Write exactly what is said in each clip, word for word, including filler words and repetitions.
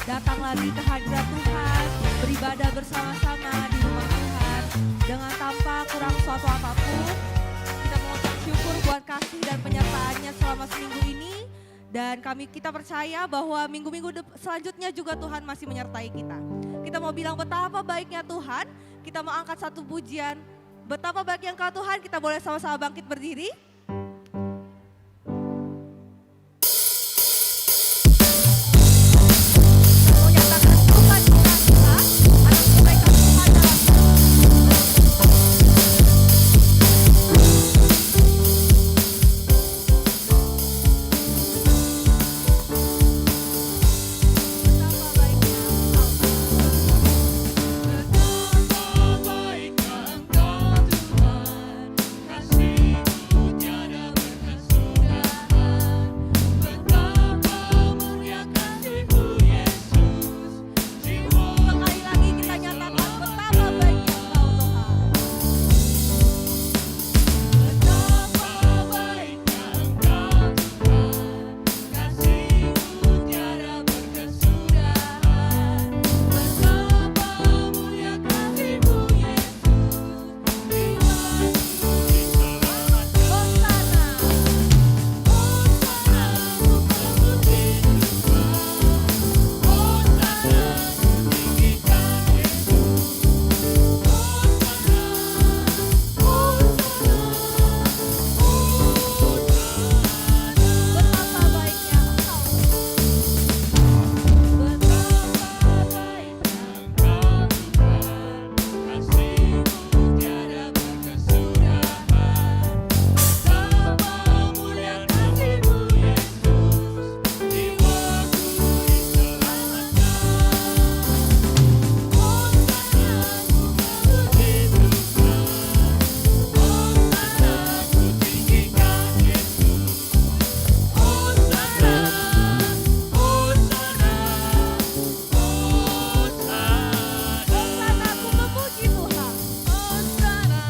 datang lagi ke hadirat Tuhan, beribadah bersama-sama di rumah Tuhan dengan tanpa kurang suatu apapun. Kita mengucap syukur buat kasih dan penyertaan-Nya selama seminggu ini. Dan kami, kita percaya bahwa minggu-minggu dep-, selanjutnya juga Tuhan masih menyertai kita. Kita mau bilang betapa baiknya Tuhan, kita mau angkat satu pujian. Betapa baiknya Engkau Tuhan, kita boleh sama-sama bangkit berdiri. Menyatakan Tuhan kita, kita atas kebaikan Tuhan dalam hidup. Betapa baiknya Engkau. Betapa baiknya Engkau, Tuhan. Kasih-Mu tiada berkesudahan, betapa mulia kasih-Mu, Yesus. Sekali lagi kita nyatakan betapa baiknya Engkau, Tuhan. Betapa baiknya Engkau, Tuhan. Kasih-Mu tiada berkesudahan, betapa mulia kasih-Mu, Yesus, di waktu diselamatkan. Hosana. Hosana, ku memuji Tuhan. Hosana, ku tinggikan Yesus. Hosana, Hosana, Hosana. Betapa baiknya Engkau. Betapa baiknya Engkau, Tuhan. Kasih-Mu tiada berkesudahan. Betapa mulia kasih-Mu, Yesus. Jiwaku diselamatkan. Hosana, ku memuji Tuhan. Hosana, ku tinggikan Yesus. Hosana, Hosana, Hosana. Hosana, ku memuji Tuhan. Hosana,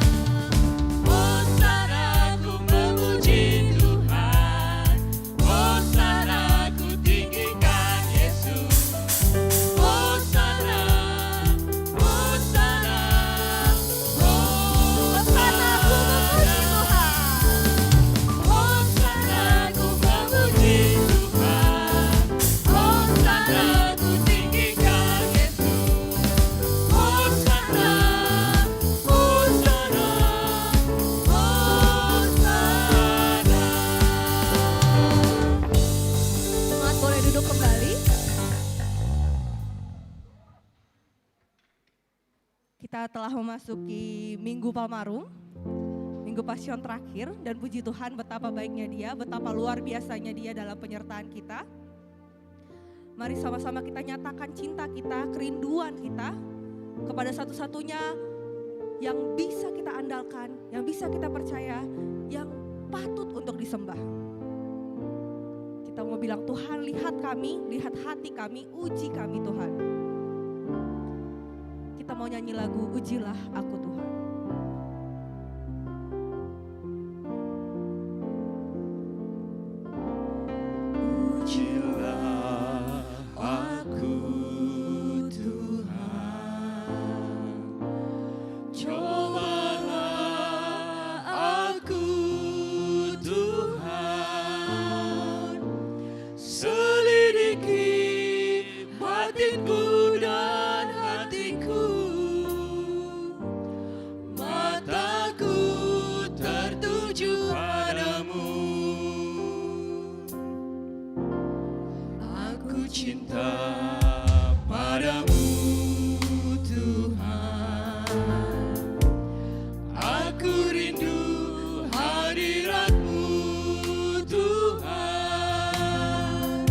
Hosana, ku memuji Tuhan. Hosana, ku tinggikan Yesus. Hosana, Hosana, Hosana, ku memuji Tuhan. Hosana, ku memuji Tuhan. Hosana, ku tinggikan Yesus. Hosana, Hosana, Hosana. Jemaat boleh duduk kembali. Kita telah memasuki Minggu Palmarum, Minggu Pasion terakhir, dan puji Tuhan betapa baiknya Dia, betapa luar biasanya Dia dalam penyertaan kita. Mari sama-sama kita nyatakan cinta kita, kerinduan kita kepada satu-satunya yang bisa kita andalkan, yang bisa kita percaya, yang patut untuk disembah. Kita mau bilang, "Tuhan, lihat kami, lihat hati kami, uji kami, Tuhan." Kita mau nyanyi lagu Ujilah Aku, Tuhan. Ujilah aku, Tuhan, cobalah aku, Tuhan, selidiki batinku dan hatiku, mataku tertuju padamu. Aku cinta padamu, Tuhan. Aku rindu hadiratmu, Tuhan.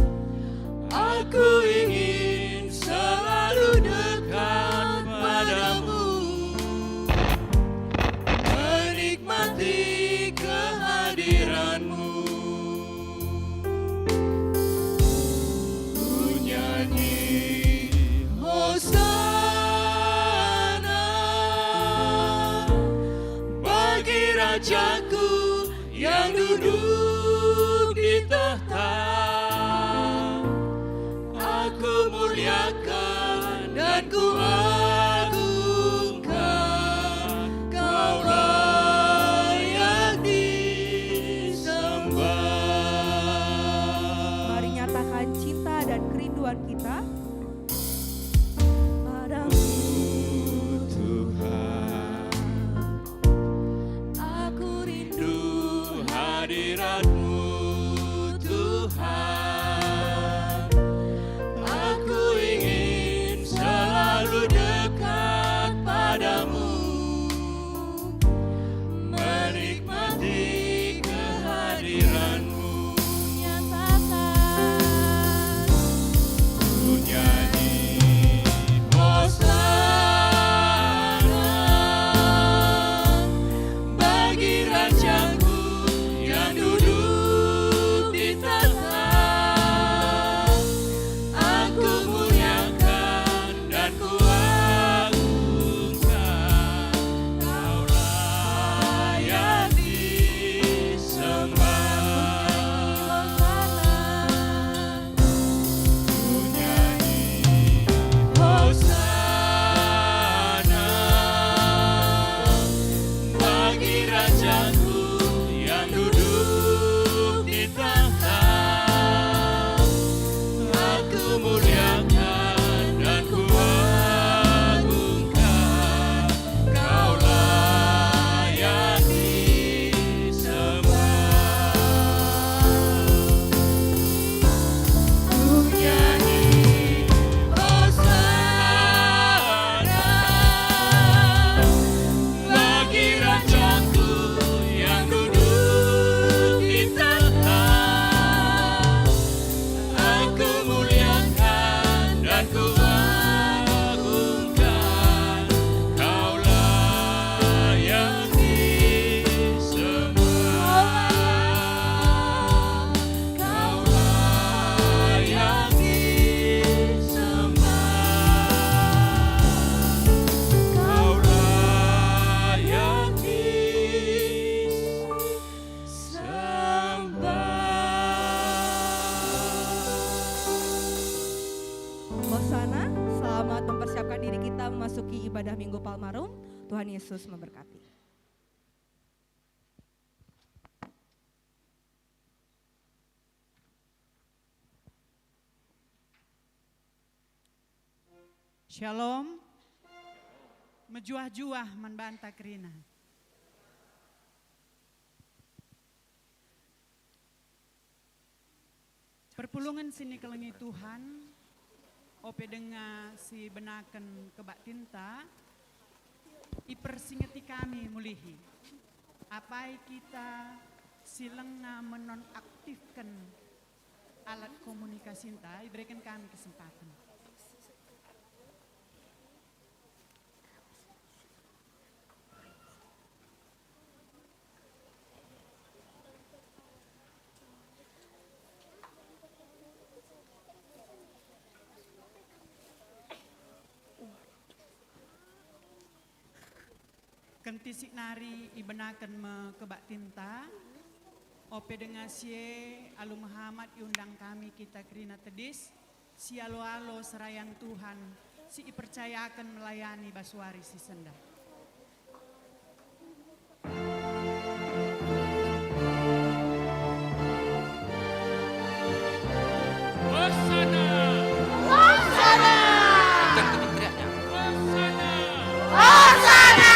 Aku ingin selalu dekat padamu, menikmati kehadiranmu. Ku nyanyi Hosana bagi Rajaku yang duduk di tahta. Aku mulia Kuakan dan kuagungkan, Kaulah yang disembah. Mari nyatakan cinta dan kerinduan kita padamu, Tuhan. Aku rindu hadirat-Mu, Tuhan. Aku ingin selalu dekat padamu, menikmati kehadiran-Mu. Nyatakan. Ku nyanyi Hosana bagi Rajaku yang duduk di tahta. Aku muliakan dan kuagungkan, Kaulah yang disembah. Ku nyanyi Hosana bagi Rajaku yang duduk di tahta. Aku muliakan dan kuagungkan, Kaulah yang disembah. Ku nyanyi Hosana bagi Rajaku yang duduk di tahta. Aku muliakan dan kuagungkan, Kaulah yang disembah. Kaulah yang disembah. Kaulah yang disembah. Hosana, selamat mempersiapkan diri kita memasuki ibadah Minggu Palmarum. Tuhan Yesus memberkati. Shalom. Mejuah-juah man banta kerina. Perpulungen si nikelengi Tuhan, ope denga si benaken kebaktinta, ipersingeti kami mulihi. Apai kita si langa menonaktifken alat komunikasinta, ibereken kami kesempaten. Kentisik nari ibenaken me kebaktinta, ope denga si e alu mehamat iundang kami kita kerina tedis, si alo-alo serayan Tuhan, si ipercayaken melayani bas wari si sendah. Hosana! Hosana! Kencang, kencang teriaknya. Hosana! Hosana!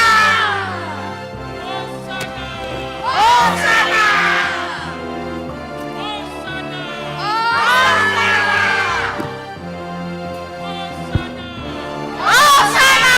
Hosana! Hosana! Hosana! Hosana!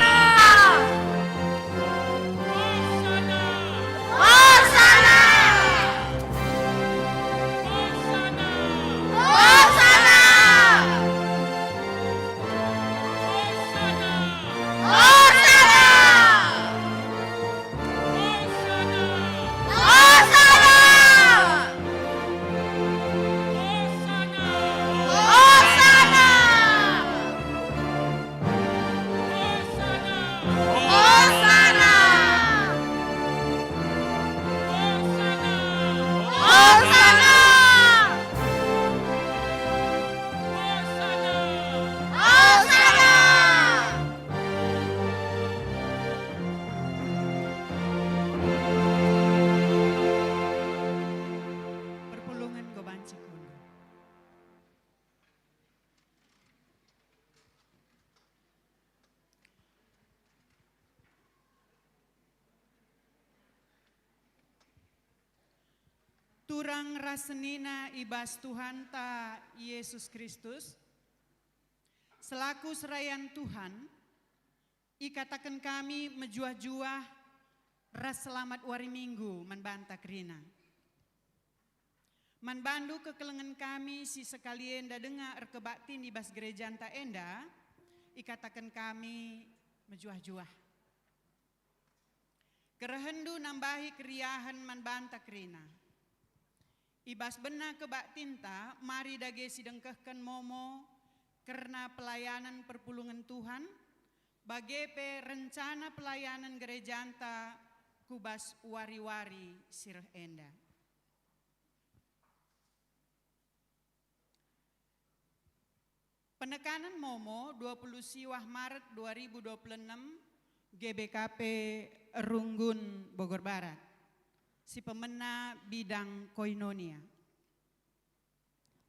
Turang ras senina i bas Tuhanta Yesus Kristus, selaku serayan Tuhan, ikataken kami mejuah-juah ras selamat wari Minggu man banta kerina. Man bandu kekelengen kami si sekali enda denga erkebaktin i bas gerejanta enda, ikataken kami mejuah-juah. Kerehenndu nambahi keriahen man banta kerina. I bas bena kebaktinta, mari dage sidengkehken momo kerna pelayanen perpulungen Tuhan, bage pe rencana pelayanen gerejanta ku bas wari-wari si reh enda. Penekanen Momo, dua puluh siwah Maret dua ribu dua puluh enam, G B K P Runggun, Bogor Barat. Si pemena bidang koinonia.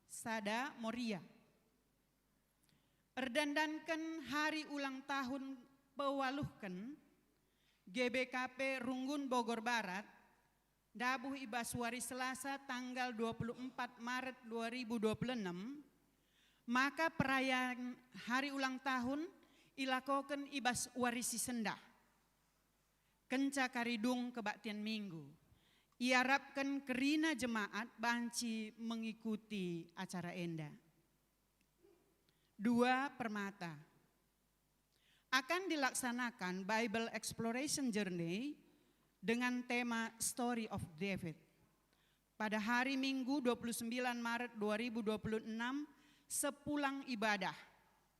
Sada, Moria. Erdandanken hari ulang tahun pewaluhken, G B K P Runggun, Bogor Barat, ndabuh i bas wari Selasa tanggal dua puluh empat Maret dua ribu dua puluh enam, maka perayaan hari ulang tahun ilakoken i bas wari si sendah. Kenca kari dung kebaktin Minggu, iarapken kerina jemaat banci mengikuti acara enda. Dua, Permata. Akan dilaksanakan Bible Exploration Journey dengan tema Story of David. Pada hari Minggu dua puluh sembilan Maret dua ribu dua puluh enam, sepulang ibadah,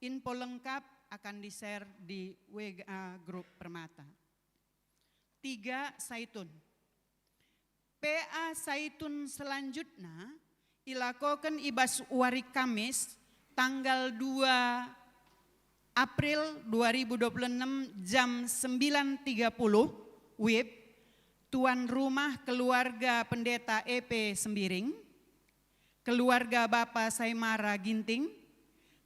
info lengkap akan di-share di W A grup Permata. Tiga, Saitun. P A Saitun selanjutna ilakoken i bas wari Kamis, tanggal dua April dua ribu dua puluh enam, jam sembilan tiga puluh W I B, tuan rumah keluarga Pendeta E P Sembiring, keluarga Bapa Saimara Ginting,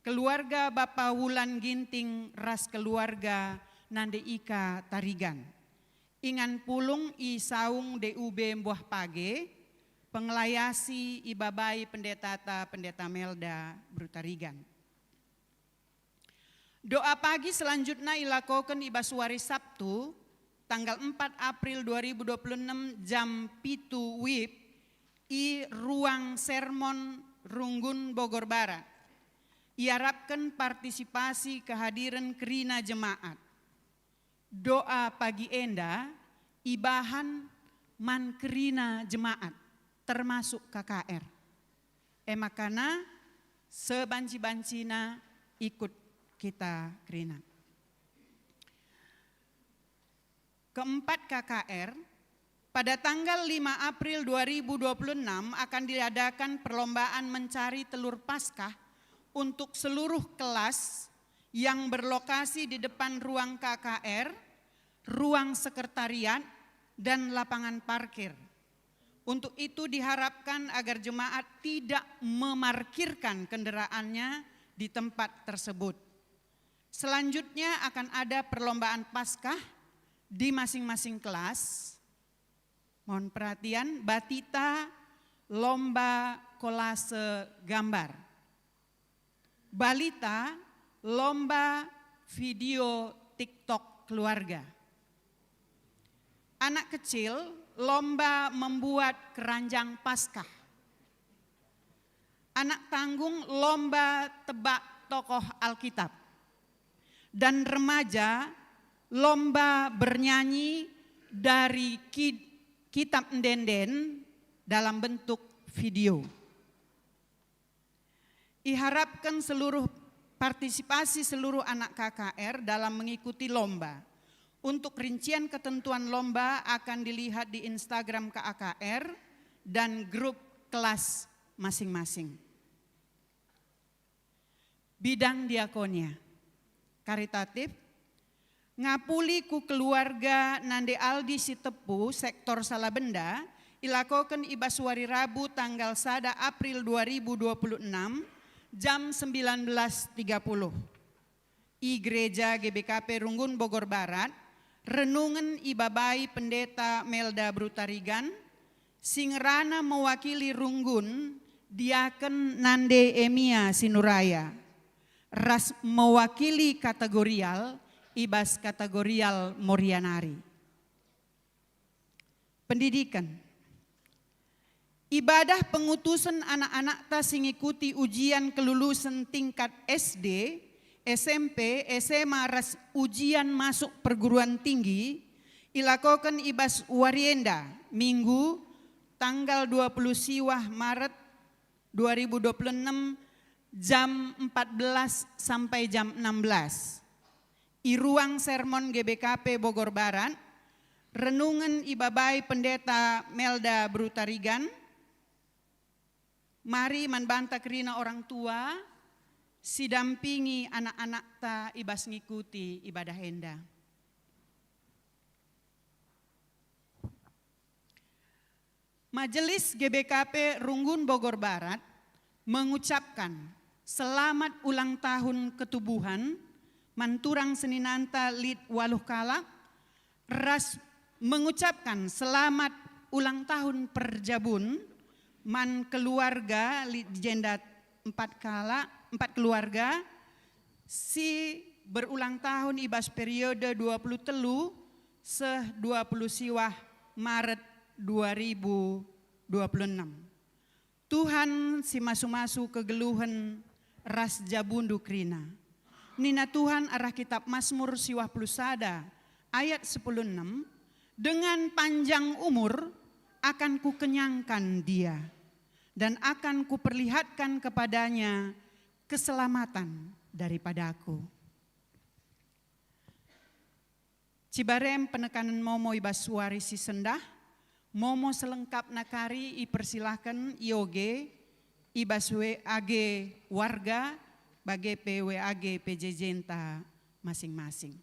keluarga Bapa Wulan Ginting ras keluarga Nande Ika Tarigan. Ingan pulung i Saung D U B Mbuah Page, pengelayasi ibabai pendetata Pendeta Melda Brutarigan. Doa pagi selanjutna ilakoken i bas wari Sabtu, tanggal empat April dua ribu dua puluh enam, jam pitu W I B, i Ruang Sermon Runggun, Bogor Barat. Iarapken partisipasi kehadiren kerina jemaat. Doa pagi enda ibahan man kerina jemaat, termasuk K K R. E makana sebanci-bancina ikut kita kerina. Keempat, K K R, pada tanggal lima April dua ribu dua puluh enam akan diadakan perlombaan mencari telur Paskah untuk seluruh kelas yang berlokasi di depan ruang K K R, ruang sekretariat, dan lapangan parkir. Untuk itu diharapkan agar jemaat tidak memarkirkan kendaraannya di tempat tersebut. Selanjutnya akan ada perlombaan Paskah di masing-masing kelas. Mohon perhatian, batita lomba kolase gambar. Balita lomba video TikTok keluarga. Anak kecil lomba membuat keranjang Paskah. Anak tanggung lomba tebak tokoh Alkitab. Dan remaja lomba bernyanyi dari ki-, kitab ende-enden dalam bentuk video. Iharapkan seluruh, partisipasi seluruh anak K K R dalam mengikuti lomba. Untuk rincian ketentuan lomba akan dilihat di Instagram K A K R dan grup kelas masing-masing. Bidang diakonia. Karitatif, ngapuli ku keluarga Nande Aldi Sitepu, sektor Salabenda, ilakoken i bas wari Rabu tanggal sada April dua ribu dua puluh enam, jam sembilan belas tiga puluh. I Gereja G B K P Runggun, Bogor Barat, renungen ibabai Pendeta Melda Brutarigan, Si ngerana mewakili runggun, Diaken Nande Emia Sinuraya, ras mewakili kategorial i bas kategorial Moria nari. Pendidiken. Ibadah pengutusen anak-anakta si ngikuti ujian kelulusen tingkat S D, S M P, S M A ras ujian masuk perguruan tinggi ilakoken i bas wari enda, Minggu, tanggal dua puluh siwah Maret dua ribu dua puluh enam, jam empat belas sampai jam enam belas. I ruang sermon G B K P Bogor Barat, renungen ibabai Pendeta Melda Brutarigan. Mari man banta kerina orang tua, sidampingi anak-anakta i bas ngikuti ibadah enda. Majelis G B K P Runggun Bogor Barat mengucapkan selamat ulang tahun ketubuhan man turang seninanta lit waluh kalak, ras mengucapkan selamat ulang tahun perjabun man keluarga lit jenda empat kalak, empat keluarga si berulang tahun i bas periode dua puluh telu seh dua puluh siwah Maret dua ribu dua puluh enam. Tuhan si masu-masu kegeluhen ras jabundu kerina. Nina Tuhan arah Kitab Masmur siwah puluh sada ayat sepuluh enam, "Dengan panjang umur akan kukenyangkan dia, dan akan kuperlihatkan kepadanya keselamatan daripadaku." Cibarem penekanen momo i bas wari si sendah, momo selengkapna kari ipersilahken ioge i bas W A G warga, bage pe W A G P J J-nta masing-masing.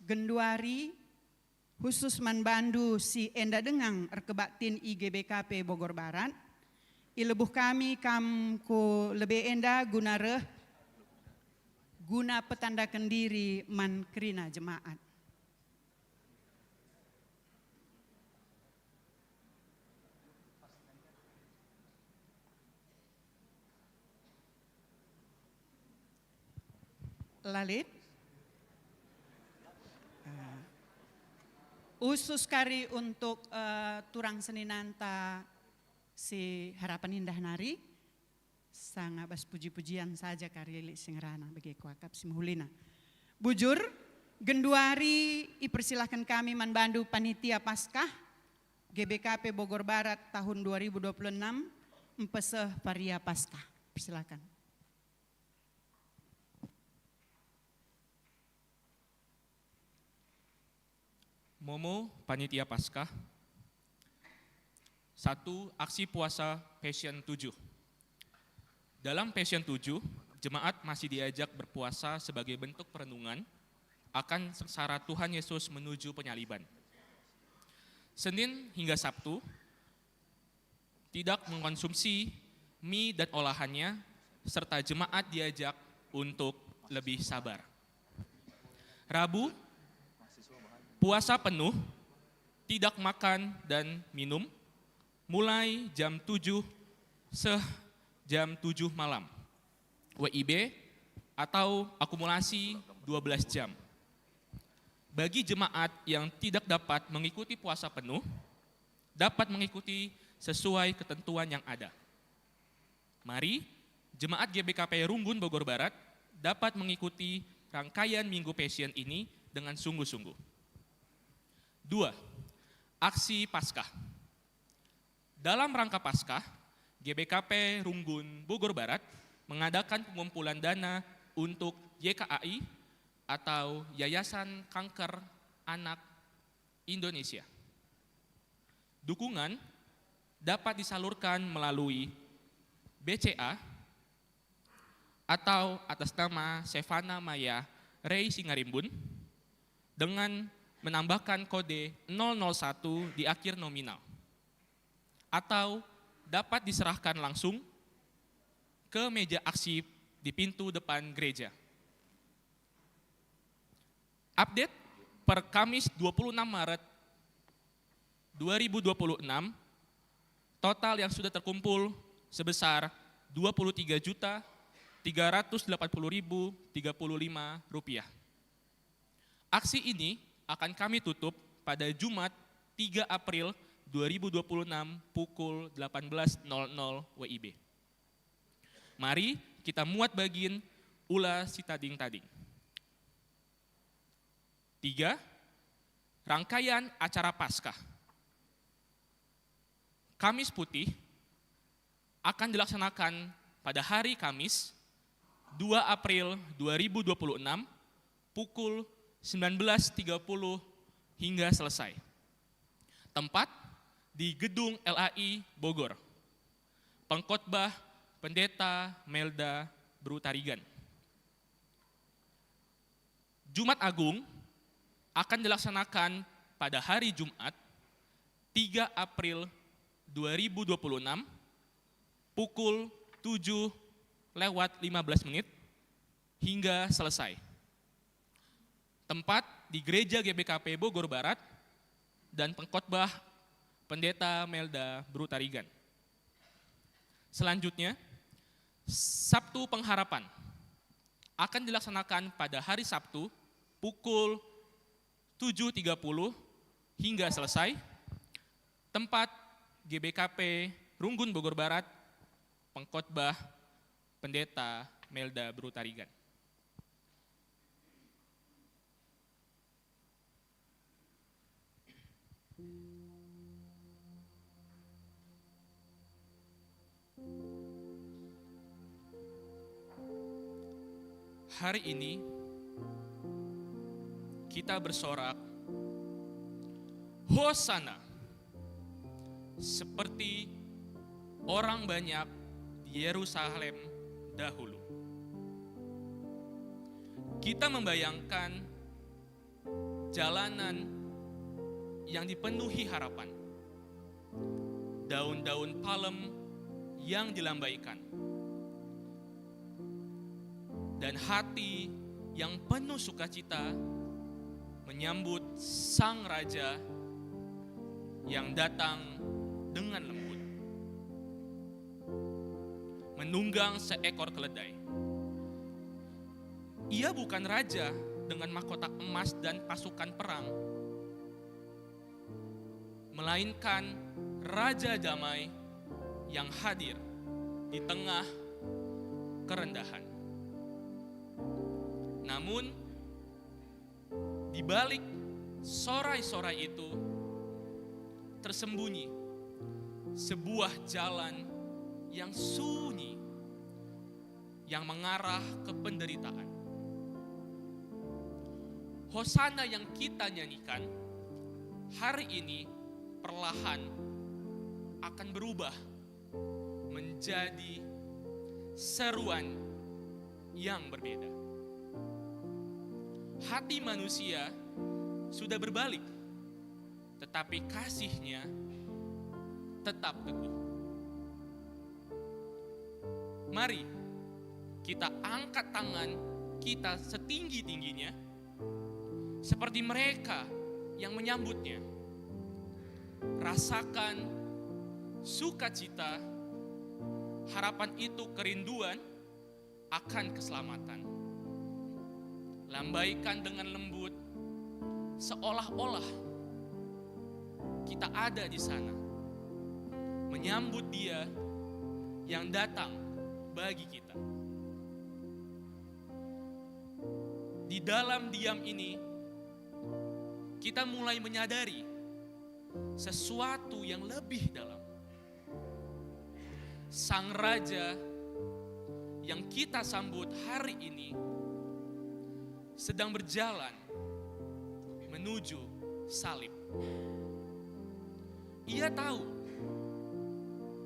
Genduari, khusus man bandu si enda denga erkebaktin i G B K P Bogor Barat, ilebuh kami kam ku lebe enda guna reh, guna petandaken diri man kerina jemaat. La lit? Ah. Khusus kari untuk, eh, turang seninanta si Harapan Indah nari, sanga bas puji-pujian saja kari lit si ngerana bage kuakap si mehulina. Bujur, genduari ipersilahken kami man bandu panitia Paskah G B K P Bogor Barat tahun dua ribu dua puluh enam, mpeseh paria Paskah. Persilakan. Momo Panitia Paskah. Satu, aksi puasa Passion tujuh. Dalam Passion tujuh, jemaat masih diajak berpuasa sebagai bentuk perenungan akan sengsara Tuhan Yesus menuju penyaliban. Senin hingga Sabtu, tidak mengkonsumsi mie dan olahannya, serta jemaat diajak untuk lebih sabar. Rabu, puasa penuh, tidak makan dan minum, mulai jam tujuh seh jam tujuh malam. W I B atau akumulasi dua belas jam. Bagi jemaat yang tidak dapat mengikuti puasa penuh, dapat mengikuti sesuai ketentuan yang ada. Mari, jemaat G B K P Runggun Bogor Barat dapat mengikuti rangkaian Minggu Passion ini dengan sungguh-sungguh. Dua, aksi Paskah. Dalam rangka Paskah, G B K P Runggun Bogor Barat mengadakan pengumpulan dana untuk Y K A I atau Yayasan Kanker Anak Indonesia. Dukungan dapat disalurkan melalui B C A atau atas nama Sevana Maya Rey Singarimbun dengan menambahkan kode nol nol satu di akhir nominal, atau dapat diserahkan langsung ke meja aksi di pintu depan gereja. Update per Kamis dua puluh enam Maret dua ribu dua puluh enam, total yang sudah terkumpul sebesar dua puluh tiga juta tiga ratus delapan puluh ribu tiga puluh lima rupiah. Aksi ini akan kami tutup pada Jumat, tiga April dua ribu dua puluh enam, pukul delapan belas nol nol W I B. Mari kita muat bagin ula si tading-tading. Tiga, rangkaian acara Paskah. Kamis Putih akan dilaksanakan pada hari Kamis, dua April dua ribu dua puluh enam, pukul sembilan belas tiga puluh hingga selesai. Tempat di Gedung L A I Bogor. Pengkhotbah Pendeta Melda Brutarigan. Jumat Agung akan dilaksanakan pada hari Jumat, tiga April dua ribu dua puluh enam, pukul tujuh lewat lima belas menit hingga selesai. Tempat di Gereja G B K P Bogor Barat dan pengkhotbah Pendeta Melda Brutarigan. Selanjutnya, Sabtu Pengharapan akan dilaksanakan pada hari Sabtu pukul tujuh tiga puluh hingga selesai. Tempat G B K P Runggun Bogor Barat, pengkhotbah Pendeta Melda Brutarigan. Hari ini kita bersorak, "Hosana!" seperti orang banyak di Yerusalem dahulu. Kita membayangkan jalanan yang dipenuhi harapan, daun-daun palem yang dilambaikan, dan hati yang penuh sukacita menyambut Sang Raja yang datang dengan lembut, menunggang seekor keledai. Ia bukan raja dengan mahkota emas dan pasukan perang, melainkan Raja Damai yang hadir di tengah kerendahan. Namun, di balik sorai-sorai itu tersembunyi sebuah jalan yang sunyi yang mengarah ke penderitaan. Hosana yang kita nyanyikan hari ini perlahan akan berubah menjadi seruan yang berbeda. Hati manusia sudah berbalik, tetapi kasihnya tetap teguh. Mari kita angkat tangan kita setinggi-tingginya, seperti mereka yang menyambutnya. Rasakan sukacita, harapan itu kerinduan akan keselamatan. Lambaikan dengan lembut, seolah-olah kita ada di sana, menyambut Dia yang datang bagi kita. Di dalam diam ini, kita mulai menyadari sesuatu yang lebih dalam. Sang Raja yang kita sambut hari ini sedang berjalan menuju salib. Ia tahu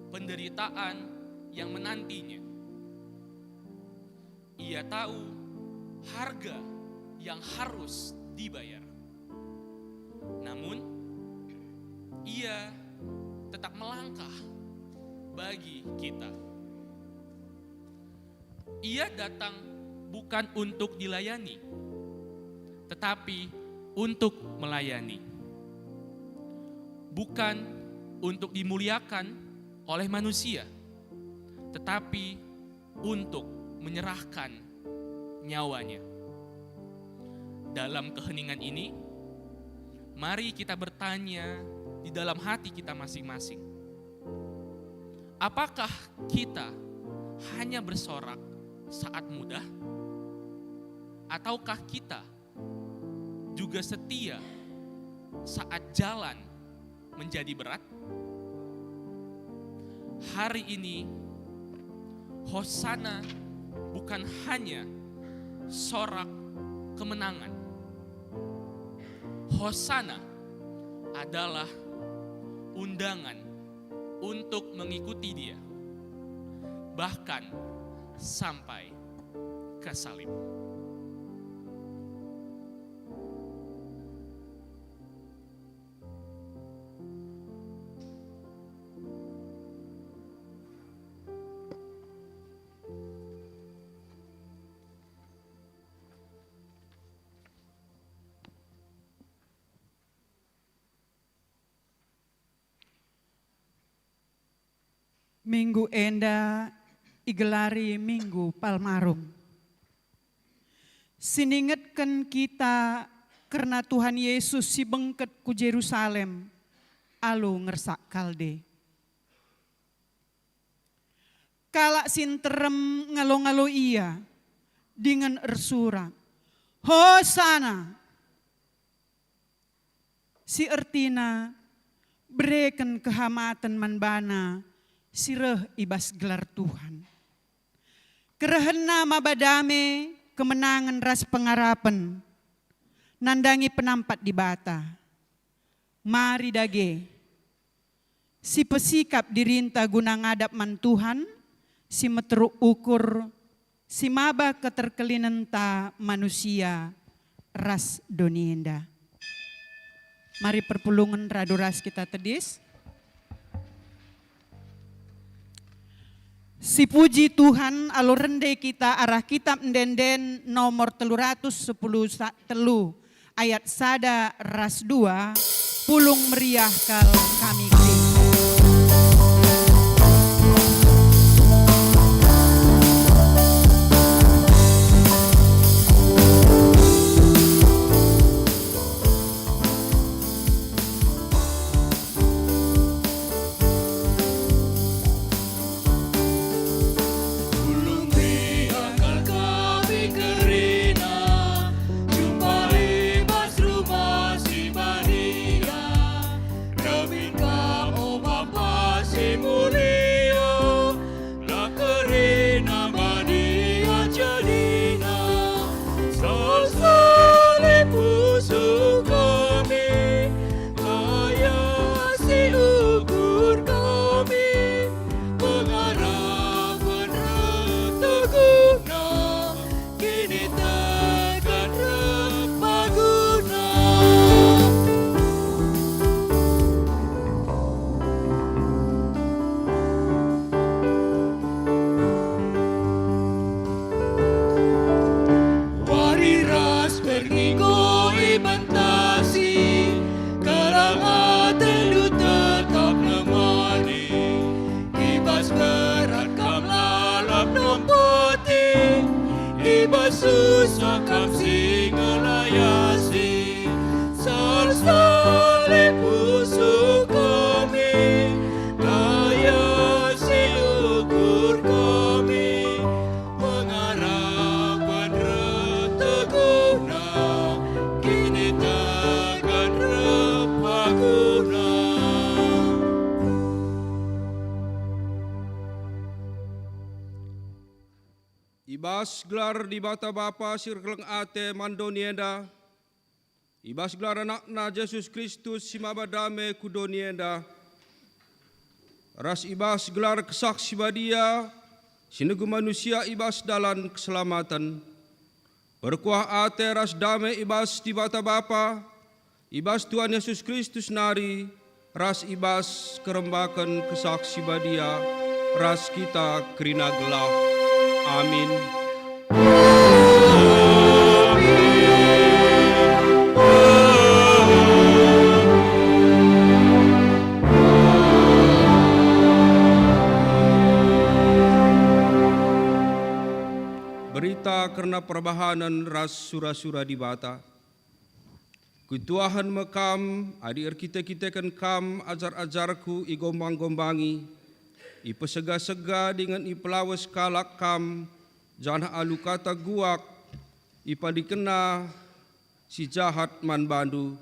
penderitaan yang menantinya. Ia tahu harga yang harus dibayar. Namun, Ia tetap melangkah bagi kita. Ia datang bukan untuk dilayani, tetapi untuk melayani. bukan untuk dimuliakan oleh manusia, tetapi untuk menyerahkan nyawanya. Dalam keheningan ini, mari kita bertanya di dalam hati kita masing-masing. Apakah kita hanya bersorak saat mudah? Ataukah kita juga setia saat jalan menjadi berat? Hari ini, Hosana bukan hanya sorak kemenangan. Hosana adalah undangan untuk mengikuti Dia, bahkan sampai ke salib. Minggu enda igelari Minggu Palmarum. Siningetken kita kerna Tuhan Yesus si bengket ku Jerusalem alu ngersak kalde. Kalak si nterem ngalo-ngalo Ia dingen ersurak, "Hosana!" Si ertina, "Bereken kehamaten man bana si reh i bas gelar Tuhan. Kerehenna maba dame, kemenangen ras pengarapen, nandangi penampat Dibata." Mari dage, si pesikap dirinta guna ngadap man Tuhan, si meteruk ukur, si maba keterkelinenta manusia ras doni enda. Mari perpulungen radu ras kita tedis. Sipuji Tuhan, alu rende kita arah Kitab Ende-enden nomor telu ratus sepuluh sa-, telu, ayat sada ras dua, pulung meriah kal kami Kristus. Ulung meriah kal kami kerina, jumpa i bas rumah si badia. Remin kam, o Bapa si mulia, la kerina badia jadina, salsal pusuh kami, kaya si ukur kami, pengarapen reh teguna, kiniteken reh paguna. Wari ras berngi enggo ibentasi, kerang atendu tetap nemani. I bas berat kam lalap nampati, i bas susah kam si ngelayasi. Salsal pusuh kami, kaya si ukur kami, pengarapen reh teguna, kiniteken reh paguna. I bas gelar Dibata Bapa si erkeleng ate man doni enda, i bas gelar AnakNa Jesus Kristus si maba dame ku doni enda, ras i bas gelar Kesah Si Badia si negu manusia i bas dalan keselamaten, perkuah ate ras dame i bas Dibata Bapa, i bas Tuhan Yesus Kristus nari, ras i bas kerembaken Kesah Si Badia, ras kita kerina gelah. Amin. Amin. Amin. Berita kerna perbahanen ras sura-sura Dibata. Kutuahen me kam, adi erkite-kiteken kam ajar-ajarku igombang-gombangi, ipesega-sega dingen ipelawes kalak kam, janah alu kata guak ipadikenna si jahat man bandu,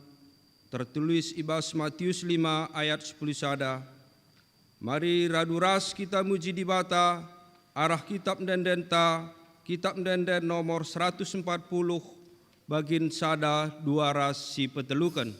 tertulis i bas Matius lima ayat sepuluh sada. Mari radu ras kita muji Dibata arah Kitap Ende-endenta, Kitap Ende-enden nomor seratus empat puluh, bagin sada, dua ras si peteluken.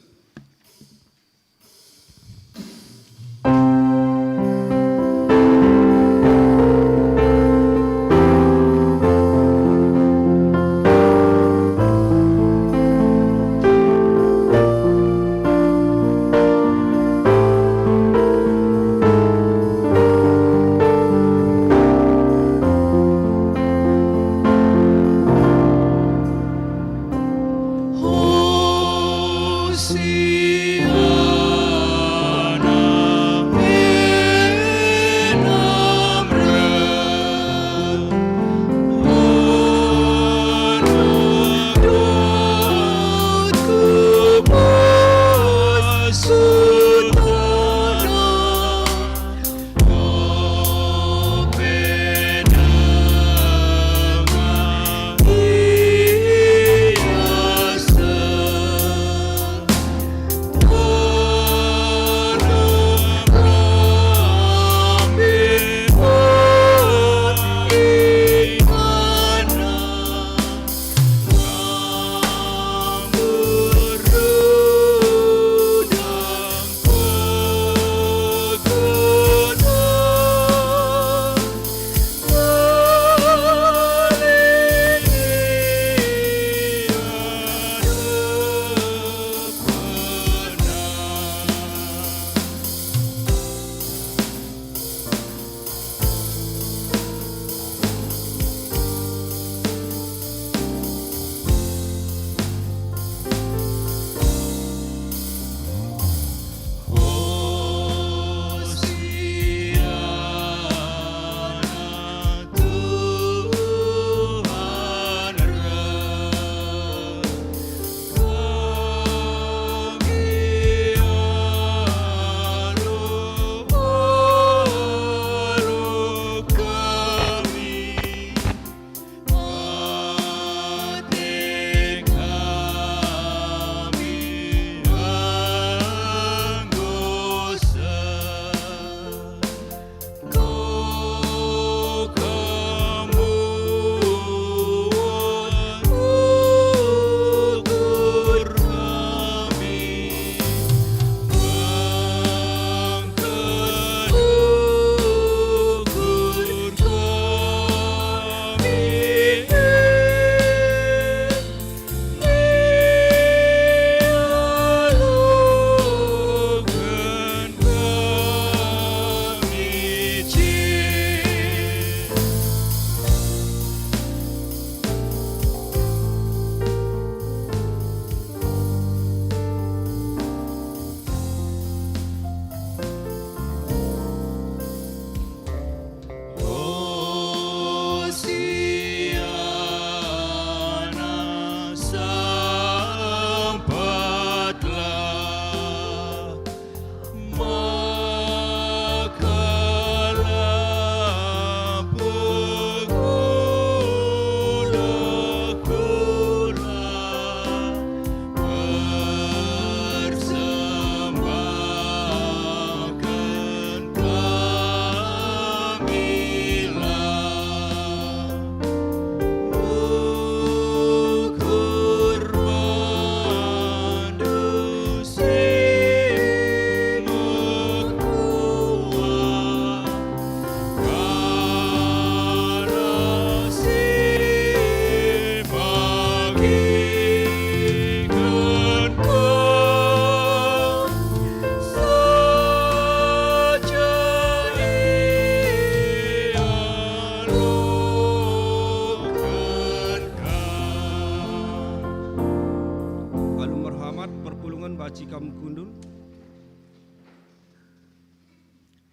Alu merhamat perpulungen banci kam kundul.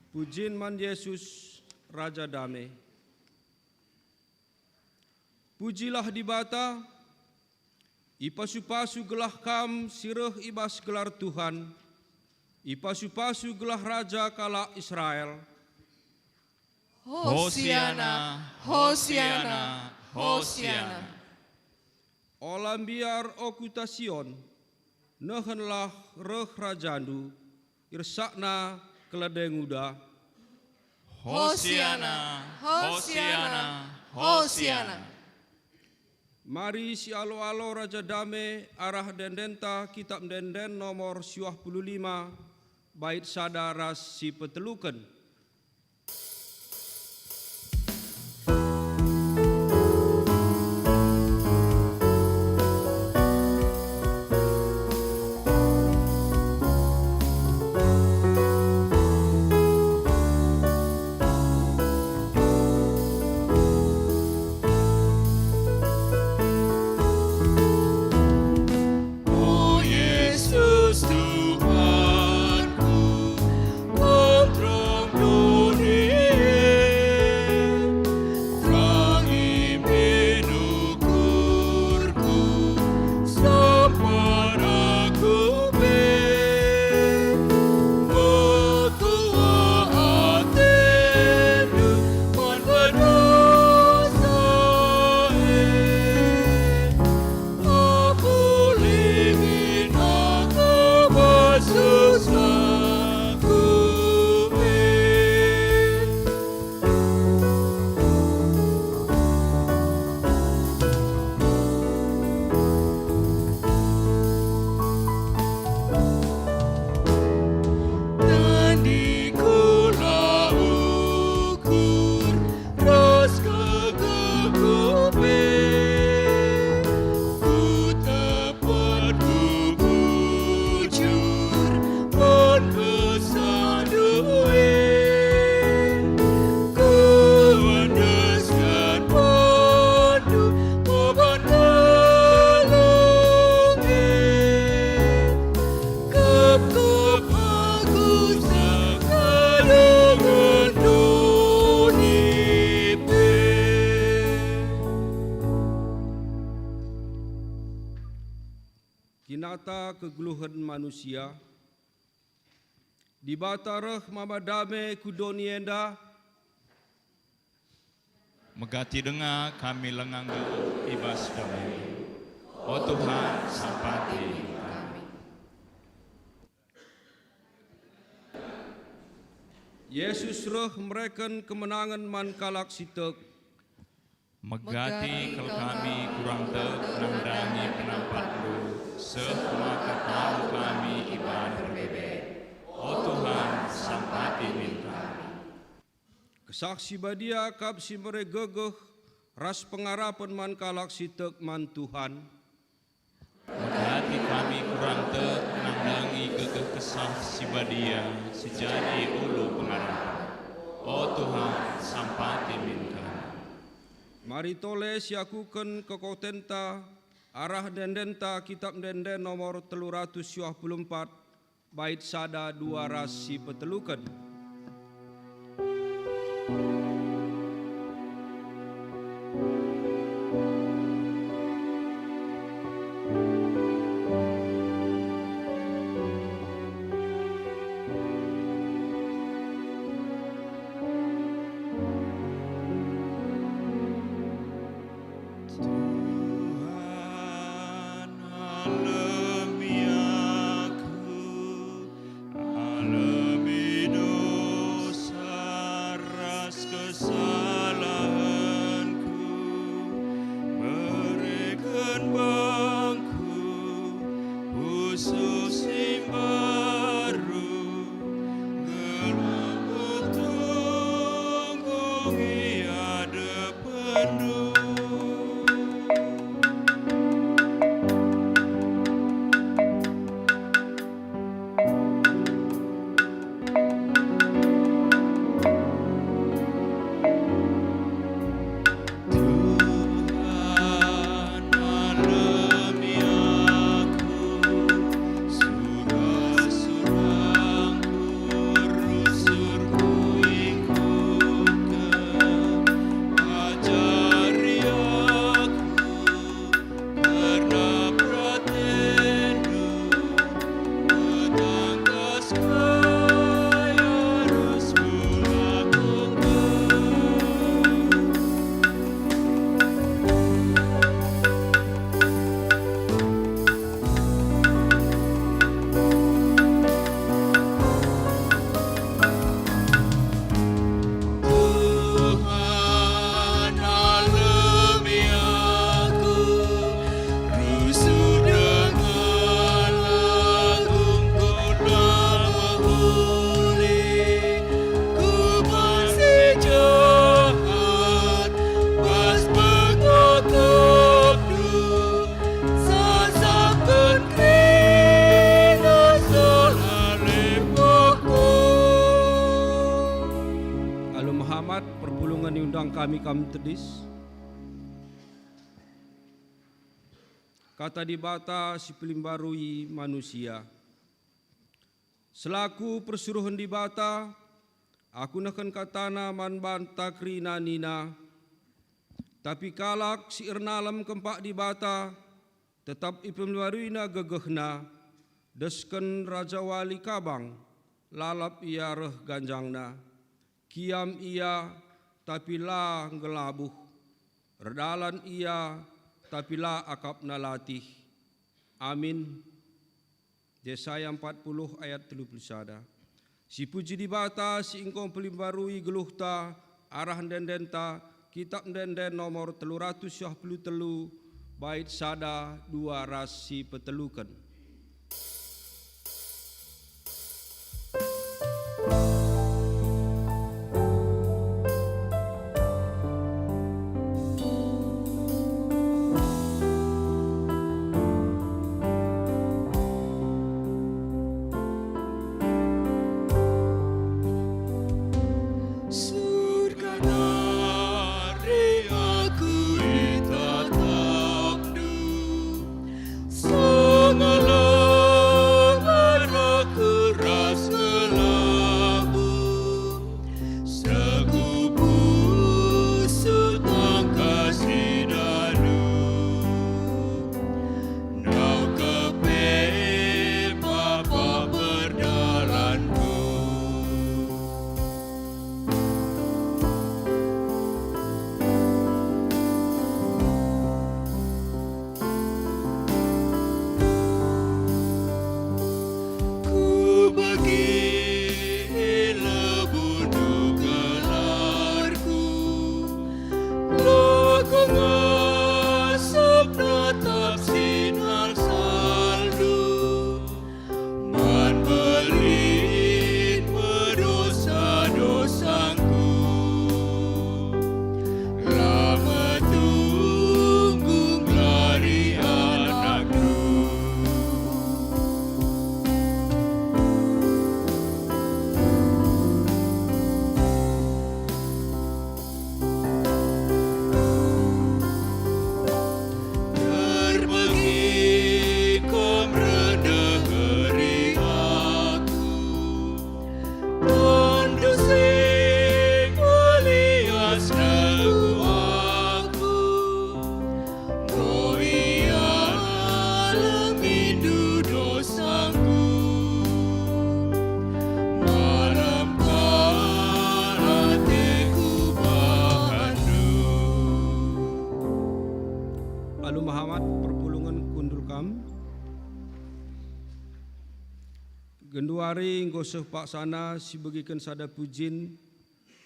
Pujin man Yesus, Raja Dame. Pujilah Dibata, ipasu-pasu gelah Kam si reh i bas gelar Tuhan, ipasu-pasu gelah Raja kalak Israel. Hosiana, Hosiana, Hosiana. Ola mbiar, o kuta Sion, nehenlah reh Rajandu, irsakna kelede nguda. Hosiana, Hosiana, Hosiana. Mari sialo-alo Raja Dame arah ende-endenta Kitap Ende-enden nomor siwah puluh lima, bait sada ras si peteluken. O Jesus Tuhanku, Kam terang doni e, terangi min ukurku, sampat aku pe. Mekuah atendu man pedosa e. Aku ligin aku bas susahku e. Tandikula ukur ras gegehku pe, kutepetku bujur man kesahndu e. Kuendesken bandu beban keleng e. Kepkep aku sekalak doni pe. Kinata kegeluhen manusia. Dibata reh maba dame ku doni enda. Megati denga kami lenga nggeluh i bas doni. O Tuhan, sampati kami. Jesus reh mereken kemenangen man kalak si tek. Megati kal kami kurang tek nandangi penampatNdu, seh maka tau kami ibahan perbebe. O Tuhan, sampati min kami. Kesah Si Badia kap si mere gegeh ras pengarapen man kalak si tek man Tuhan. Megati kami kurang tek nandangi gegeh Kesah Si Badia si jadi ulu pengarapen. O Tuhan, sampati min kami. Mari tole siakuken kekotenta arah ende-endenta Kitap Ende-enden nomor telu ratus siwah puluh empat, bait sada, dua ras si peteluken. Tuhan, alemi aku, alemi dosa ras kesalahanku, bereken bangku pusuh si mbaru, gelah kutunggung i adepenNdu. Tuhan, Kami kam tedis. Kata Dibata si pelimbarui manusia. Selaku persuruhen Dibata, aku nehken katana man banta kerina nina, tapi kalak si ernalem kempak Dibata, tetap ipelimbaruina gegehna, desken rajawali kabang, lalap ia reh ganjangna. Kiam ia, tapi la ngelabuh. Erdalan ia, tapi la akapna latih. Amin. Jesaya empat puluh ayat telu puluh sada. Sipuji Dibata si enggo mpelimbarui geluhta arah ende-endenta, Kitap Ende-enden nomor telu ratus siah puluh telu, bait sada, dua ras si peteluken. Surga nari aku itatapndu, sengelengen aku ras ngelabuh, sekupu sutang kasih dalu. Ndauhken pe papa perdalanku. Kubegi lebundu gelarku, la kuasep natap sinar saldu. Man belit me dosa-dosangku, la metunggung lari anakndu. Terbegi Kam rendaheri aku, tandus si melias negu aku, enggo ialemindu dosangku. Malem kal ateku bahandu. Alu mehamat perpulungen kundul kam. Genduari enggo seh paksana sibegiken sada pujin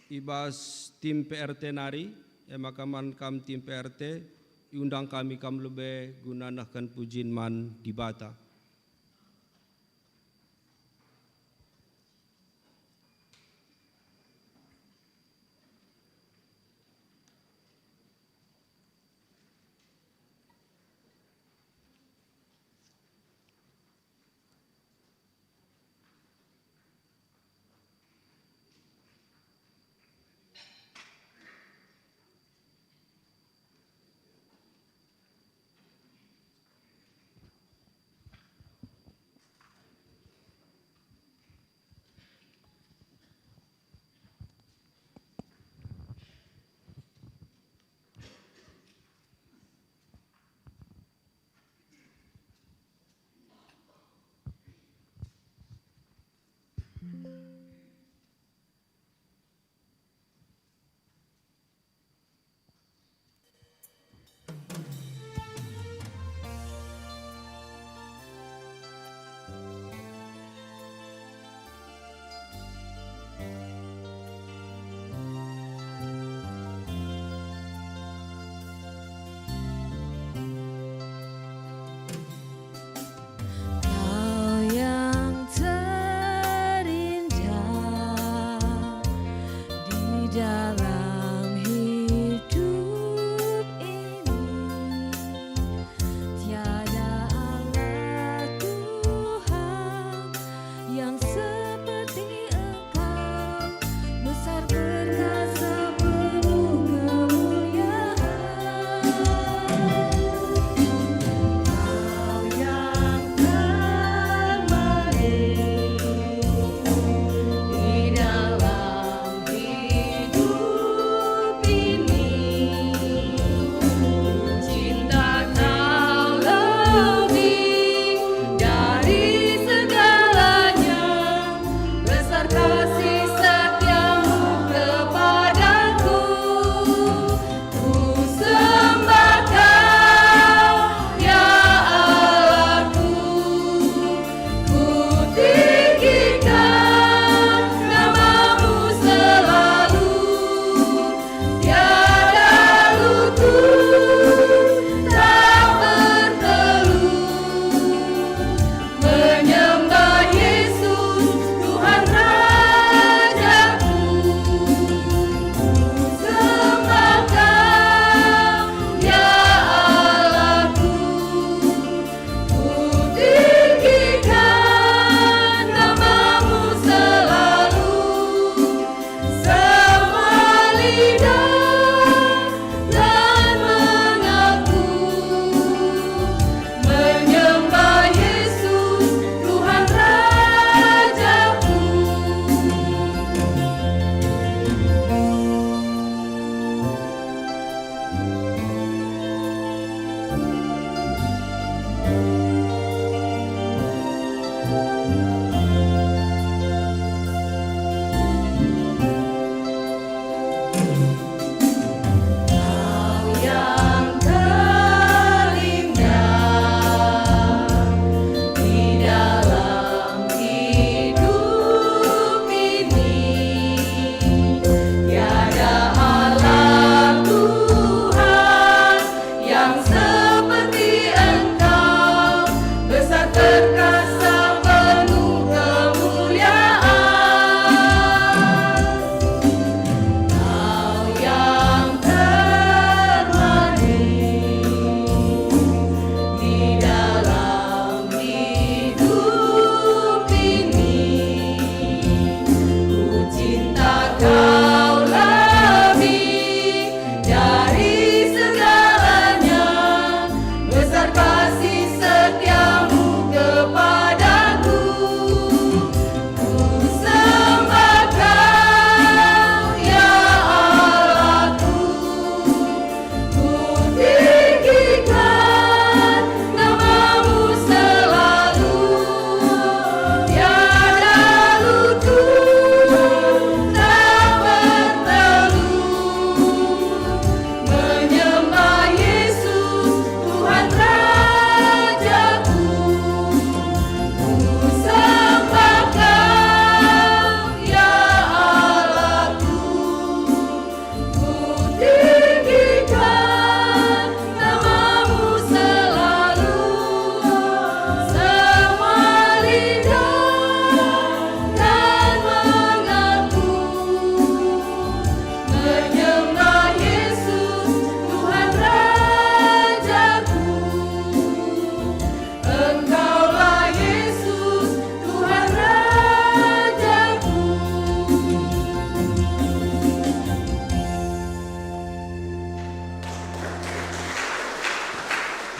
i bas tim P R T nari, e maka man kam tim P R T, iundang kami kam lebe guna nehken pujin man Dibata.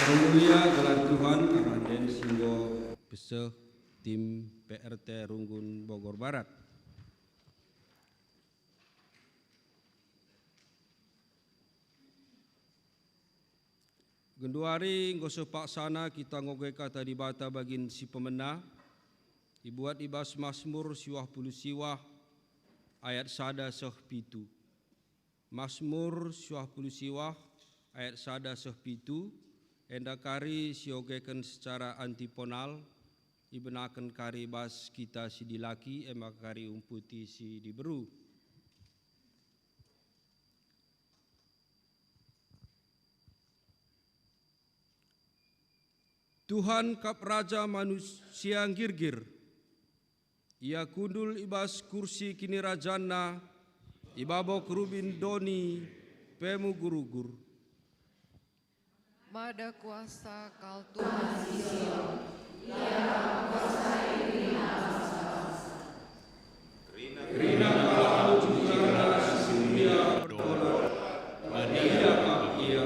Mulia gelar Tuhan, arah den si enggo peseh tim P R T Runggun Bogor Barat. Genduari enggo seh paksana kita ngoge Kata Dibata bagin si pemena, ibuat i bas Masmur siwah puluh siwah ayat sada seh pitu. Masmur siwah puluh siwah ayat sada seh pitu, enda kari siogeken secara antiponal, ibenaken kari bas kita si dilaki, e maka kari umputi si diberu. Tuhan kap Raja manusia nggirgir. Ia kundul i bas kursi kinirajanNa, i babo kerubin doni pe mugurugur. Mada kuasa kal Tuhan si Sion, Ia engkuasai kerina bangsa-bangsa. Kerina kalak alu jumpa si mulia berdoa, badia kap Ia.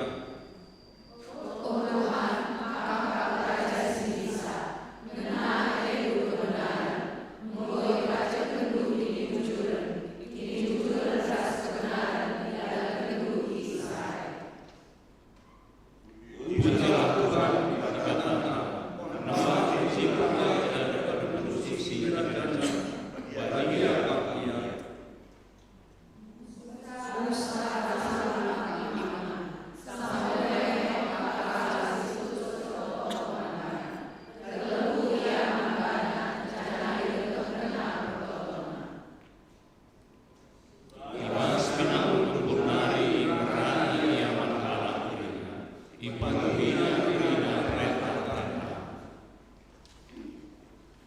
O Tuhan, Kam kap Raja si bisa, ngena atendu kebenaran, enggo ipajekkenndu kinibujuren, kinibujuren ras kebenaran idalankenNdu i Israel. Pujilah Tuhan, katakenlah, "Nama si mulia i dalam musik si raja-raja, badia kap Ia." I bas pinangun tempur nari ngerana ia man kalak kerina, ipageluhina kerina perentah-perentah.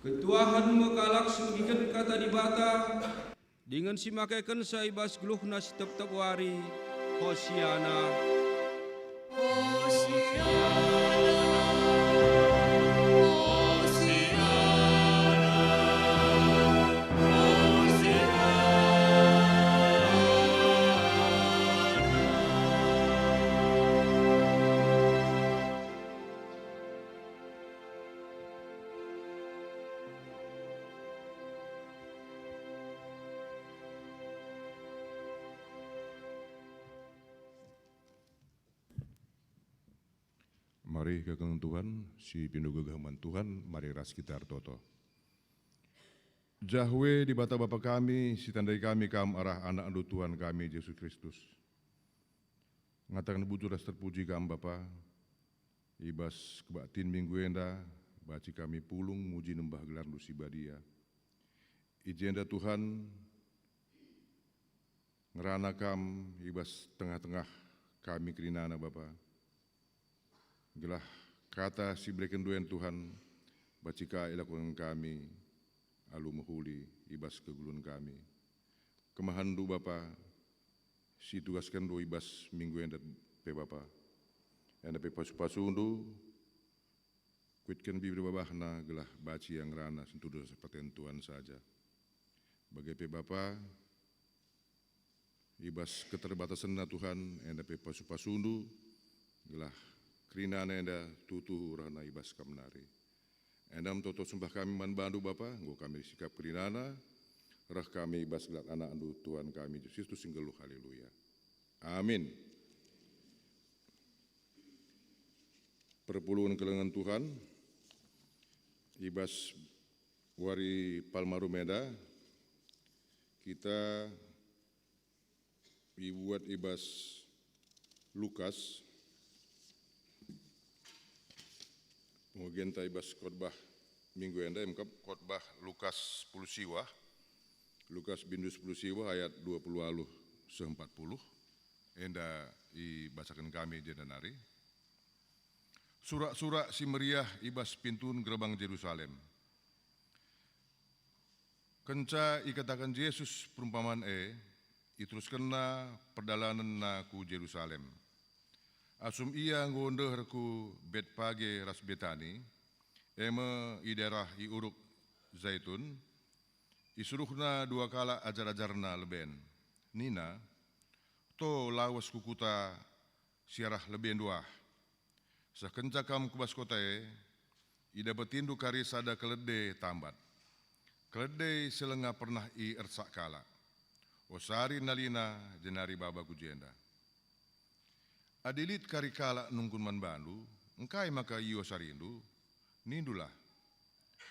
Ketuahen me kalak si megiken Kata Dibata, dingen si makekenca i bas geluhna si tep-tep wari. Hosiana. Mari kekelengen Tuhan, si pindo gegeh man Tuhan, mari ras kita ertoto. Jahwe Dibata Bapa kami, si tandai kami Kam arah AnakNdu Tuhan kami, Jesus Kristus. Ngataken bujur ras terpuji Kam, Bapa, i bas kebaktin minggu enda, banci kami pulung muji nembah gelarNdu si badia. I jenda, Tuhan, ngerana Kam i bas tengah-tengah kami kerinana, Bapa. Gelah kata si iberekenNdu en, Tuhan, banci ka ilakoken kami alu mehuli i bas kegeluhen kami. KemahenNdu, Bapa, si itugaskenndu i bas minggu enda pe, Bapa. Enda pe pasu-pasuNdu, kuitken bibir babahna gelah banci ia ngerana sentudu ras perbaten Tuhan saja. Bage pe, Bapa, i bas keterbatasenna, Tuhan, enda pe pasu-pasuNdu, gelah kerinana enda tuhu-tuhu rehna i bas Kam nari. Enda me toto sembah kami man baNdu, Bapa, enggo kami sikap kerinana, reh kami i bas gelar AnakNdu Tuhan kami, Jesus Kristus si nggeluh. Haleluya. Amin. Perpulungen kekelengen Tuhan, i bas wari Palmarum enda, kita ibuat i bas Lukas, pengogenta i bas khotbah minggu enda, emkap khotbah Lukas sepuluh siwah, Lukas bindu sepuluh siwah ayat dua puluh waluh seh empat puluh, enda ibacaken kami jenda nari. Surak-surak si meriah i bas pintun gerbang Jerusalem. Kenca ikataken Jesus perumpaman e, iteruskenNa perdalanenNa ku Jerusalem. Asum Ia enggo ndeher ku Betpage ras Betani, e me i daerah i Uruk Zaitun, isuruhNa dua kalak ajar-ajarNa leben. Nina, "To lawes ku kuta si arah lebendu ah. Seh kenca kam ku bas kota e, idapetindu kari sada kelede tambat. Kelede si langa pernah iersak kalak. Osari nalina jenari baba ku jenda. Adi lit kari kalak nungkun man bandu, "Engkai maka iosarindu?" Nindulah,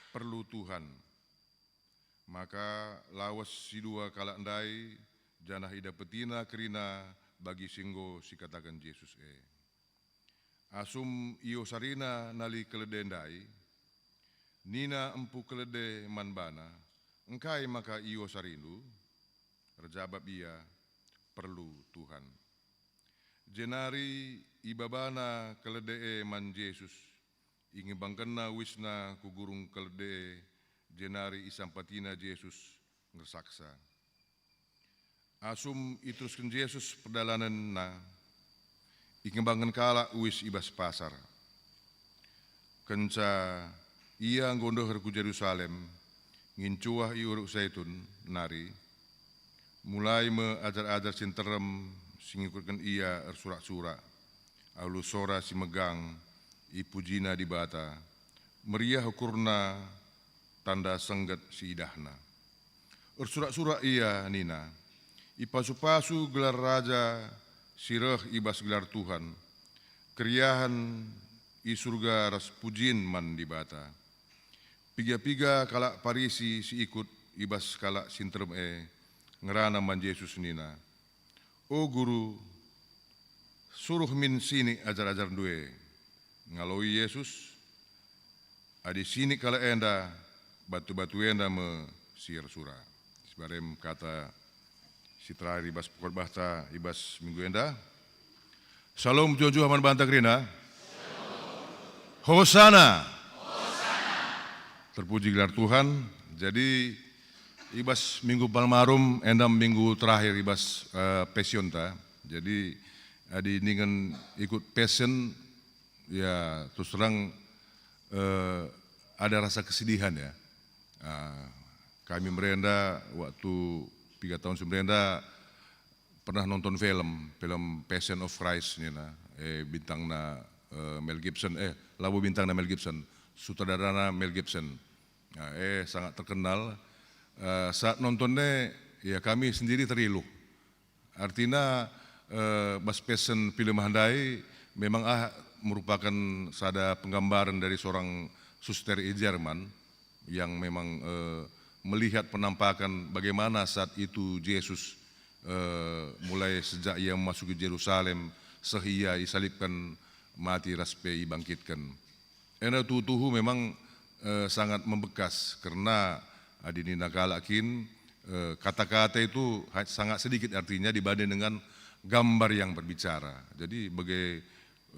"Perlu Tuhan." Maka lawes si dua kalak ndai, janah idapetina kerina bagi si enggo sikataken Jesus e. Asum iosarina nali kelede ndai, nina empu kelede man bana, "Engkai maka iosarindu?" Erjabap ia, "Perlu Tuhan." Jenari ibabana kelede e man Jesus, ingembangkenna uisna ku gurung kelede e, jenari isampatina Jesus ngersaksa. Asum iterusken Jesus perdalanenNa, ikembangken kalak uis i bas pasar. Kenca Ia enggo ndeher ku Jerusalem, ngincuah i Uruk Saitun nari, mulai me ajar-ajar si nterem si ngikutken Ia ersurak-surak, alu sora si megang, ipujina Dibata. Meriah ukurna, tanda sengget si idahna. Ersurak-surak ia nina, "Ipasu-pasu gelar Raja si reh i bas gelar Tuhan. Keriahen i Surga ras pujin man Dibata." Piga-piga kalak Parisi si ikut i bas kalak si nterem e ngerana man Jesus nina, "O Guru, suruh min sinik ajar-ajarNdu e." Ngaloi Jesus, "Adi sinik kalak enda, batu-batu enda me si ersurak." Sibarem kata si terakhir i bas pengkhotbahta i bas minggu enda. Shalom, mejuah-juah man banta kerina. Hosana. Terpuji gelar Tuhan. Jadi, i bas Minggu Palmarum, enda minggu terakhir i bas, eh, Passionta. Jadi, adi ningen ikut Passion, ya, terus terang, eh, ada rasa kesedihan, ya. Ah, kami merenda waktu tiga tahun si merenda pernah nonton film, film Passion of Christ nina, eh, bintangna, eh, Mel Gibson, eh, labo bintangna Mel Gibson, sutradarana Mel Gibson. Nah, eh, sangat terkenal. Eh, saat nonton e, ya, kami sendiri teriluh. Artina, eh, bas Passion film ndai memang, ah, merupakan sada penggambaren dari seorang suster i Jerman yang memang, eh, melihat penampakan bagaimana saat itu Jesus, eh, mulai sejak Ia memasuki Jerusalem, seh Ia isalibken, mati ras pe ibangkitken. Enda tuhu-tuhu memang, eh, sangat membekas, kerna adi nina kalak kin, eh, kata-kata itu ha-, sangat sedikit artinya dibanding dengan gambar yang berbicara. Jadi bage,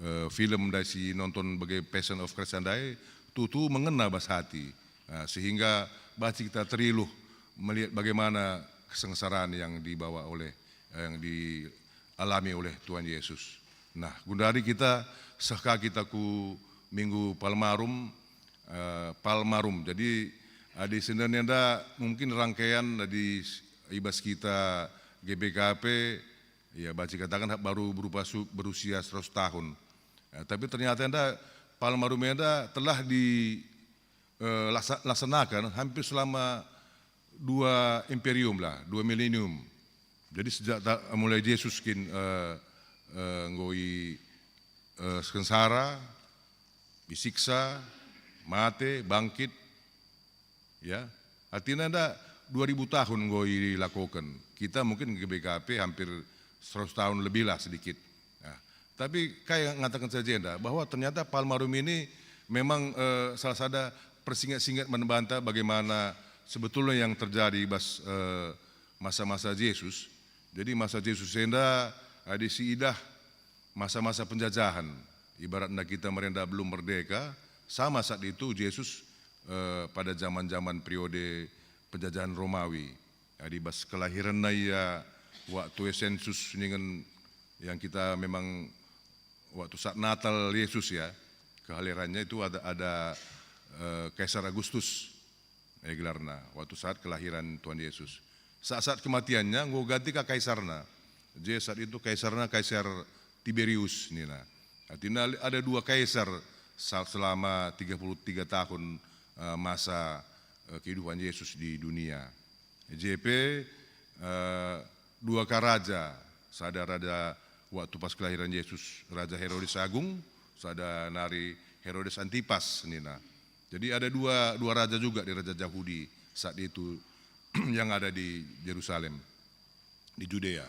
eh, film ndai si nonton bage Passion of Christ ndai, tuhu-tuhu mengena bas hati. Nah, sehingga banci kita teriluh melihat bagaimana kesengsaraan yang dibawa oleh, yang dialami oleh Tuhan Yesus. Nah, gundari kita seh ka kita ku Minggu Palmarum, eh, Palmarum. Jadi, adi senen enda mungkin rangkaian adi s-, i bas kita G B K P, ya, banci katakan baru berupa su-, berusia seratus tahun. Eh, tapi ternyata enda Palmarum enda telah di, eh, lasa-, laksanakan hampir selama dua imperium lah, dua milenium. Jadi sejak ta-, mulai Jesus kin, eh, eh, enggo i, eh, sengsara, isiksa, mate, bangkit, ya. Artina enda dua ribu tahun enggo ilakoken. Kita mungkin G B K P hampir seratus tahun lebih lah sedikit. Nah, tapi kai ngataken saja enda, bahwa ternyata Palmarum ini memang, eh, salah sada persinget-singet man banta bagaimana sebetulnya yang terjadi bas, eh, masa-masa Jesus. Jadi masa Jesus enda, adi siidah masa-masa penjajahan. Ibaratna kita merenda belum merdeka, sama saat itu Jesus, eh, pada zaman-zaman periode penjajahan Romawi. Adi bas kelahiranna ia, waktu sensus ningen yang kita memang waktu saat Natal Yesus ya, kelahirannya itu ada, ada, eh, Kaisar Agustus, eh, gelarna, waktu saat kelahiran Tuhan Yesus. Saat-saat kematiannya, enggo ganti ka kaisarna. Jadi saat itu kaisarna Kaisar Tiberius nina. Artinya ada dua kaisar sa-, selama tiga puluh tiga tahun, eh, masa, eh, kehidupan Yesus di dunia. J P, eh, dua ka raja, sada raja waktu pas kelahiran Yesus, Raja Herodes Agung, sada nari Herodes Antipas nina. Jadi ada dua, dua raja juga di raja Jahudi saat itu yang ada di Jerusalem, di Judea.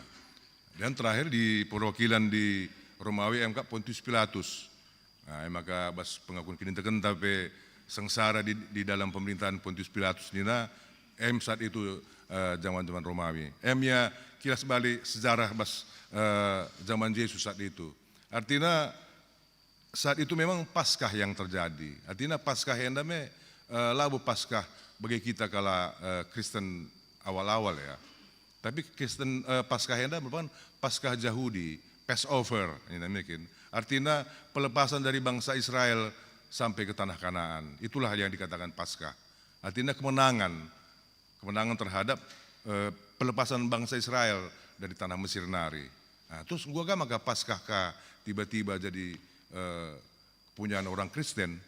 Dan terakhir di perwakilan di Romawi em kap Pontius Pilatus. Nah, e maka bas pengakun kinintekenta pe sengsara di, di dalam pemerintahan Pontius Pilatus nina, em saat itu, eh, zaman-zaman Romawi. Em ya kilas balik sejarah bas, eh, zaman Jesus saat itu. Artinya saat itu memang Paskah yang terjadi. Artinya Paskah enda me, eh, labo Paskah bagi kita kala, eh, Kristen awal-awal ya. Tapi Kristen, eh, Paskah enda merupakan Paskah Jahudi, Passover, ya, mungkin. Artinya pelepasan dari bangsa Israel sampai ke tanah Kanaan. Itulah yang dikatakan Paskah. Artinya kemenangan, kemenangan terhadap, eh, pelepasan bangsa Israel dari tanah Mesir nari. Nah, terus gua ga maka Paskah ka tiba-tiba jadi, eh, kepunyaan orang Kristen?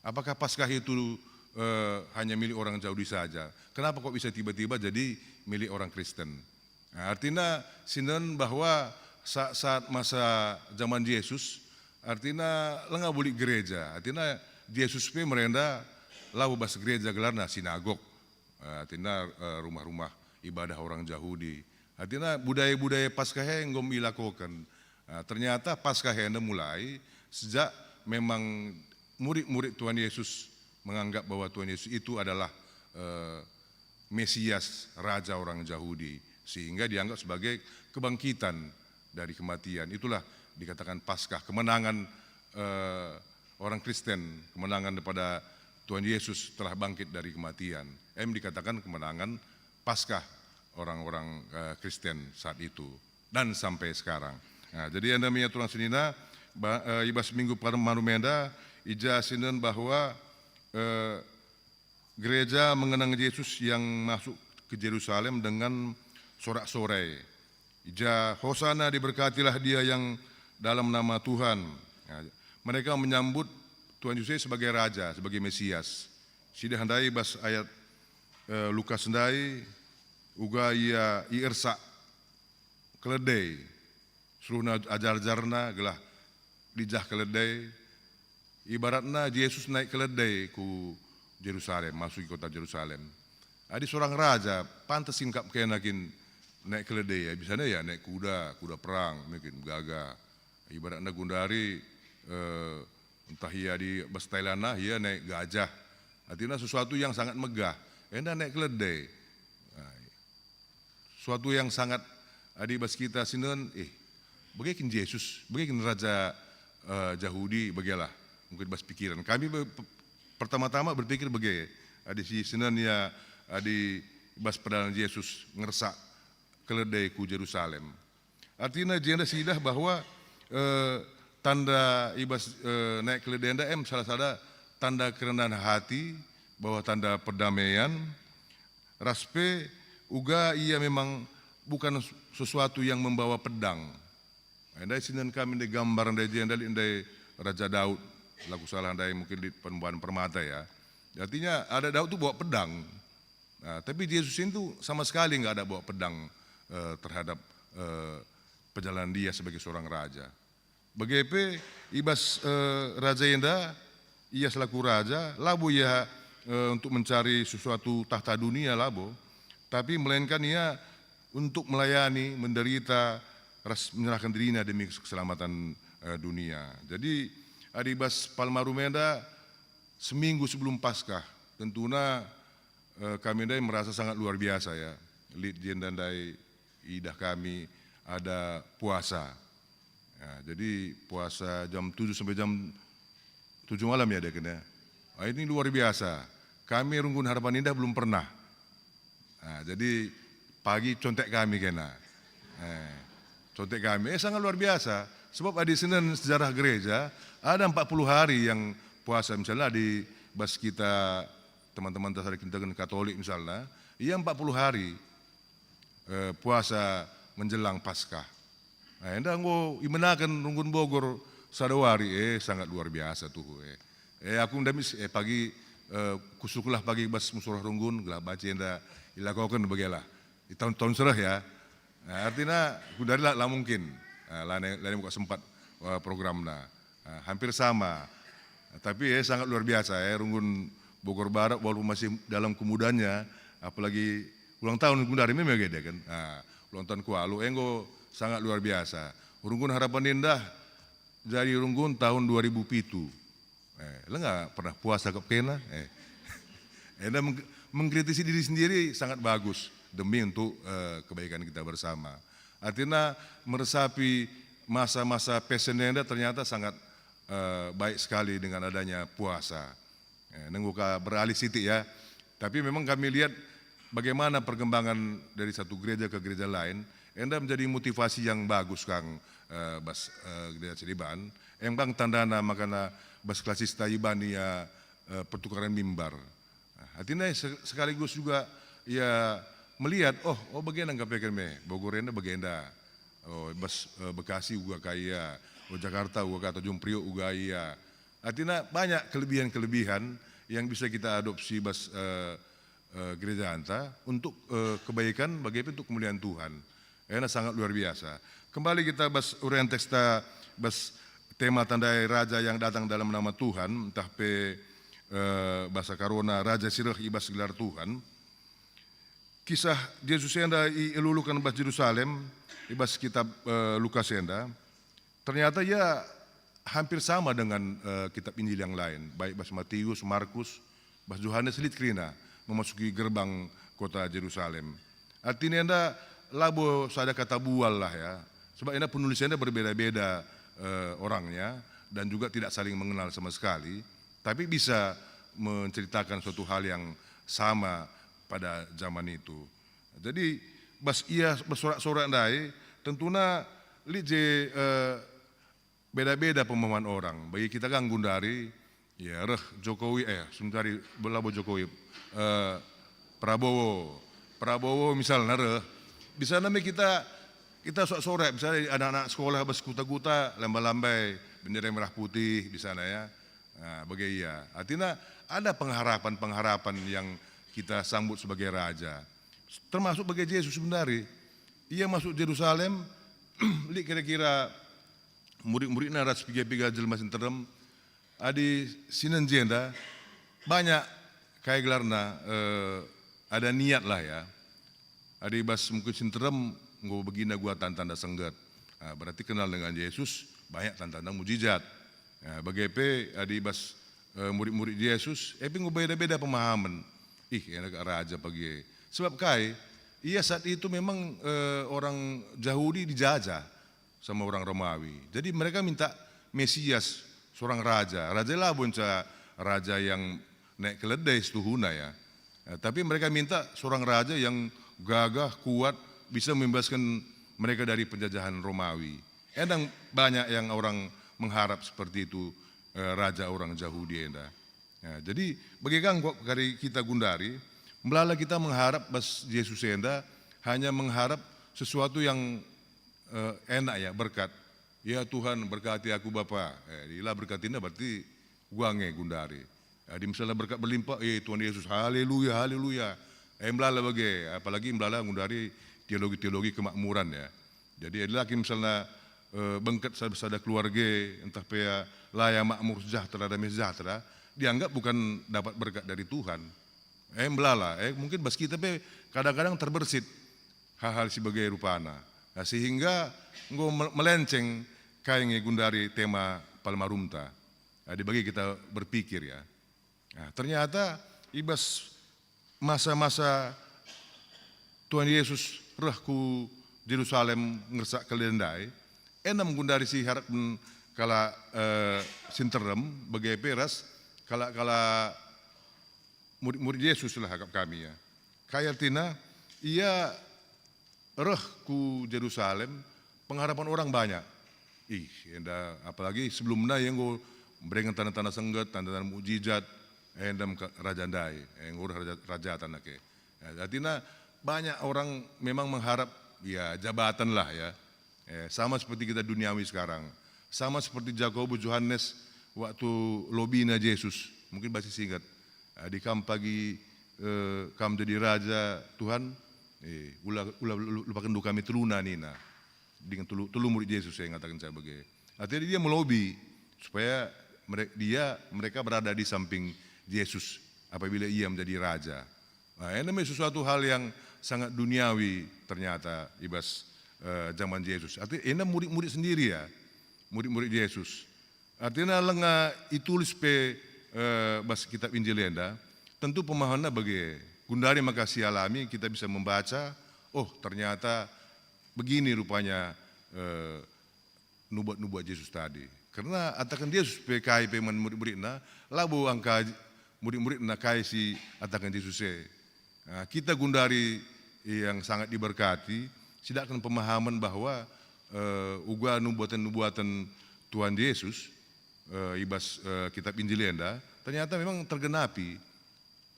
Apakah Paskah itu, eh, hanya milik orang Jahudi saja? Kenapa kok bisa tiba-tiba jadi milik orang Kristen? Nah, artinya sinen bahwa sa-, saat masa zaman Jesus, artinya lenga bulik gereja. Artinya Jesus pe merenda labo bas gereja gelarna sinagog. Eh, artinya, eh, rumah-rumah ibadah orang Jahudi. Artinya budaya-budaya Paskah e enggo ilakoken. Eh, ternyata Paskah enda mulai sejak memang murid-murid Tuhan Yesus menganggap bahwa Tuhan Yesus itu adalah, eh, Mesias, Raja orang Jahudi, sehingga dianggap sebagai kebangkitan dari kematian. Itulah dikatakan Paskah, kemenangan, eh, orang Kristen, kemenangan daripada Tuhan Yesus telah bangkit dari kematian. Em dikatakan kemenangan Paskah orang-orang, eh, Kristen saat itu dan sampai sekarang. Nah, jadi enda me ia tulang senina, ba-, eh, i bas Minggu Palmarum enda, i ja sinen bahwa, eh, gereja mengenang Jesus yang masuk ke Jerusalem dengan sorak-sorai. I ja, "Hosana, diberkatilah Dia yang dalam nama Tuhan." Ya, mereka menyambut Tuhan Yesus sebagai Raja, sebagai Mesias. Sidah ndai bas ayat, eh, Lukas ndai, uga Ia iersak keledai, suruhna ajar-ajarNa gelah lijah keledai. Ibaratna Jesus naik keledai ku Jerusalem, masuki kota Jerusalem. Adi seorang raja, pantas kin kap kena kin naik keledai, ya, bisana ya naik kuda, kuda perang, mungkin gaga. Ibaratna gundari, eh, ntah ia di bas Thailand nah, ia naik gajah. Artinya sesuatu yang sangat megah. Enda naik keledai. Nah, suatu yang sangat, adi bas kita sinen, eh, bage kin Jesus, bage kin Raja, eh, Jahudi, bagelah mungkin bas pikiran. Kami be-, pe-, pertama-tama berpikir bage, adi si sinen ya, adi bas perdalan Jesus ngersak keledai ku Jerusalem. Artina jenda siidah bahwa, eh, tanda i bas, eh, naik keledai enda em salah sada tanda kerendahan hati, bahwa tanda perdamaian, ras pe uga ia memang bukan sesuatu yang membawa pedang. Ndai sinen kami ndai gambar ndai jenda lit ndai Raja Daud, laku salah ndai mungkin lit Penembahan Permata ya. Artinya ada Daud tu bawa pedang. Nah, tapi Jesus itu sama sekali nggak ada bawa pedang, eh, terhadap, eh, perjalanan dia sebagai seorang raja. Bage pe i bas, eh, raja enda, ia selaku raja, labo ia, eh, untuk mencari sesuatu tahta dunia, labo, tapi melainkan ia untuk melayani, menderita, ras menyerahkan dirina demi keselamatan, eh, dunia. Jadi, adi bas Palmarum enda, seminggu sebelum Paskah, tentuna, eh, kami ndai merasa sangat luar biasa ya. Lit jenda ndai idah kami ada puasa. Ya, jadi puasa jam tujuh sampai jam tujuh malam ya, Deken, ya. Ah, ini luar biasa. Kami runggun Harapan Indah belum pernah. Nah, jadi pagi contek kami kena. Eh, contek kami. Eh, sangat luar biasa. Sebab adi sinen sejarah gereja, ada empat puluh hari yang puasa. Misalnya di bas kita teman-teman tas ada Kinten Katolik misalnya, ia empat puluh hari, eh, puasa menjelang Paskah. Nah, enda enggo ibenaken runggun Bogor Sada wari, eh, sangat luar biasa tuhu, eh. Eh, aku ndamis, eh, pagi, eh, kusuklah pagi bas musura runggun, gelah banci enda ilakoken bagelah. Di tahun-tahun sereh ya. Nah, artina gundari la, la mungkin. Nah, la ne, la ne muka sempat, eh, programna. Nah, hampir sama. Tapi, eh, sangat luar biasa, eh, runggun Bogor Barat walaupun masih dalam kemudaannya, apalagi ulang tahun gundari memang gede kan. Nah, ulang tahun kualu, eh, enggo sangat luar biasa. Runggun Harapan Indah jadi runggun tahun dua ribu pitu. Eh, lenga pernah puasa kap kena? Eh. Enda meng-, mengkritisi diri sendiri sangat bagus demi untuk, eh, kebaikan kita bersama. Artinya meresapi masa-masa pesen enda ternyata sangat, eh, baik sekali dengan adanya puasa. Eh, nunggu ka beralih sitik ya. Tapi memang kami lihat bagaimana perkembangan dari satu gereja ke gereja lain, enda menjadi motivasi yang bagus kang, eh, bas, eh, gereja Ciliban. Emang tandana makana bas klasista ibani ya, eh, pertukaran mimbar. Nah, artinya se-, sekaligus juga ya melihat, oh, oh, bagenda kepeken me, Bogor enda bagenda. Oh, bas, eh, Bekasi uga ka ia, oh, Jakarta uga ka, atau Jumpriuk uga ia. Artinya banyak kelebihan-kelebihan yang bisa kita adopsi bas, eh, eh, gereja anta untuk, eh, kebaikan bagi pe untuk kemuliaan Tuhan. Ena sangat luar biasa. Kembali kita bas urian teksta, bas tema tandai raja yang datang dalam nama Tuhan, ntah pe, eh, bahasa Karona raja si reh i bas gelar Tuhan. Kisah Jesus enda ieluluken bas Jerusalem, i bas kitab, eh, Lukas enda. Ternyata ia hampir sama dengan, eh, kitab Injil yang lain, baik bas Matius, Markus, bas Johanes lit kerina memasuki gerbang kota Jerusalem. Artina enda labo sada kata bual lah ya, sebab enda penulis enda berbeda-beda, eh, orangnya dan juga tidak saling mengenal sama sekali, tapi bisa menceritakan suatu hal yang sama pada zaman itu. Jadi bas ia bersorak-sorak ndai, tentuna lit je, eh, beda-beda pemahaman orang. Bagi kita kan gundari, ya, reh Jokowi, eh, sementari labo Jokowi, eh, Prabowo. Prabowo misalna reh, bisa nami kita, kita sorak-sorak, misalnya anak-anak sekolah bas kuta-kuta, lambai-lambai, bendera merah putih, misalnya ya. Nah, bage ia. Artinya ada pengharapan-pengharapan yang kita sambut sebagai raja. Termasuk bagi Jesus sebenari. Ia masuk Jerusalem, lit kira-kira murid-muridna ras piga-piga jelma si nterem. Adi sinen jenda, banyak kai gelarna, eh, ada niat lah ya. Adi bas mungkin si nterem enggo begina gua tanda-tanda sengget. Ah, berarti kenal dengan Yesus, banyak tanda-tanda mujizat. Ah, bage pe adi bas, eh, murid-murid Yesus, eh, pe enggo beda-beda pemahaman. Ih, enak raja pagi. Sebab kai? Ia saat itu memang, eh, orang Jahudi dijajah sama orang Romawi. Jadi mereka minta Mesias, seorang raja. Raja labo nca raja yang naik keledai setuhuna ya. Eh, tapi mereka minta seorang raja yang gagah, kuat, bisa membebaskan mereka dari penjajahan Romawi. Endang banyak yang orang mengharap seperti itu, eh, raja orang Jahudi enda. Ya, jadi bagi kang kok kari kita gundari, melala kita mengharap bas Jesus enda hanya mengharap sesuatu yang, eh, enak ya, berkat. "Ya Tuhan, berkati aku Bapa." Eh, ila berkatina berarti uga nge gundari. Adi misalnya berkat berlimpah, "Eh Tuhan Yesus, haleluya, haleluya." Eh, melala bage, apalagi melala gundari teologi-teologi kemakmuran ya. Jadi adi laki misalnya, eh, bengket sada, sada keluarga, entah pe ya laya makmur sejahtera, damai sejahtera, dianggap bukan dapat berkat dari Tuhan. Eh, melala, eh, mungkin bas kita pe kadang-kadang terbersit hal-hal si bage rupana. Nah, sehingga enggo mel-, melenceng kai nge gundari tema Palma Rumta. Nah, dibagi kita berpikir ya. Nah, ternyata i bas masa-masa Tuhan Yesus reh ku Jerusalem ngersak kele ndai, enem gundari si harapken kalak, eh, si nterem, bage pe ras kalak-kalak murid-murid Yesus lah akap kami ya. Kai artina, ia reh ku Jerusalem, pengharapan orang banyak. Ih, enda apalagi sebelumna ia enggo mberengen tanda-tanda sengget, tanda-tanda mujizat, enda me ka-, raja ndai, eh, enggo reh raja, raja tanda ke. Ya, artina banyak orang memang mengharap, ya, jabatan lah ya. Eh, sama seperti kita duniawi sekarang. Sama seperti Jakobus, Johanes waktu lobina Jesus. Mungkin basi singet. Adi kam pagi, eh, kam jadi raja, Tuhan, eh, ula, ula, ula, lupaken dulu kami teluna nina. Dengan telu, telu murid Jesus yang ngataken saya bage. Artinya dia melobi supaya mereka, dia, mereka berada di samping Jesus apabila ia menjadi raja. Nah, enda me sesuatu hal yang sangat duniawi ternyata i bas, eh, zaman Jesus. Artinya enda murid-murid sendiri ya, murid-murid Jesus. Artinya langa itulis pe, eh, bas kitab Injil enda, tentu pemahamanna bage. Gundari maka sialami kita bisa membaca, oh, ternyata begini rupanya, eh, nubuat-nubuat Jesus tadi. Karena ataken Jesus pe kai pe man murid-muridna, labo angka murid-muridna kai si ataken Jesus e. Nah, kita gundari yang sangat diberkati, sidaken pemahaman bahwa, eh, uga nubuaten-nubuaten Tuhan Jesus, eh, i bas, eh, kitab Injil enda, ternyata memang tergenapi.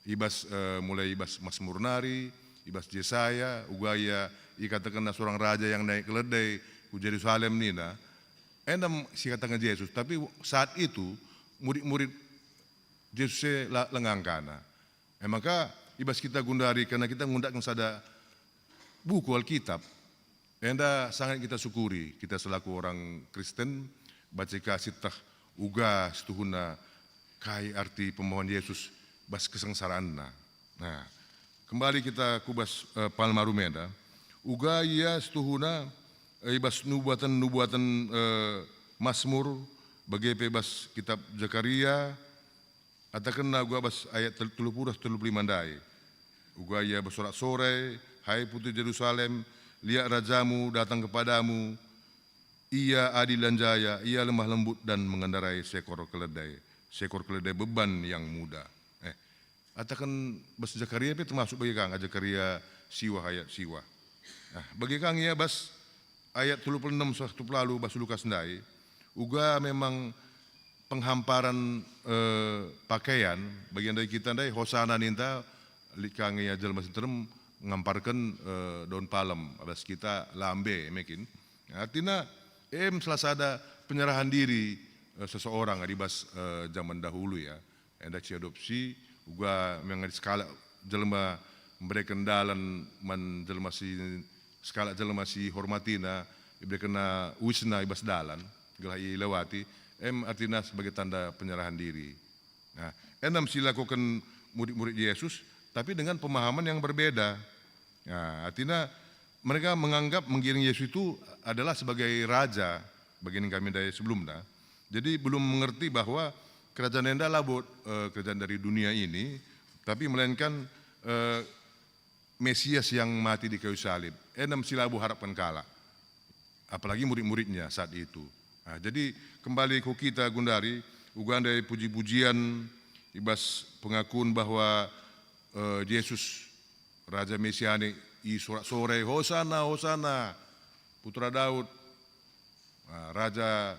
I bas, eh, mulai i bas Masmur nari, i bas Jesaya, uga ia ikatakenna seorang raja yang naik keledai ku Jerusalem nina, enda sikataken Jesus. Tapi saat itu murid-murid Jesus e la, langa angkana. E maka i bas kita gundari, karena kita ngundakken sada buku Alkitab, enda sangat kita syukuri, kita selaku orang Kristen, banci ka sieteh uga situhuna kai arti pemahaman Jesus bas kesengsaranna. Nah, kembali kita ku bas, eh, Palmarum enda, uga ia situhuna, eh, i bas nubuaten-nubuaten, eh, Masmur, bage pe bas kitab Jakaria, atakenna uga bas ayat tel-, telu puluh ras telu puluh lima ndai. Uga ia bersorak-sorai, "Hai Putri Jerusalem, liak rajamu datang kepadamu, ia adil dan jaya, ia lemah lembut dan mengendarai seekor keledai, seekor keledai beban yang muda." Eh, ataken bas Jakaria pe termasuk bage ka, Jakaria siwah ayat siwah. Nah, bage ka ia bas ayat telu puluh enem seh telu puluh bas Lukas ndai, uga memang penghamparan, eh, pakaian, bagian dari kita ndai, hosana ninta, lit ka nge ia jelma si nterem ngamparken, eh, daun palem, abas kita lambe mekin. Artina, em salah sada penyerahan diri, eh, seseorang adi bas, eh, zaman dahulu ya. Enda si adopsi, uga memang sekalak jelma mbereken dalan man jelma si, sekalak jelma si hormatina, iberekenna uisna i bas dalan, gelah ilewati, em artina sebagai tanda penyerahan diri. Nah, enda me si ilakoken murid-murid Jesus, tapi dengan pemahaman yang berbeda. Nah, artina mereka menganggap menggiring Yesus itu adalah sebagai raja, bagian kami dari sebelumnya. Jadi belum mengerti bahwa kerajaan enda labo, eh, kerajaan dari dunia ini, tapi melainkan, eh, Mesias yang mati di kayu salib. Enda me si labo harapken kalak, apalagi murid-muridnya saat itu. Nah, jadi kembali ku kita gundari, uga ndai puji-pujian i bas pengakun bahwa, eh, Jesus Raja Mesianik, isorak-sorai, "Hosana, Hosana, Putra Daud, ah, Raja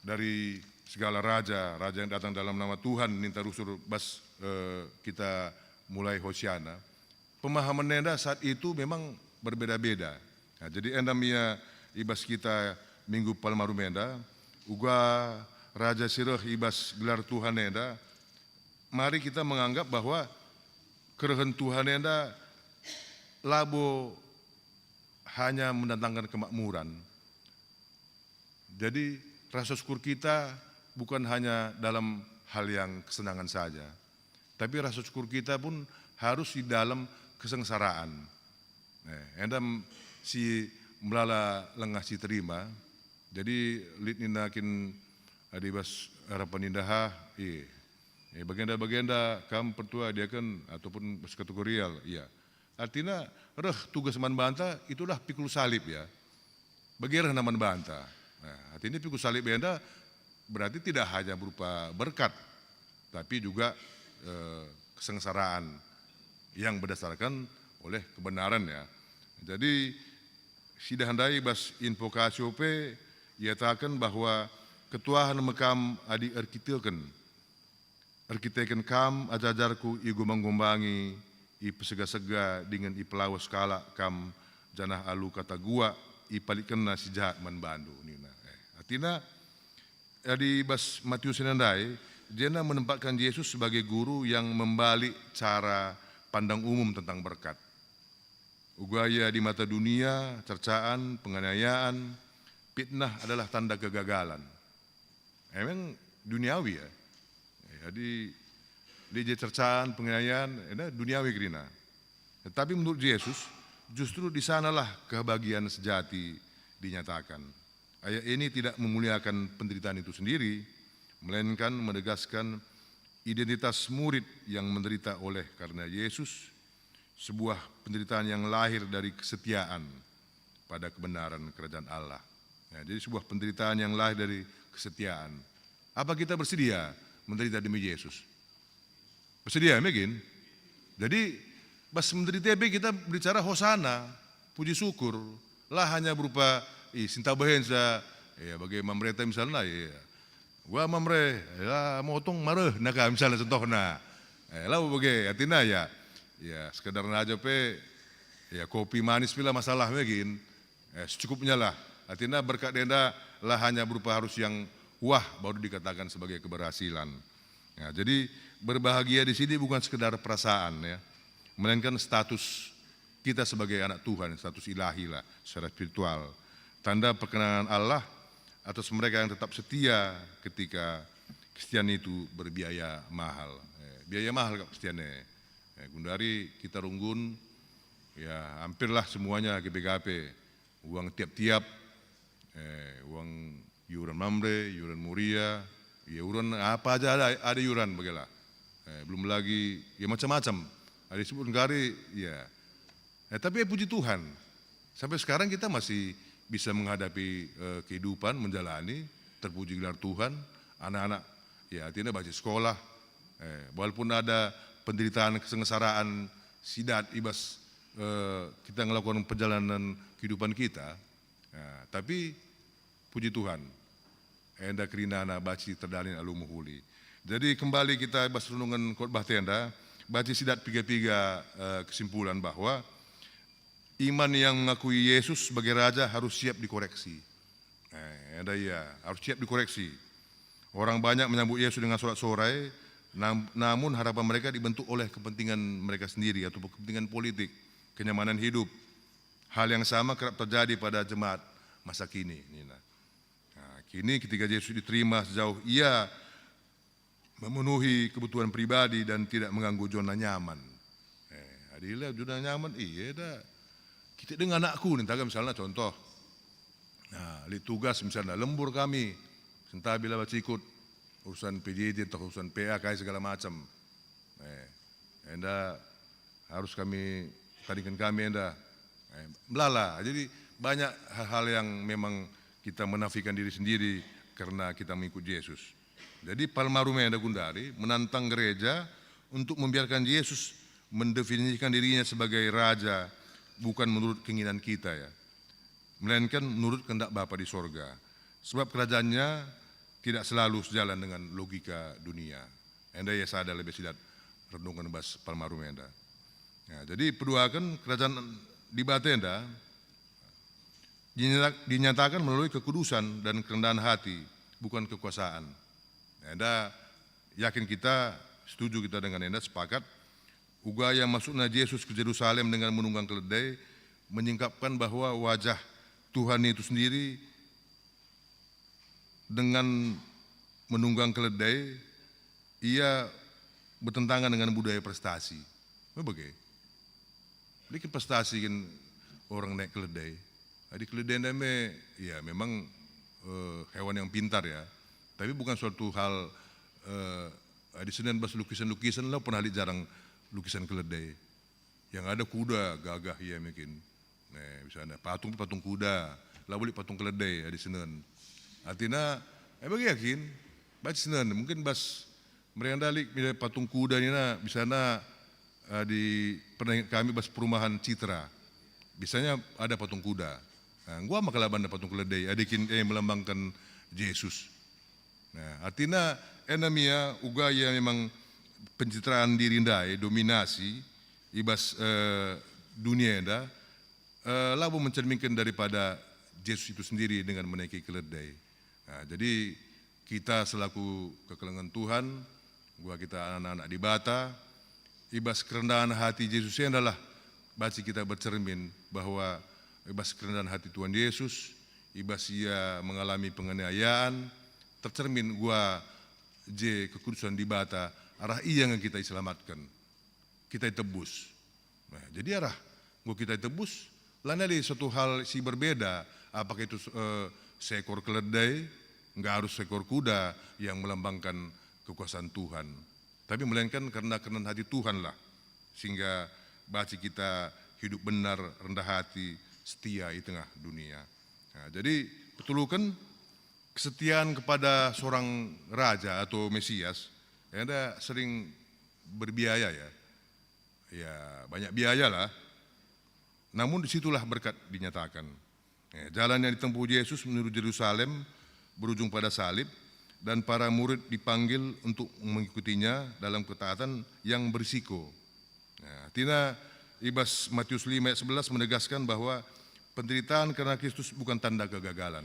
dari segala raja, Raja yang datang dalam nama Tuhan," ninta rusur bas, eh, kita mulai Hosiana. Pemahaman enda saat itu memang berbeda-beda. Nah, jadi enda me ia i bas kita Minggu Palmarum enda, uga raja si reh i bas gelar Tuhan enda, mari kita menganggap bahwa kerehen Tuhan enda labo hanya mendatangkan kemakmuran. Jadi, rasa syukur kita bukan hanya dalam hal yang kesenangan saja, tapi rasa syukur kita pun harus di dalam kesengsaraan. Eh, enda me si melala langa si terima. Jadi, lit nina kin adi bas arapan indaha, eh, eh, bagenda-bagenda kam pertua diaken ataupun bas kategorial, iya. Artina reh tugas man banta itulah pikul salib, ya. Bage rehna man banta. Nah, artina pikul salib enda berarti tidak hanya berupa berkat, tapi juga, eh, kesengsaraan yang berdasarkan oleh kebenaran, ya. Jadi, sidah ndai bas Invocatio pe iataken bahwa ketuahen me kam adi erkiteken, erkiteken kam ajar-ajarku igombang-gombangi, ipesega-sega dingen ipelawes kalak kam, janah alu kata guak ipalitkenna si jahat man bandu, nina. Eh, Tina, jadi bas Matius enda ndai, jenda menempatkan Jesus sebagai guru yang membalik cara pandang umum tentang berkat. Uga ia di mata dunia, cercaan, penganiayaan, fitnah adalah tanda kegagalan. Emang duniawi ya. Jadi dia je cercaan, penganiayaan, enda duniawi kerina. Tetapi menurut Jesus, justru di sanalah kebahagiaan sejati dinyatakan. Ayat ini tidak memuliakan penderitaan itu sendiri, melainkan menegaskan identitas murid yang menderita oleh karena Yesus, sebuah penderitaan yang lahir dari kesetiaan pada kebenaran kerajaan Allah. Ya, jadi sebuah penderitaan yang lahir dari kesetiaan. Apa kita bersedia menderita demi Yesus? Bersedia, mungkin. Jadi, bas menderita pe kita berbicara hosana, puji syukur. Lah hanya berupa, ih, sinta behensa, ya, bage mamreta misalna, ya. Wah, mamre, ya, motong mareh, naka misalna contohna. Eh, lau bage, artina ya, ya, sekedar naja pe, ya, kopi manis pila masalah mungkin. Eh, secukupnya lah. Artina berkat enda lah hanya berupa harus yang wah baru dikatakan sebagai keberhasilan. Ya, jadi berbahagia di sini bukan sekedar perasaan ya, melainkan status kita sebagai anak Tuhan, status ilahi lah secara spiritual. Tanda perkenan Allah atas mereka yang tetap setia ketika Kristen itu berbiaya mahal. Eh, biaya mahal kap Kristen eh. Eh, gundari kita runggun, ya, hampirlah semuanya gape-gape. Uang tiap-tiap, eh, uang iuran mamre, iuran muria, ya, iuran apa aja ada, ada iuran bagela. Eh, belum lagi, ya, macam-macam. Ada disebut nggari, ya. Eh, tapi, eh, puji Tuhan, sampai sekarang kita masih bisa menghadapi, eh, kehidupan, menjalani, terpuji gelar Tuhan, anak-anak, ya, artinya masih sekolah, eh, walaupun ada penderitaan, kesengsaraan, sidat ibas, eh, kita ngelakukan perjalanan kehidupan kita, ya, tapi puji Tuhan, enda kerinana banci terdalin alu mehuli. Jadi kembali kita bas renungan khotbah enda, banci sidat piga-piga, eh, kesimpulan bahwa iman yang mengakui Yesus sebagai Raja harus siap dikoreksi. Eh, enda ia, harus siap dikoreksi. Orang banyak menyambut Yesus dengan sorak-sorai, nam-, namun harapan mereka dibentuk oleh kepentingan mereka sendiri atau kepentingan politik, kenyamanan hidup. Hal yang sama kerap terjadi pada jemaat masa kini, nina. Nah, kini ketika Yesus diterima sejauh ia memenuhi kebutuhan pribadi dan tidak mengganggu zona nyaman. Eh, adila zona nyaman, iya da. Kita dengan anakku nih, taga misalnya contoh. Nah, lit tugas misalnya lembur kami, sentabi la bacikut urusan P J J atau urusan P A kai segala macam. Eh, enda harus kami tadingken kami enda. Eh, melala. Jadi banyak hal-hal yang memang kita menafikan diri sendiri karena kita mengikut Yesus. Jadi Palmarum enda gundari menantang gereja untuk membiarkan Yesus mendefinisikan dirinya sebagai Raja bukan menurut keinginan kita ya, melainkan menurut kehendak Bapa di sorga. Sebab kerajaannya tidak selalu sejalan dengan logika dunia. Enda ia sada lebe sidat renungan bas Palmarum enda. Ya, jadi peduaken kerajaan Dibata enda dinyata-, dinyatakan melalui kekudusan dan kerendahan hati, bukan kekuasaan. Enda yakin kita, setuju kita dengan enda, sepakat, uga yang masukna Jesus ke Jerusalem dengan menunggang keledai menyingkapkan bahwa wajah Tuhan itu sendiri dengan menunggang keledai, ia bertentangan dengan budaya prestasi. Me bage. Lit kin prestasi kin orang naik keledai. Jadi keledai enda me, ya memang, eh, hewan yang pintar ya. Tapi bukan suatu hal, eh, adi senen bas lukisan-lukisan lah pernah lit jarang lukisan keledai. Yang ada kuda gagah ia mungkin. Nah, misalnya patung, patung kuda, labo lit patung keledai adi senen. Artina, eh bagi yakin, bas senen, mungkin bas merenda lit patung kuda nina, misalnya, eh, di pernah inget kami bas perumahan Citra. Biasanya ada patung kuda. Nah, gua maka laban patung keledai, adi kin, eh, melambangkan Jesus. Nah, artina enda me ia uga ia memang pencitraan diri ndai, dominasi i bas, eh, dunia enda, eh, labo mencerminken daripada Jesus itu sendiri dengan menaiki keledai. Nah, jadi kita selaku kekelengen Tuhan, gua kita anak-anak Dibata, i bas kerendahan hati Jesus endalah banci kita bercermin bahwa i bas kerendahan hati Tuhan Yesus, i bas Ia mengalami penganiayaan, tercermin gua je kekudusan Dibata, arah Ia nge kita iselamatken, kita itebus. Nah, jadi arah enggo kita itebus, lanai lit suatu hal si berbeda, apakah itu, eh, seekor keledai, nggak harus seekor kuda yang melambangkan kekuasaan Tuhan. Tapi melainkan karena kerendahan hati Tuhanlah, sehingga banci kita hidup benar, rendah hati, setia i tengah dunia. Nah, jadi peteluken, kesetiaan kepada seorang raja atau Mesias, enda sering berbiaya, ya. Ya, banyak biayalah. Namun di situlah berkat dinyatakan. Ya, jalan yang ditempuh Yesus menuju Jerusalem berujung pada salib, dan para murid dipanggil untuk mengikutinya dalam ketaatan yang berisiko. Ya, artina i bas Matius lima ayat sebelas menegaskan bahwa penderitaan karena Kristus bukan tanda kegagalan,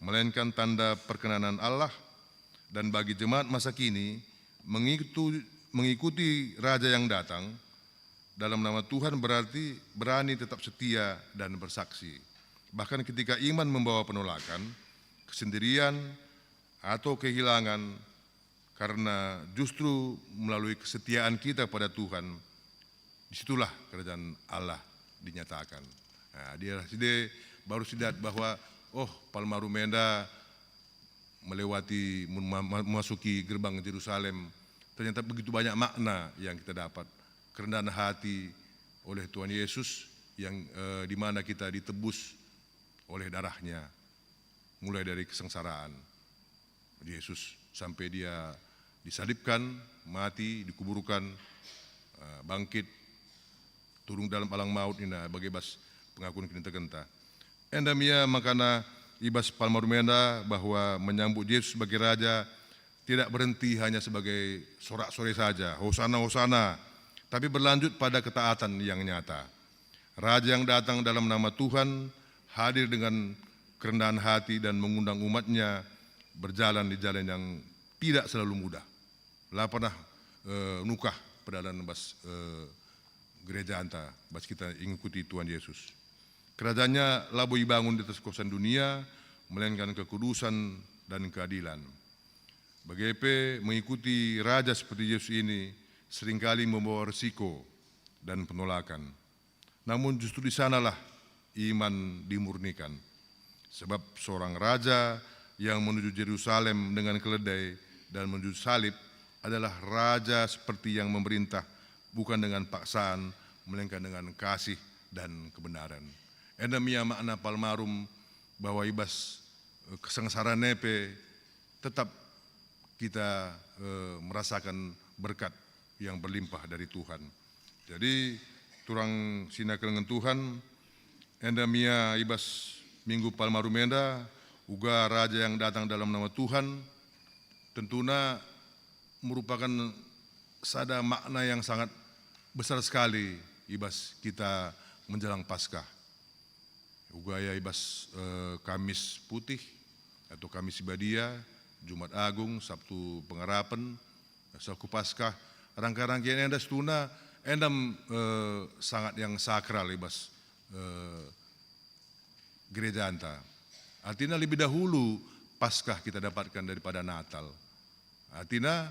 melainkan tanda perkenan Allah. Dan bagi jemaat masa kini, mengiku-, mengikuti Raja yang datang dalam nama Tuhan berarti berani tetap setia dan bersaksi. Bahkan ketika iman membawa penolakan, kesendirian, atau kehilangan, karena justru melalui kesetiaan kita pada Tuhan, di situlah kerajaan Allah dinyatakan. Nah, dia side baru sidat bahwa, oh, Palmarum enda melewati mun ma-, ma-, memasuki gerbang Jerusalem, ternyata begitu banyak makna yang kita dapat. Kerendahan hati oleh Tuhan Yesus yang, eh, di mana kita ditebus oleh darahnya, mulai dari kesengsaraan Yesus sampai Dia disalibkan, mati, dikuburkan, eh, bangkit, turun dalam alang maut nina bage bas pengakun kinitekenta. Enda me ia makana i bas Palmarum enda bahwa menyambut Jesus sebagai Raja tidak berhenti hanya sebagai sorak-sorai saja, "Hosana, Hosana," tapi berlanjut pada ketaatan yang nyata. Raja yang datang dalam nama Tuhan hadir dengan kerendahan hati dan mengundang umatnya berjalan di jalan yang tidak selalu mudah. La pernah, eh, nukah perjalanan bas, eh, gerejanta, bas kita ngikuti Tuhan Yesus. Kerajaannya labo ibangun di atas kuasa dunia, melainkan kekudusan dan keadilan. Bage pe, mengikuti Raja seperti Yesus ini seringkali membawa resiko dan penolakan. Namun justru di sanalah iman dimurnikan. Sebab seorang raja yang menuju Jerusalem dengan keledai dan menuju salib adalah raja seperti yang memerintah, bukan dengan paksaan, melainkan dengan kasih dan kebenaran. Enda me ia makna Palmarum, bahwa i bas, eh, kesengsaraan e pe tetap kita, eh, merasakan berkat yang berlimpah dari Tuhan. Jadi, turang si kekelengen Tuhan, enda me ia i bas Minggu Palmarum enda, uga Raja yang datang dalam nama Tuhan, tentuna merupakan sada makna yang sangat besar sekali i bas kita menjelang Paskah. Uga ia i bas, eh, Kamis Putih atau Kamis si Badia, Jumat Agung, Sabtu Pengarapen, selaku Paskah, rangka-rangka enda situhuna enda, eh, sangat yang sakral i bas, eh, gerejanta. Artina lebih dahulu Paskah kita dapatkan daripada Natal. Artina,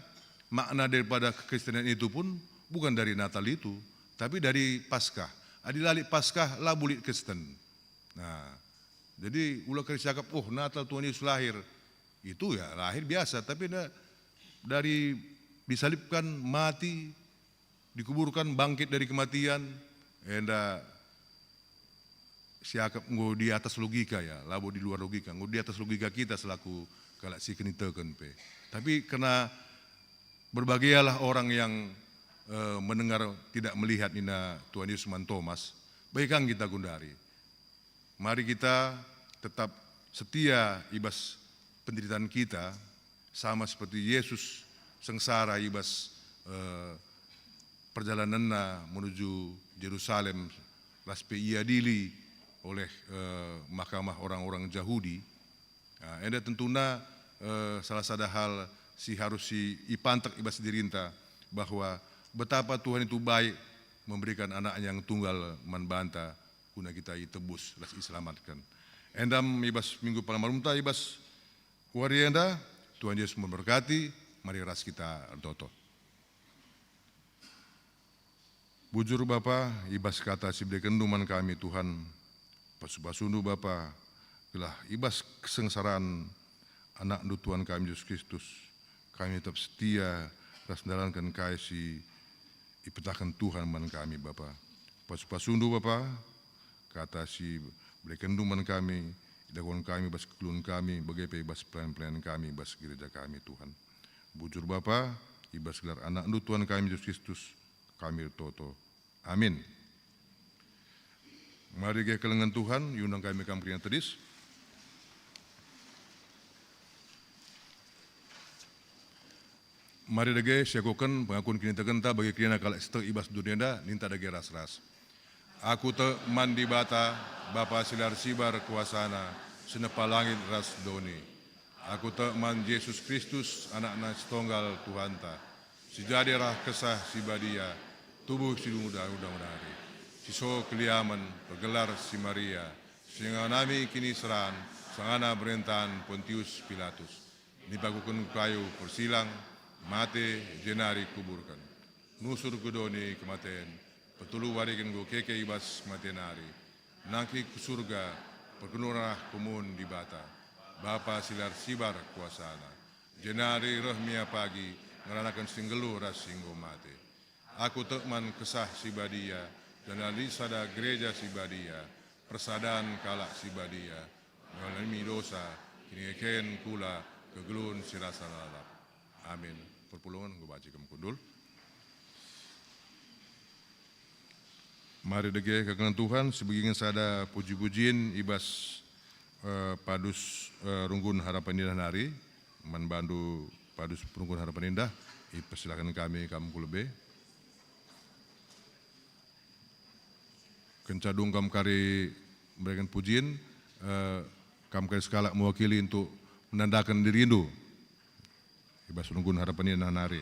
makna daripada kekristenan itu pun bukan dari Natal itu, tapi dari Paskah. Adi la lit Paskah, labo lit Kristen. Nah, jadi ula kari siakap, "Oh, Natal Tuhan Yesus lahir." Itu ya, lahir biasa, tapi na-, dari disalibkan, mati, dikuburkan, bangkit dari kematian, enda siakap enggo di atas logika ya, labo di luar logika, enggo di atas logika kita selaku kalak si kiniteken pe. Tapi kerna berbahagialah orang yang, eh, mendengar tidak melihat nina Tuhan Yesus man Thomas, bage ka kita gundari. Mari kita tetap setia i bas penderitaan kita, sama seperti Yesus sengsara i bas, eh, perjalanenna menuju Jerusalem, ras pe iadili oleh, eh, mahkamah orang-orang Jahudi. Nah, enda tentuna, eh, salah sada hal si harus si ipantek i bas dirinta, bahwa betapa Tuhan itu baik memberikan anakNa yang tunggal man banta, guna kita itebus ras iselamatken. Enda me i bas minggu paling malumta i bas wari enda, Tuhan Yesus memberkati, mari ras kita ertoto. Bujur Bapa, i bas kata si iberekenNdu man kami, Tuhan, pasu-pasuNdu Bapa, gelah i bas kesengsaran AnakNdu Tuhan kami Jesus Kristus, kami tetap setia ras ndalanken kai si ipetahken Tuhan man kami, Bapa. Pasu-pasuNdu, Bapa, kata si iberekenNdu man kami, idagon kami bas kegeluhen kami, bage pe i bas pelayan-pelayan kami, bas gereja kami, Tuhan. Bujur Bapa, i bas gelar AnakNdu Tuhan kami, Jesus Kristus, kami ertoto. Amin. Mari dage kekelengen Tuhan, iundang kami kam kerina tedis. Mari dage siakuken pengakun kinitekenta bagi kerina kalak si tek i bas doni enda, ninta dage ras-ras. Aku tek man Dibata, Bapa si la ersibar kuasaNa, si nepa langit ras doni. Aku tek man Jesus Kristus, AnakNa si tonggal Tuhanta, si jadi arah Kesah Si Badia, tubuh si dungda-unda nari, si so keliamen, ergelar si Maria, si ngenanami kiniseran, sangana pemerintahen Pontius Pilatus. Nipakuken ku kayu persilang, mate, jenari kuburken. Nusur ku doni kematen, petelu wari kin enggo keke i bas kemate nari. Nangkih ku Surga, perkenndu arah kemuhen Dibata, Bapa si la ersibar kuasaNa. Jenari reh me ia pagi ngeranaken si nggeluh ras si enggo mate. Aku tek man Kesah Si Badia, janah lit sada Gereja Si Badia, persadan kalak si badia, ngalemi dosa, kinekeken, kula, kegeluhen si rasa lalap. Amin. Perpulungen enggo banci kam kundul. Mari dage kekelengen Tuhan, sibegingen sada puji-pujin i bas, eh, padus, eh, runggun harapan indah nari, man bandu padus runggun harapan indah, ipersilaken kami kam ku lebe. Kenca dung kam kari mereken pujin, eh, kam kari sekalak mewakili untuk menandaken dirindu i bas runggun harapan indah nari.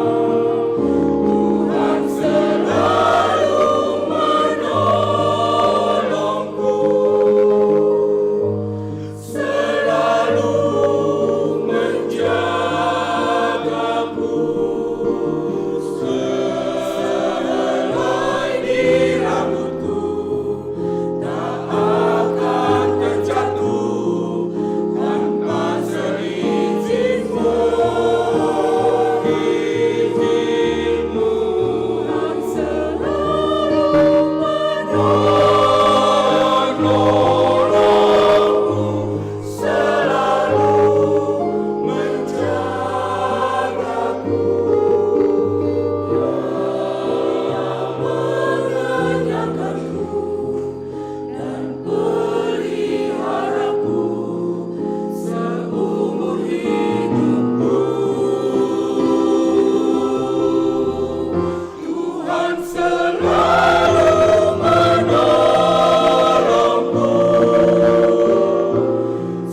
Tuhan selalu menolongku, selalu menjagaku, sehelai di rambutku. Tak akan terjatuh tanpa seizin-Mu, izin-Mu. Tuhan selalu menolongku, selalu menjagaku. Ia mengenyangkanku dan peliharaku seumur hidupku. Tuhan selalu menolongku,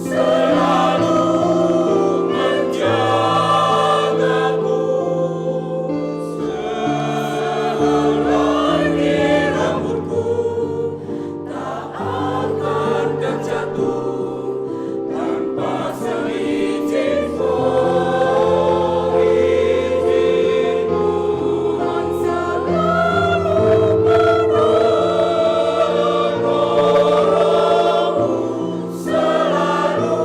selalu menjagaku, sehelai di rambutku. Tak akan terjatuh tanpa seizin-Mu, izin-Mu. Tuhan selalu menolongku, selalu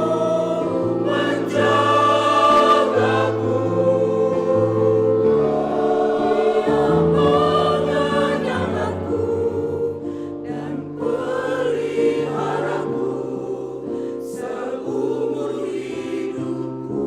menjagaku. Ia mengenyangkanku dan peliharaku seumur hidupku, hidupku.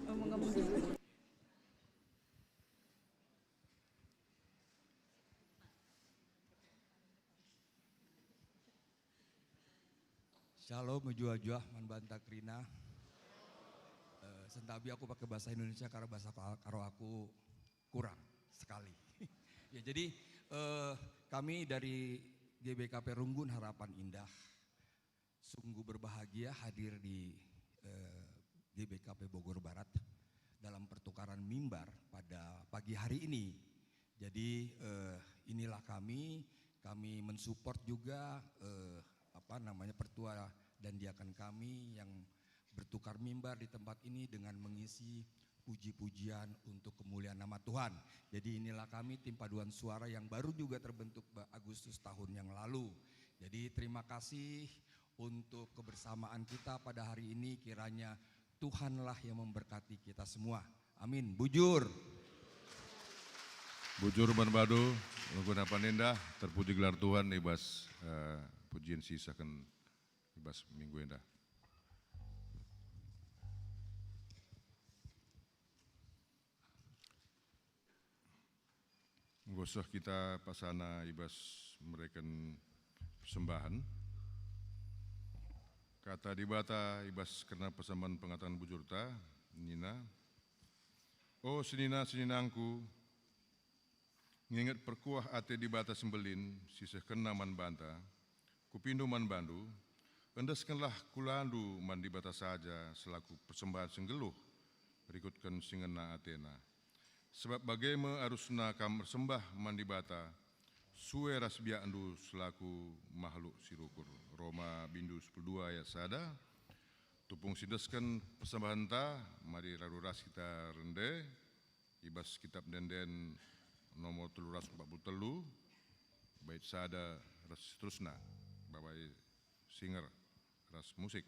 Amin. Shalom, mejuah-juah man banta kerina. Eh, sentabi aku pakai bahasa Indonesia karena bahasa ka-, karo aku kurang sekali. Ya, jadi, eh, kami dari G B K P Runggun Harapan Indah sungguh berbahagia hadir di, eh, G B K P Bogor Barat dalam pertukaran mimbar pada pagi hari ini. Jadi, eh, inilah kami, kami mensupport juga, eh, apa namanya, pertua dan diaken kami yang bertukar mimbar di tempat ini dengan mengisi puji-pujian untuk kemuliaan nama Tuhan. Jadi inilah kami, tim paduan suara yang baru juga terbentuk ba-, Agustus tahun yang lalu. Jadi terima kasih untuk kebersamaan kita pada hari ini, kiranya Tuhanlah yang memberkati kita semua. Amin. Bujur. Bujur man bandu, Runggun Harapan Indah, terpuji gelar Tuhan i bas, eh, pujin si isehken i bas minggu enda. Enggo seh kita pasana i bas mereken persembahen. Kata Dibata i bas kerna persembahen pengataken bujurta, nina, "O senina-seninangku, nginget perkuah ate Dibata si Mbelin si isehkenNa man banta, Kupindu man bandu, endeskenlah kulandu man Dibata saja selaku persembahen si nggeluh, rikutken si ngena ateNa. Sabap bage me arusna kam ersembah man Dibata, sue ras biakndu selaku mahluk si rukur." Roma bindu sepuluh dua ayat sada. Tupung si endesken persembahenta, mari radu ras kita rende. I bas Kitab Ende-enden nomor telu ratus empat puluh telu, bait sada ras seterusna, babai singer ras musik.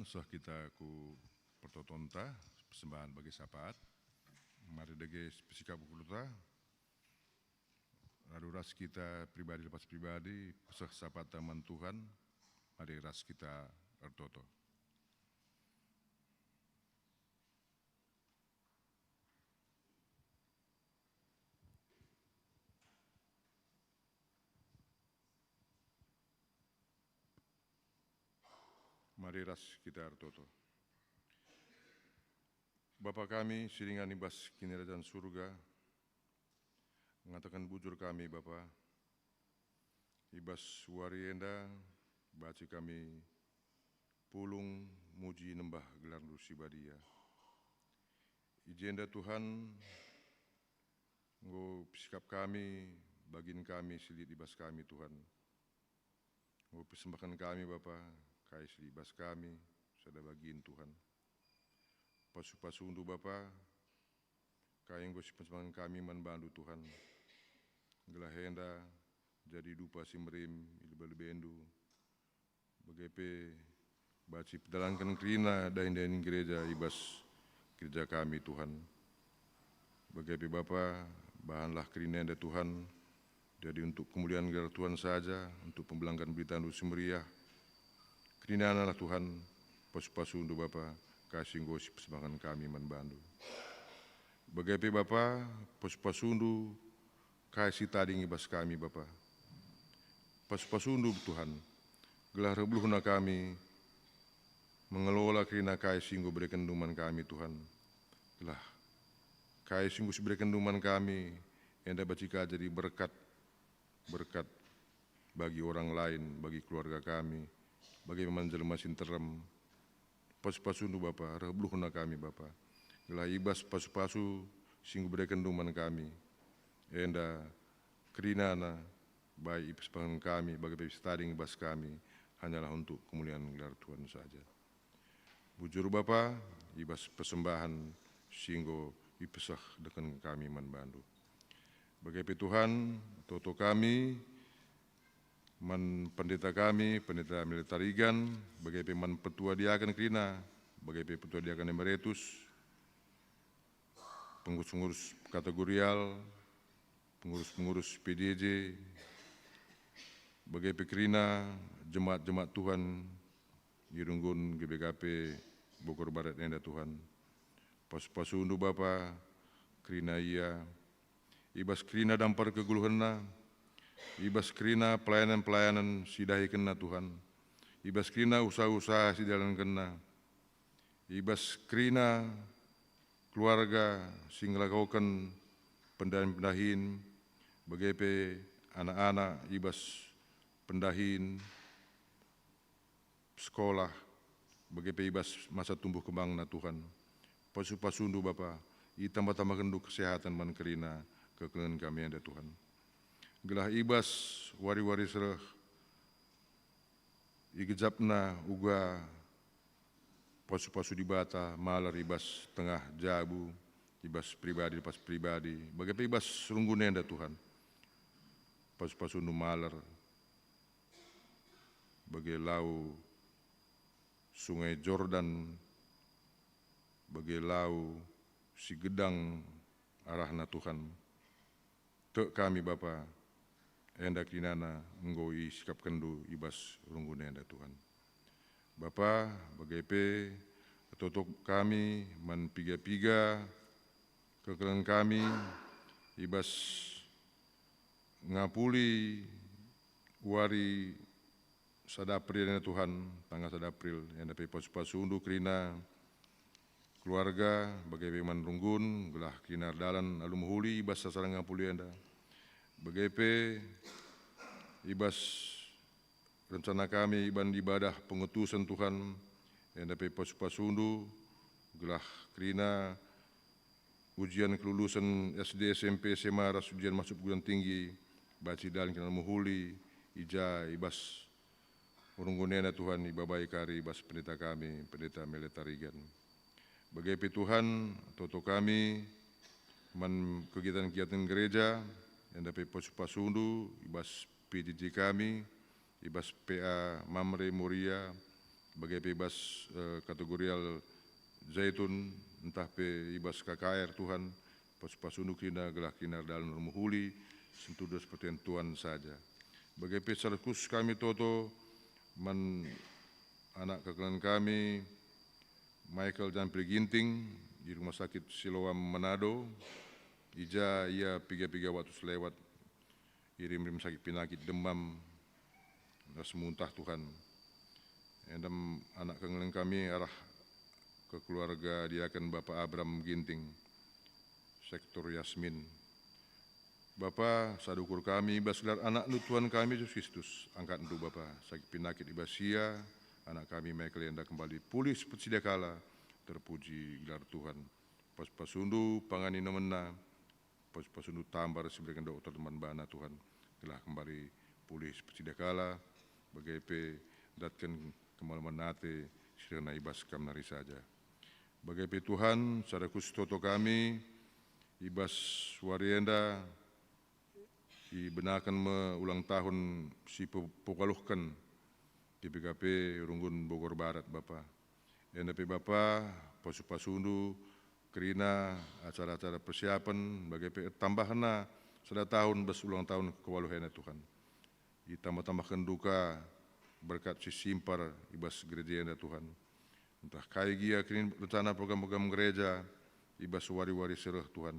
Seh kita ku pertotonta, persembahan bagi sapaat. Mari dage persikap ukurta, lalu ras kita pribadi lepas pribadi, peseh sapatta man Tuhan, mari ras kita ertoto. Mari ras kita ertoto. Bapa kami si ringan i bas Kinirajan Surga, ngataken bujur kami, Bapa, i bas wari enda banci kami pulung muji nembah gelarNdu si badia. I jenda, Tuhan, enggo ipesikap kami bagin kami si lit i bas kami, Tuhan. Enggo ipersembahken kami, Bapa, kai si lit i bas kami, sada bagin, Tuhan. Pasu-pasuNdu, Bapa, kai enggo sipersembahken kami man baNdu, Tuhan, gelah enda jadi dupa si merim i lebe-lebeNdu, bage pe banci pedalanken kerina dahin-dahin gereja i bas gereja kami, Tuhan. Bage pe, Bapa, bahanlah kerina enda, Tuhan, jadi untuk kemulian gelar Tuhan saja, untuk pemberitaken beritaNdu si meriah. Kerinanalah, Tuhan, pasu-pasuNdu, Bapa, kai si enggo sipersembahken kami man baNdu. Bage pe, Bapa, pasu-pasuNdu kai si tading i bas kami, Bapa. Pasu-pasuNdu, Tuhan, gelah reh beluhna kami mengelola kerina kai si enggo iberekenNdu man kami, Tuhan. Gelah kai si enggo siberekenNdu man kami, enda banci ka jadi berkat, berkat bagi orang lain, bagi keluarga kami, bagi man jelma si nterem. Pasu-pasuNdu, Bapa, reh beluhna kami, Bapa. Gelah i bas pasu-pasu si enggo iberekenNdu man kami, enda kerinana bai ipersembahken kami bage pe si tading i bas kami, hanyalah untuk kemulian gelar Tuhan saja. Bujur, Bapa, i bas persembahen si enggo ipesehken kami man baNdu. Bage pe, Tuhan, toto kami man pendeta kami, Pendeta Mele Tarigan, bage pe man petua diaken kerina, bage pe petua diaken emeritus, pengurus-pengurus kategorial, pengurus-pengurus P J J, bage pe kerina jemaat-jemaat Tuhan i runggun G B K P Bogor Barat enda, Tuhan. Pasu-pasuNdu, Bapa, kerina ia, i bas kerina dampar kegeluhenna, i bas kerina pelayanan-pelayanan si idahikenna, Tuhan, i bas kerina usaha-usaha si idalankenna, i bas kerina keluarga si ngelakoken pendahin-pendahin, bage pe anak-anak i bas pendahin, sekolah, bage pe i bas masa tumbuh kembangna, Tuhan. Pasu-pasuNdu, Bapa, itambah-tambahkenNdu kesehatan man kerina kekelengen kami enda, Tuhan. Gelah i bas wari-wari si reh, igejapna uga pasu-pasu Dibata maler i bas tengah jabu, i bas pribadi lepas pribadi, bage pe i bas runggun enda, Tuhan. Pasu-pasuNdu maler bage lau Sungai Jordan, bage lau si gedang arahna, Tuhan. Tek kami, Bapa, enda kerinana enggo isikapkenNdu i bas runggun enda, Tuhan. Bapa, bage pe ertoto kami man piga-piga kekelengen kami i bas ngapuli wari sada April enda, Tuhan, tanggal sada April, enda pe pasu-pasuNdu kerina keluarga, bage pe man runggun, gelah kerina erdalan alu mehuli i bas acara ngapuli enda. Bage pe i bas rencana kami iban ibadah pengutusen, Tuhan, enda pe pasu-pasuNdu, gelah kerina ujian kelulusen S D, S M P, S M A ras ujian masuk perguruan tinggi, banci dalan kerina mehuli, i ja i bas runggun enda, Tuhan, ibabai kari i bas pendeta kami, Pendeta Mele Tarigan. Bage pe, Tuhan, toto kami man kegiatan-kegiatan gereja, enda pe pasu-pasuNdu i bas P J J kami, i bas P A Mamre Moria, bage pe i bas, eh, kategorial Zaitun, ntah pe i bas K K R, Tuhan, pasu-pasundu kerina gelah kerina erdalan ermehuli, sentudas perten Tuhan saja. Bage pe secara khusus kami toto man anak kekelengen kami, Michael Jampil Ginting, i Rumah Sakit Siloam Manado, i ja ia piga-piga waktu selewat, irim-irim sakit penakit, demam, ras muntah, Tuhan. Enda anak kekelengen kami arah kekeluarga diaken Bapa Abram Ginting, sektor Yasmin. Bapa, sada ukur kami i bas gelar AnakNdu Tuhan kami Jesus Kristus, angkatNdu Bapa, sakit penakit i bas ia, anak kami Michael enda kembali pulih seperti sedia kala, terpuji gelar Tuhan. Pasu-pasundu pangani nomenna, pasu-pasundu tambar si ibereken dokter man bana, Tuhan, gelah kembali pulih seperti sedia kala, bage pe ndatken kemalemen ate si rehna i bas Kam nari saja. Bage pe, Tuhan, sada khusus toto kami i bas wari enda, ibenaken me ulang tahun si pe-, pewaluhken G B K P Runggun Bogor Barat, Bapa. Enda pe, Bapa, pasu-pasundu kerina acara-acara persiapen, bage pe ertambahna sada tahun bas ulang tahun kewaluh enda, Tuhan. Itambah-tambahken duka berkat si simpar i bas gereja enda, Tuhan. Ntah kai gia kerina rencana program-program gereja i bas wari-wari si reh, Tuhan,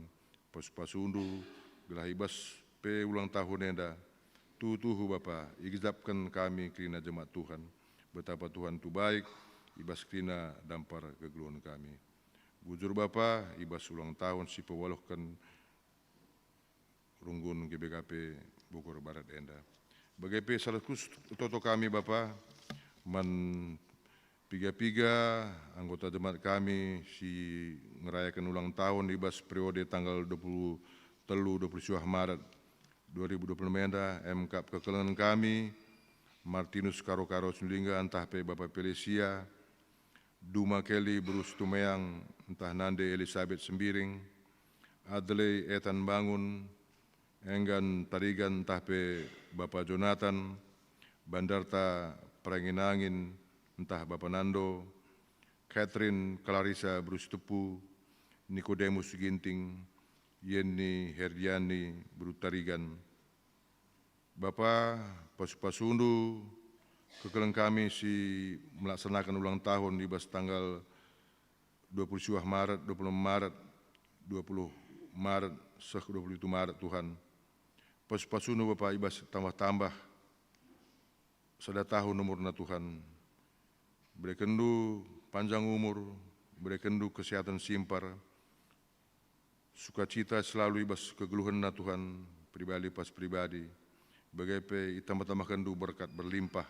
pasu-pasundu gelah i bas pe ulang tahun enda, tuhu-tuhu Bapa, igejapken kami kerina jemaat Tuhan. Betapa Tuhan tu baik i bas kerina dampar kegeluhen kami. Bujur Bapa, i bas ulang tahun si pewaluhken Runggun G B K P Bogor Barat enda. Bage pe sada khusus toto kami, Bapa, man piga-piga anggota jemaat kami si ngerayaken ulang tahun i bas periode tanggal dua puluh telu, dua puluh siwah Maret dua ribu dua puluh lima enda, emkap kekelengen kami, Martinus Karo-Karo Sinulinga ntah pe Bapa Pelesia, Duma Kelly Beru Situmeang ntah nande Elisabet Sembiring, Adley Ethan Bangun, Enggan Tarigan ntah pe Bapa Jonathan, Bandarta Perangin-angin ntah Bapa Nando, Catherine Clarissa Beru Sitepu, Nikodemus Ginting, Yeni Herdiani Beru Tarigan, Bapa, pasu-pasundu kekelengen kami si melaksanaken ulang tahun i bas tanggal dua puluh siwah Maret, dua puluh Maret, dua puluh Maret, seh dua puluh pitu Maret, Tuhan. Pasu-pasundu, Bapa, i bas tambah-tambah sada tahun umurna, Tuhan. BerekenNdu panjang umur, berekenNdu kesehatan simpar, sukacita selalu i bas kegeluhenna, Tuhan, pribadi lepas pribadi. Bage pe itambah-tambahkenNdu berkat berlimpah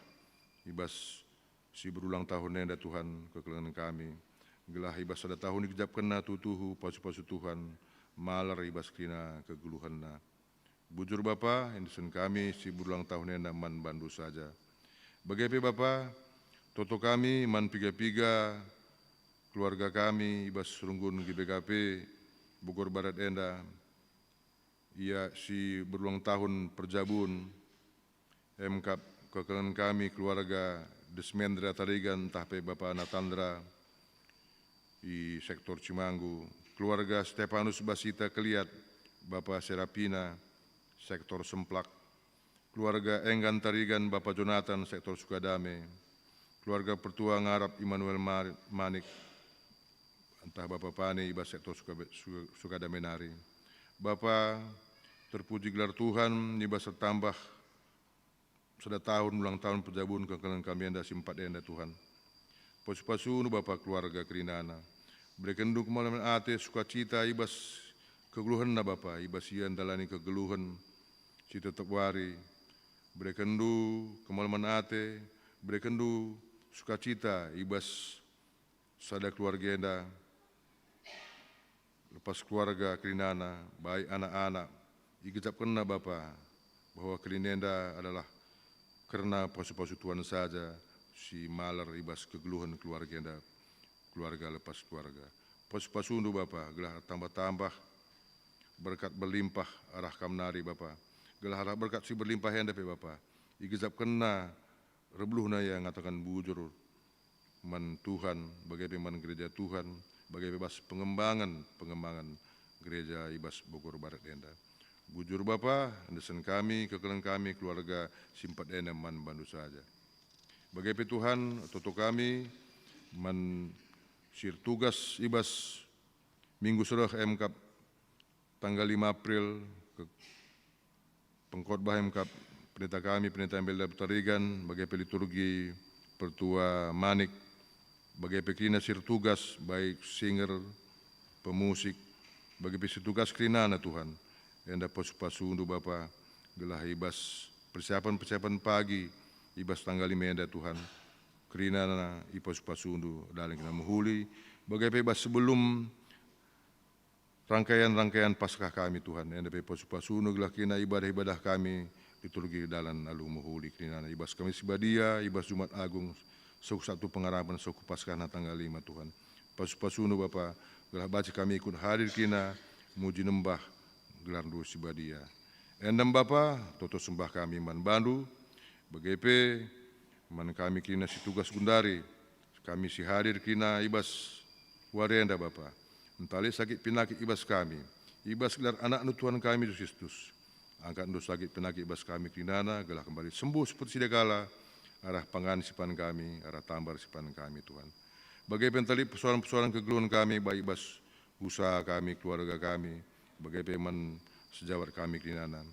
i bas si berulang tahun enda, Tuhan, kekelengen kami. Gelah i bas sada tahun igejapkenna tuhu-tuhu pasu-pasu Tuhan, malar i bas kerina kegeluhenna. Bujur Bapa, endesen kami si berulang tahun enda man bandu saja. Bage pe Bapa, toto kami man piga-piga keluarga kami i bas runggun G B K P Bogor Barat enda, ia si berulang tahun perjabun, emkap kekelengen kami keluarga Desmendra Tarigan ntah pe Bapa Natandra i sektor Cimanggu, keluarga Stefanus Basita Keliat, Bapa Serapina, sektor Semplak, keluarga Enggan Tarigan, Bapa Jonathan, sektor Sukadame, keluarga Pertua Ngarap Immanuel Mar-, Manik, ntah Bapa Pani i bas sektor Suka-, Suka-, Sukadame nari. Bapa, terpuji gelar Tuhan, i bas ertambah sada tahun ulang tahun perjabun kekelengen kami enda si empat enda, Tuhan. Pasu-pasuNdu Bapa keluarga kerinana. BerekenNdu kemalemen ate, sukacita i bas kegeluhenna Bapa, i bas ia ndalani kegeluhen si tetap wari. BerekenNdu kemalemen ate, berekenNdu sukacita i bas sada keluarga enda, lepas keluarga kerinana, baik anak-anak, igejapkenna Bapa, bahwa kerina enda adalah kerna pasu-pasu Tuhan saja si malar i bas kegeluhen keluarga enda, keluarga lepas keluarga. Pasu-pasuNdu Bapa, gelah tambah-tambah berkat berlimpah arah Kam nari Bapa. Gelah arah berkat si berlimpah enda pe Bapa, igejapkenna erbeluhna ia ngataken bujur, man Tuhan, bage pe man gereja Tuhan, bage pe bas pengembangen-pengembangen gereja i bas Bogor Barat enda. Bujur Bapa, endesen kami, kekelengen kami, keluarga si empat enda man bandu saja. Bage pe Tuhan, toto kami man si ertugas i bas minggu si reh e me kap tanggal lima April, ke-, pengkhotbah e me kap pendeta kami, Pendeta Embel Daptarigan, bage pe liturgi Pertua Manik, bage pe kerina si ertugas, baik singer, pemusik, bage pe si tugas kerinana Tuhan. Enda pasu-pasundu Bapa, gelah i bas persiapan-persiapan pagi, i bas tanggal lima enda Tuhan, kerinana ipasu-pasundu, dalan kena mehuli, bage pe bas sebelum rangkaian-rangkaian Paskah kami, Tuhan, enda pe pasu-pasundu gelah kena ibadah-ibadah kami, liturgi dalan alu mehuli kerinana i bas Kamis si Badia, i bas Jumat Agung, seh ku Sabtu Pengarapen, seh ku Paskahna tanggal lima, Tuhan. Pasu-pasundu Bapa, gelah banci kami ikut hadir kena muji nembah gelarNdu si Badia. Enda me Bapa, toto sembah kami man bandu, bage pe man kami kena si tugas gundari, kami si hadir kena i bas wari enda Bapa. Ntah lit sakit penakit i bas kami, i bas gelar AnakNdu Tuhan kami Jesus Kristus. AngkatNdu sakit penakit i bas kami kerinana, gelah kembali sembuh seperti sedia kala, arah pangan si pan kami, arah tambar si pan kami, Tuhan. Bage pe ntah lit persoalan-persoalan kegeluhen kami, baik i bas usaha kami, keluarga kami, bage pe man sejawat kami kerinana.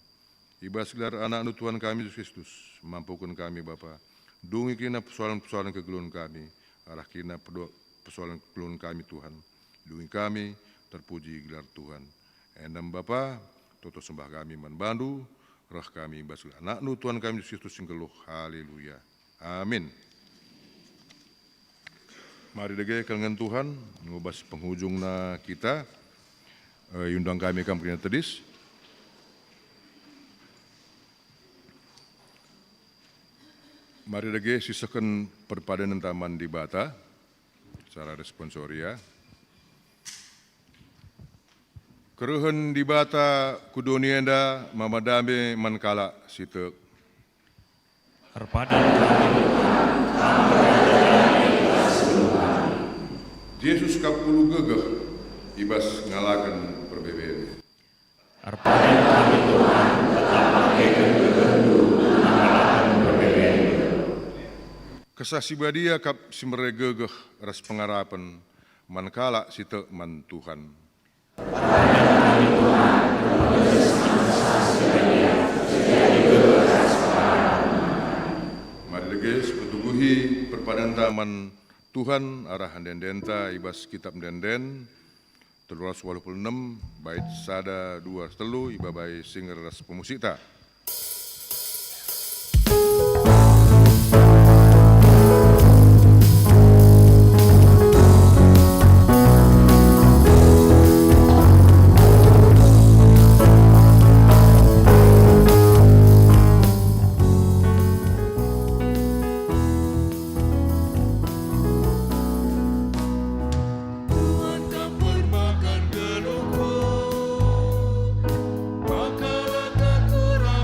I bas gelar AnakNdu Tuhan kami Jesus Kristus, mampuken kami, Bapa. Dungi kerina persoalan-persoalan kegeluhen kami, arah kerina perdo-, persoalan kegeluhen kami, Tuhan. Dungi kami, terpuji gelar Tuhan. Enda me Bapa, toto sembah kami man bandu, reh kami i bas gelar AnakNdu Tuhan kami Jesus Kristus si nggeluh. Haleluya. Amin. Mari dage kekelengen Tuhan, enggo bas penghujungna kita, eh, iundang kami kam kerina tedis. Mari dage sisehken perpadanenta man Dibata secara responsoria. Kerehen Dibata ku doni enda maba dame man kalak si tek. Erpadan kami, Tuhan, Kam berada i bas ulu kami. Jesus kap ulu gegeh i bas ngalaken perbeben. Erpadan kami, Tuhan, tetap pakeken gegehndu guna ngalaken perbeben. Kesah Si Badia kap si mere gegeh ras pengarapen man kalak si tek man Tuhan. Mari dage sipetuguhi perpadanta man Tuhan arah ende-endenta i bas Kitap Ende-enden telu ratus waluh puluh enem, bait sada, dua, telu, ibabai singer ras pemusikta. Tuhan, Kam perbahan geluhku, maka la Ku kurang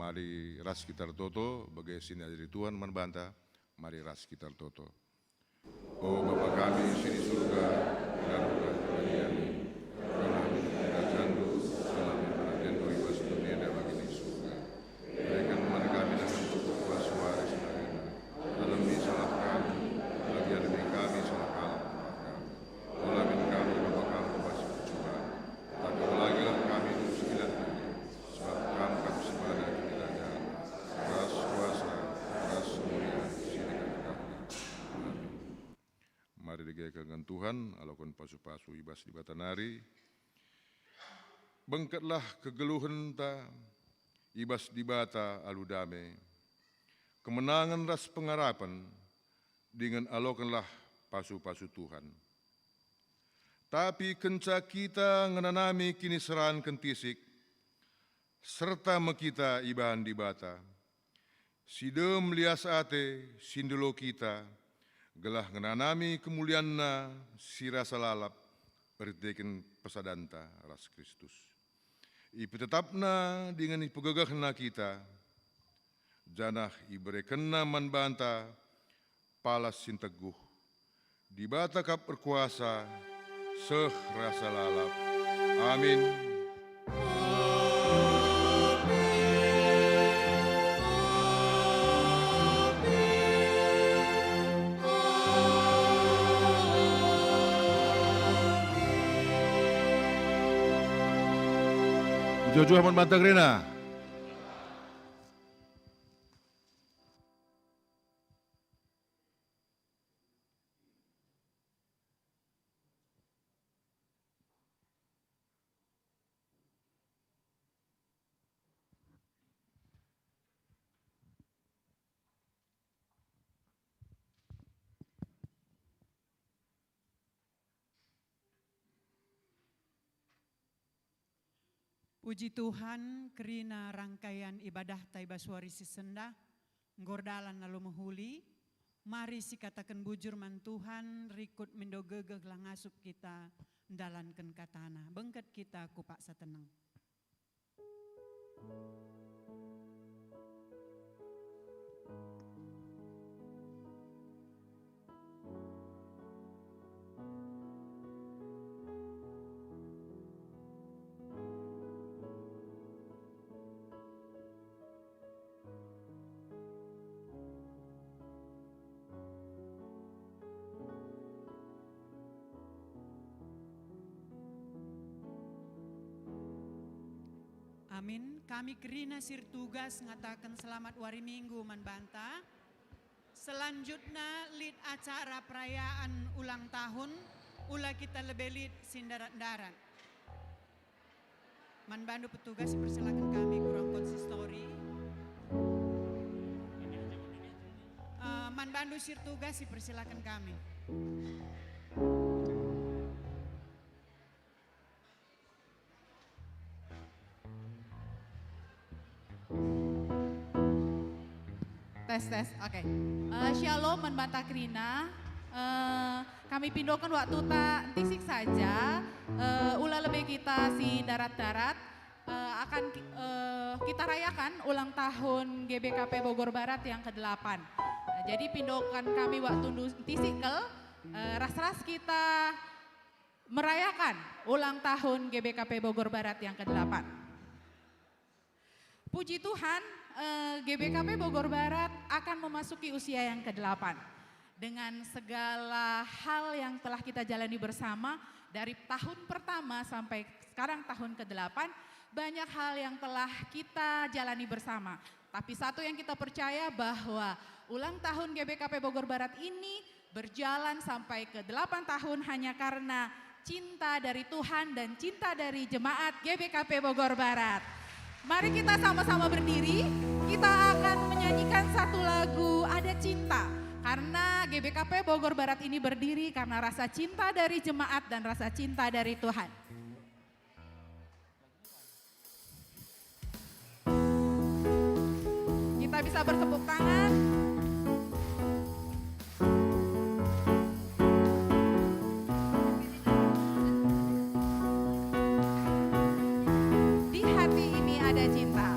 Mari ras kita ertoto, bage si niajari Tuhan man banta, mari ras kita ertoto. O Bapa kami si di surga, gelarNdu gelah diberkaten, gelah bujur kerajanNdu, gelah minter ateNdu i bas doni enda bagi i surga. Bereken man kami ingan kami perkuah si wari si nari enda. Alemi salah kami, bagi alemi kami salah kalak man kami. Ola min kami ibaba Kam ku bas percuban, tapi olagilah kami terus ilat nari, sebab Kam kap si bana kinirajan, ras kuasa, ras kemulian, si dekah-dekahna. Amin. Mari dage ka ingan Tuhan, aloken pasu-pasu i bas Dibata nari. Bengketlah kegeluhenta i bas Dibata alu dame, kemenangen ras pengarapen, dingen alokenlah pasu-pasu Tuhan. Tapi kenca kita ngenanami kiniseran kentisik, serta me kita ibahan Dibata, si dem lias ate si ndelo kita, gelah ngenanami kemulianNa si rasa lalap erkiteken pesadanta ras Kristus. IpetetapNa dingen ipegegehNa kita, janah iberekenNa man banta palas si nteguh. Dibata kap erkuasa, seh rasa lalap. Amin. Mejuah-juah man banta kerina. Puji Tuhan, kerina rangkaian ibadahta i bas wari si sendah, enggo erdalan alu mehuli. Mari sikataken bujur man Tuhan, rikut mindo gegeh gelah ngasup kita ndalanken kataNa. Bengket kita ku paksa teneng. Amin. Kami kerina si ertugas ngataken selamat wari Minggu man banta. Selanjutna lit acara perayaan ulang tahun, ula kita lebe lit si ndarat-ndarat. Man bandu petugas sipersilaken kami ku ruang konsistori. Eh, man bandu si ertugas sipersilaken kami. Tes, tes, oke. Eh, shalom, man banta kerina. Eh, kami pindoken waktuta entisik saja. Eh, ula lebe kita si ndarat-ndarat, eh, akan ki-, eh, kita rayakan ulang tahun G B K P Bogor Barat yang kedelapan. Nah, jadi pindoken kami waktundu entisik kal, eh, ras-ras kita merayakan ulang tahun G B K P Bogor Barat yang kedelapan. Puji Tuhan, eh, G B K P Bogor Barat akan memasuki usia yang kedelapan. Dengan segala hal yang telah kita jalani bersama, dari tahun pertama sampai sekarang tahun kedelapan, banyak hal yang telah kita jalani bersama. Tapi satu yang kita percaya, bahwa ulang tahun G B K P Bogor Barat ini berjalan sampai ke delapan tahun hanya karena cinta dari Tuhan dan cinta dari jemaat G B K P Bogor Barat. Mari kita sama-sama berdiri, kita akan menyanyikan satu lagu Ada Cinta. Karena G B K P Bogor Barat ini berdiri karena rasa cinta dari jemaat dan rasa cinta dari Tuhan. Kita bisa bertepuk tangan. Di hati ini ada cinta.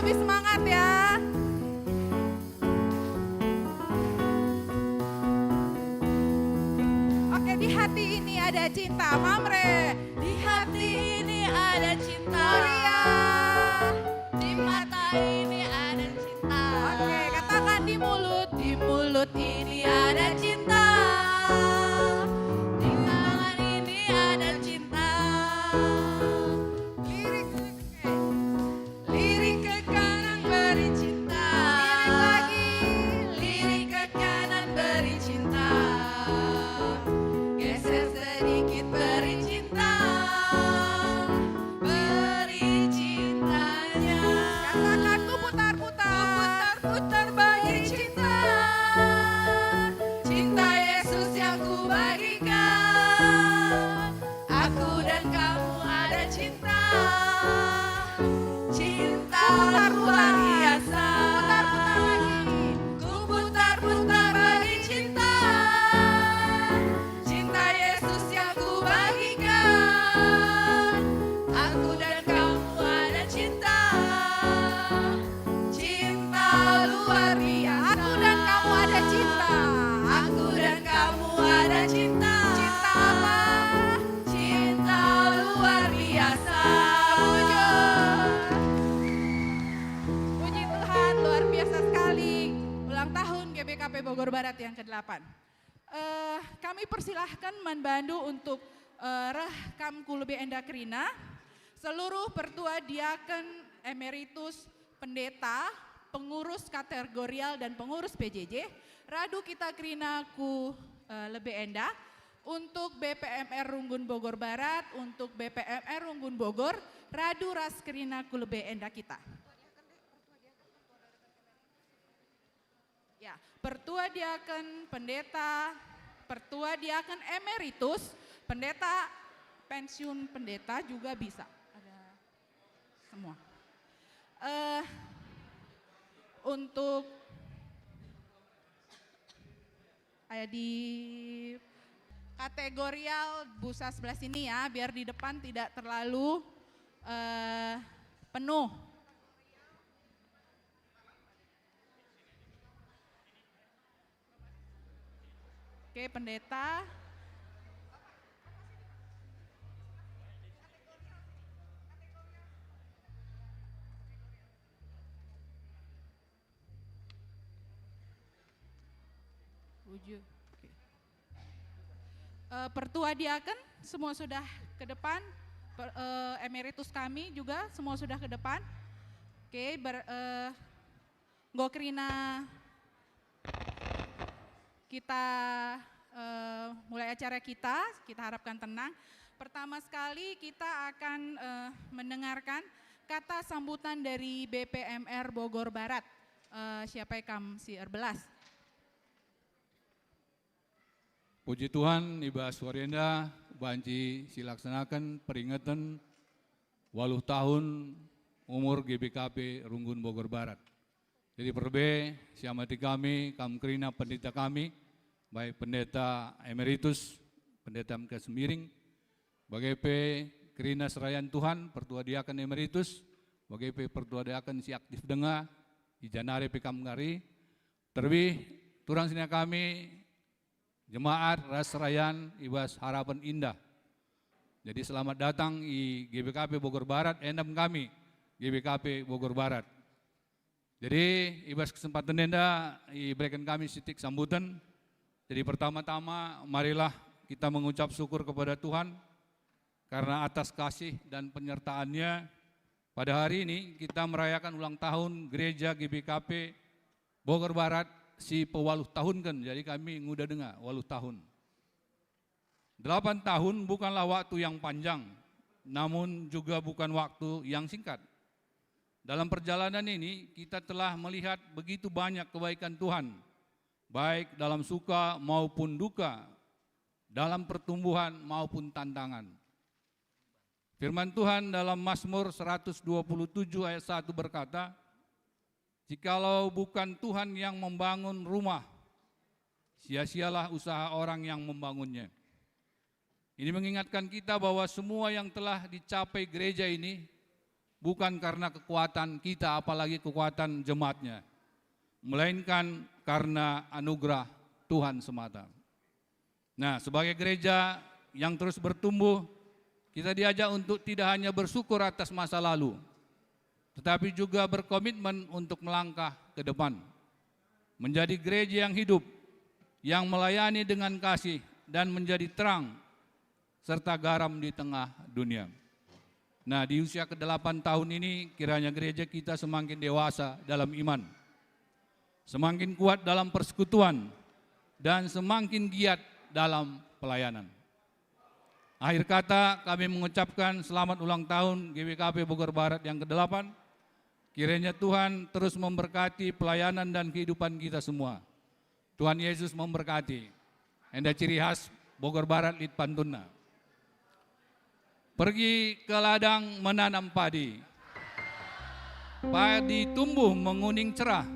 Lebih semangat ya. Oke, di hati ini ada cinta. Mamre. Di hati ini ada cinta. Gloria. Di mata ini ada cinta. Oke, katakan di mulut. Di mulut ini ada cinta. Di tangan ini ada cinta. Lirik, oke. Lirik ke kanan beri cinta. Lirik lagi. Lirik ke kanan beri cinta. Geser sedikit beri cinta. Beri cintanya. Katakan ku putar-putar. Ku putar-putar bagi cinta. Cinta Yesus yang kubagikan. Aku dan kamu ada cinta. Cinta luar biasa. Putar-putar lagi. Ku putar-putar bagi cinta. Cinta Yesus yang kubagikan. Aku dan kamu ada cinta. Cinta luar biasa. Aku dan kamu ada cinta. Aku dan kamu ada cinta. Cinta apa? Cinta luar biasa. Setuju. Puji Tuhan, luar biasa sekali. Ulang tahun G B K P Bogor Barat yang kedelapan. Eh, kami persilahkan man bandu untuk, eh, reh kam ku lebe enda kerina. Seluruh pertua diaken emeritus, pendeta, pengurus kategorial dan pengurus P J J, radu kita kerina ku, eh, lebe enda. Untuk B P M R Runggun Bogor Barat, untuk B P M R Runggun Bogor, radu ras kerina ku lebe enda kita. Ya, pertua diaken, pendeta, pertua diaken emeritus, pendeta pensiun, pendeta juga bisa. Ada semua. Eh, untuk, eh, di kategorial busa sebelah sini ya, biar di depan tidak terlalu, eh, penuh. Oke, pendeta. Uju. Oke. Eh, pertua diaken semua sudah ke depan. Per-, eh, emeritus kami juga semua sudah ke depan. Oke, ber-, eh, Enggo kerina kita, eh, mulai acara kita, kita harapkan tenang. Pertama sekali kita akan, eh, mendengarkan kata sambutan dari B P M R Bogor Barat. Eh, siapa kam si erbelas? Puji Tuhan, i bas wari enda banci silaksanaken peringeten waluh tahun umur G B K P Runggun Bogor Barat. Jadi perbe, siamati kami, kam kerina pendeta kami, baik pendeta emeritus, pendeta M K Sembiring, bage pe kerina serayan Tuhan, pertua diaken emeritus, bage pe pertua diaken si aktif denga, i ja nari pe kam nggari. Terlebih, turang senina kami, jemaat ras serayan i bas Harapan Indah. Jadi, selamat datang i G B K P Bogor Barat, endam kami G B K P Bogor Barat. Jadi, i bas kesempaten enda ibereken kami sitik sambuten. Jadi, pertama-tama marilah kita mengucap syukur kepada Tuhan karena atas kasih dan penyertaan-Nya. Pada hari ini kita merayakan ulang tahun Gereja G B K P Bogor Barat si pewaluh tahunken, jadi kami nguda denga waluh tahun. Delapan tahun bukanlah waktu yang panjang, namun juga bukan waktu yang singkat. Dalam perjalanan ini, kita telah melihat begitu banyak kebaikan Tuhan, baik dalam suka maupun duka, dalam pertumbuhan maupun tantangan. Firman Tuhan dalam Mazmur seratus dua puluh tujuh ayat satu berkata, "Jikalau bukan Tuhan yang membangun rumah, sia-sialah usaha orang yang membangunnya." Ini mengingatkan kita bahwa semua yang telah dicapai gereja ini bukan karena kekuatan kita, apalagi kekuatan jemaatnya, melainkan karena anugerah Tuhan semata. Nah, sebagai gereja yang terus bertumbuh, kita diajak untuk tidak hanya bersyukur atas masa lalu, tetapi juga berkomitmen untuk melangkah ke depan, menjadi gereja yang hidup, yang melayani dengan kasih, dan menjadi terang serta garam di tengah dunia. Nah, di usia kedelapan tahun ini, kiranya gereja kita semakin dewasa dalam iman, semakin kuat dalam persekutuan, dan semakin giat dalam pelayanan. Akhir kata, kami mengucapkan selamat ulang tahun G B K P Bogor Barat yang kedelapan. Kiranya Tuhan terus memberkati pelayanan dan kehidupan kita semua. Tuhan Yesus memberkati. Enda ciri khas Bogor Barat lit pantunna. Pergi ke ladang menanam padi. Padi tumbuh menguning cerah.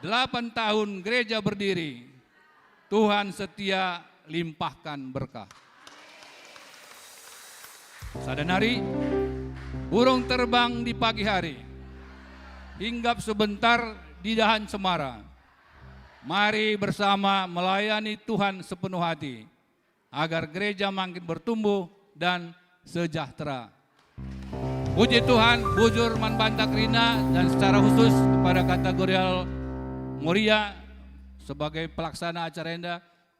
Delapan tahun gereja berdiri. Tuhan setia limpahkan berkah. Sada nari, burung terbang di pagi hari. Hinggap sebentar di dahan cemara. Mari bersama melayani Tuhan sepenuh hati, agar gereja makin bertumbuh dan sejahtera. Puji Tuhan, bujur man banta kerina, dan secara khusus kepada kategorial Moria sebagai pelaksana acara enda,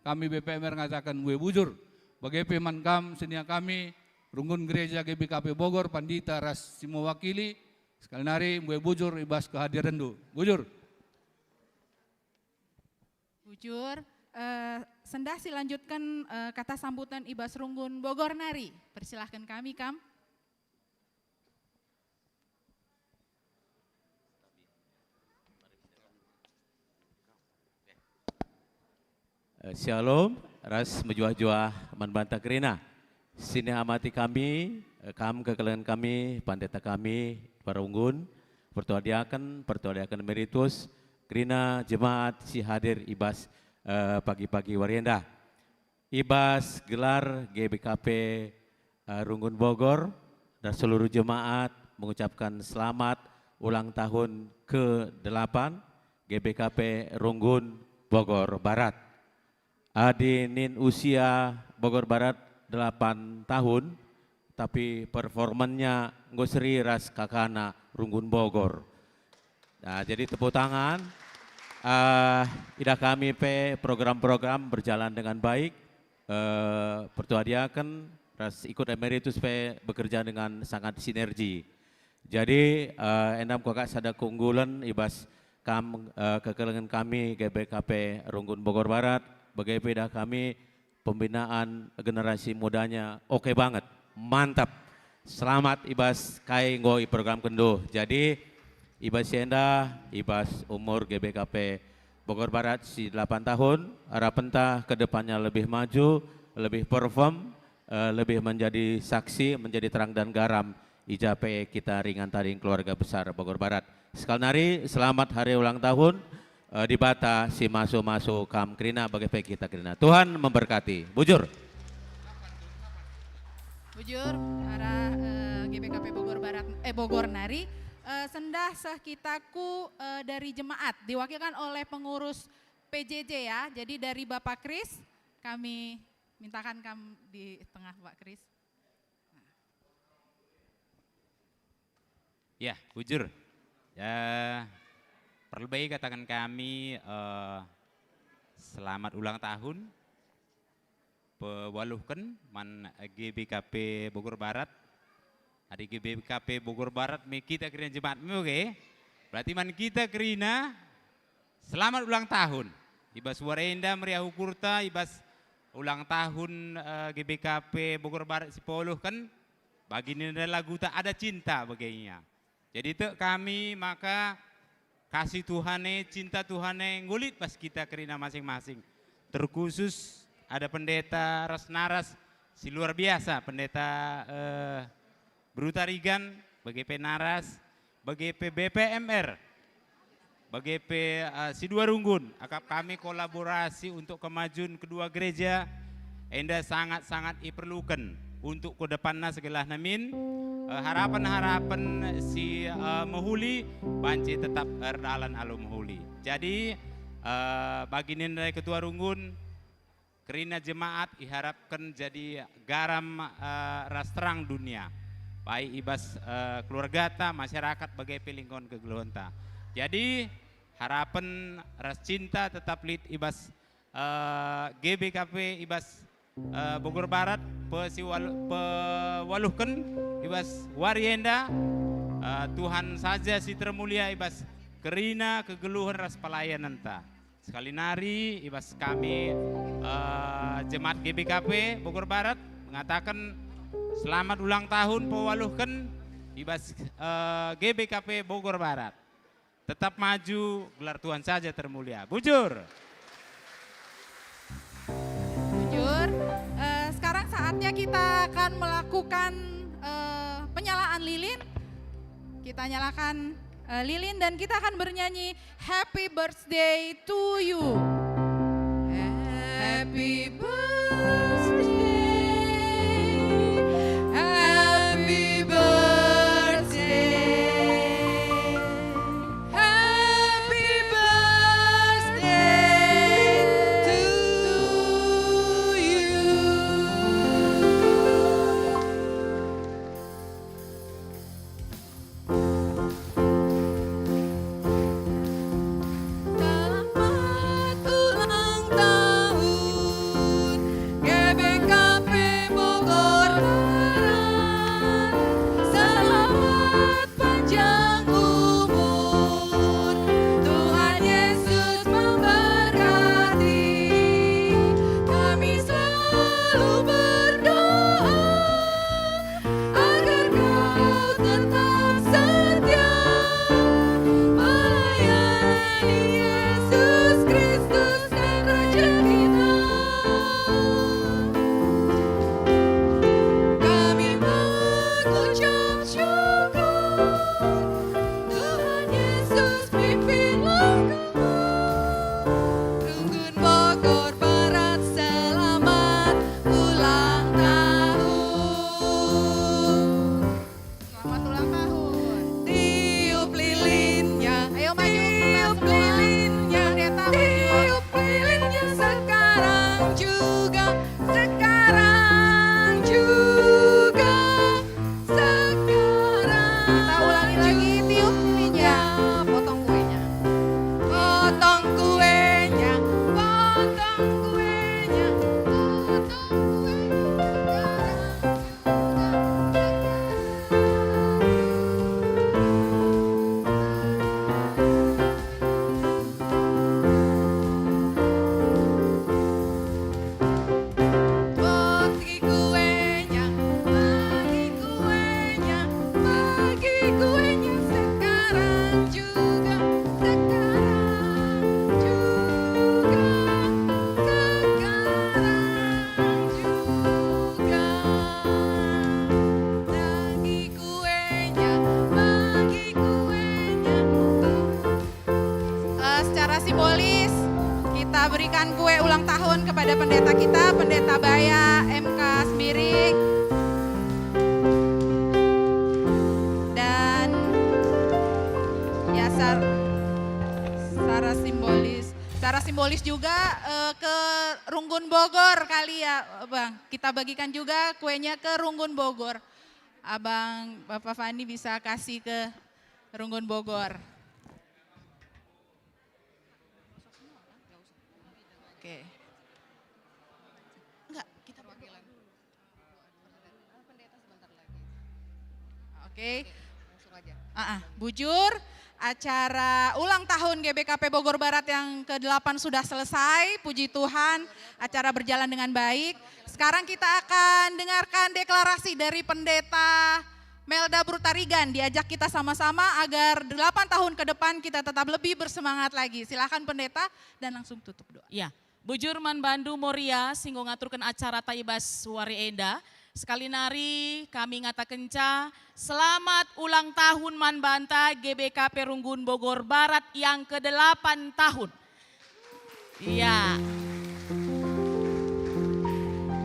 kami B P M R ngataken mbue bujur. Bage pe man kam senina kami, runggun gereja G B K P Bogor, pandita ras si mewakili, sekali nari mbue bujur i bas kehadirenndu. Bujur. Bujur, eh, sendah silanjutken, eh, kata sambutan i bas runggun Bogor nari. Persilahken kami, kam. Eh, Shalom, ras mejuah-juah man banta kerina. Siniamati kami, eh, kam kekelengen kami, pandita kami, para unggun, pertua diaken, pertua diaken emeritus, kerina jemaat si hadir i bas, eh, pagi-pagi wari enda. I bas gelar G B K P, eh, Runggun Bogor dan seluruh jemaat mengucapkan selamat ulang tahun kedelapan G B K P Runggun Bogor Barat. Adi nin usia Bogor Barat delapan tahun, tapi performannya enggo seri ras kakana Runggun Bogor. Nah, jadi tepuk tangan. Eh, idah kami pe program-program berjalan dengan baik. Eh, pertua diaken ras ikut emeritus pe bekerja dengan sangat sinergi. Jadi, eh, enda me kuakap sada keunggulen i bas kam, eh, kekelengen kami G B K P Runggun Bogor Barat, bage pe idah kami pembinaan generasi mudanya oke banget, mantap. Selamat i bas kai enggo iprogramkenndu. Jadi, i bas si enda, i bas umur G B K P Bogor Barat si delapan tahun, harapenta ke depannya lebih maju, lebih perform, eh, lebih menjadi saksi, menjadi terang dan garam i ja pe kita ringan tading keluarga besar Bogor Barat. Sekali nari, selamat hari ulang tahun, eh, Dibata si masu-masu kam kerina bage pe kita kerina. Tuhan memberkati. Bujur. Bujur, arah, eh, G B K P Bogor Barat, eh, Bogor nari, eh, sendah seh kita ku, eh, dari jemaat, diwakilkan oleh pengurus P J J ya. Jadi dari Bapak Kris, kami mintakan kam di tengah, Pak Kris. Ya, bujur. Ya, perlu baik katakan kami, eh, selamat ulang tahun. Pewaluhken man G B K P Bogor Barat. Adi G B K P Bogor Barat me kita kerina jemaat me, oke? Berarti man kita kerina selamat ulang tahun. I bas wari enda meriah ukurta, i bas ulang tahun, eh, G B K P Bogor Barat si pewaluhken, bagi nina laguta Ada Cinta bage ia. Jadi tek kami maka kasih Tuhan e, cinta Tuhan e enggo lit bas kita kerina masing-masing. Terkhusus ada pendeta ras naras si luar biasa, pendeta, eh, Beru Tarigan, bage pe naras, bage pe B P M R, bage pe, eh, si dua runggun, akap kami kolaborasi untuk kemajuan kedua gereja, enda sangat-sangat iperluken. untuk ke depanna segelahna min, eh, harapen-harapen si, eh, mehuli banci tetap erdalan alu mehuli. Jadi, eh, bagi nina ndai ketua runggun, kerina jemaat iharapken jadi garam, eh, ras terang dunia, baik i bas, eh, keluargata, masyarakat, bage pe lingkungan kegeluhenta. Jadi, harapen ras cinta tetap lit i bas, eh, G B K P i bas, eh, Bogor Barat, pe si walu-, pewaluhken i bas wari enda, eh, Tuhan saja si termulia i bas kerina kegeluhen ras pelayanenta. Sekali nari i bas kami, eh, jemaat G B K P Bogor Barat mengataken selamat ulang tahun pewaluhken i bas, eh, G B K P Bogor Barat. Tetap maju, gelar Tuhan saja termulia. Bujur. Bujur. Eh, sekarang saatnya kita akan melakukan, eh, penyalaan lilin. Kita nyalakan, eh, lilin dan kita akan bernyanyi Happy Birthday to You. Happy birthday, happy birthday, happy birthday to you. Selamat ulang tahun G B K P Bogor Barat. Selamat panjang umur. Tuhan Yesus memberkati. Kami selalu berdoa agar kau tetap setia melayani Yesus Kristus dan Raja kita. Kami mengucap syukur, Tuhan Yesus pimpinlah kami. Runggun Bogor Barat, selamat ulang tahun. Selamat ulang tahun. Tiup lilinnya. Ayo maju, tiup lilinnya. Pendeta maju. Tiup lilinnya sekarang juga, sekarang juga, sekarang. Kita ulangi lagi, tiup lilinnya. Potong kuenya. Potong kuenya, potong kuenya, potong kuenya. Bagi kuenya, bagi kuenya, bagi kuenya sekarang juga, sekarang juga, sekarang juga. Bagi kuenya, bagi kuenya. Eh, secara simbolis, kita berikan kue ulang tahun kepada pendeta kita, Pendeta Baya M K Sembiring. Dan, ya, sar-, secara simbolis, secara simbolis juga, eh, ke Runggun Bogor kali ya, Bang. Kita bagikan juga kuenya ke Runggun Bogor. Abang, Bapak Fani bisa kasih ke Runggun Bogor. Oke. Enggak, kita berdua dulu. Pendeta sebentar lagi. Oke. Oke, langsung aja. Ah, ah. Bujur, acara ulang tahun G B K P Bogor Barat yang kedelapan sudah selesai. Puji Tuhan, acara berjalan dengan baik. Sekarang kita akan dengarkan deklarasi dari Pendeta Melda Brutarigan, diajak kita sama-sama agar delapan tahun ke depan kita tetap lebih bersemangat lagi. Silakan Pendeta dan langsung tutup doa. Ya, bujur man bandu Moria si enggo ngaturken acara ta i bas wari enda. Sekali nari kami ngatakenca, selamat ulang tahun man banta G B K P Runggun Bogor Barat yang kedelapan tahun. Iya.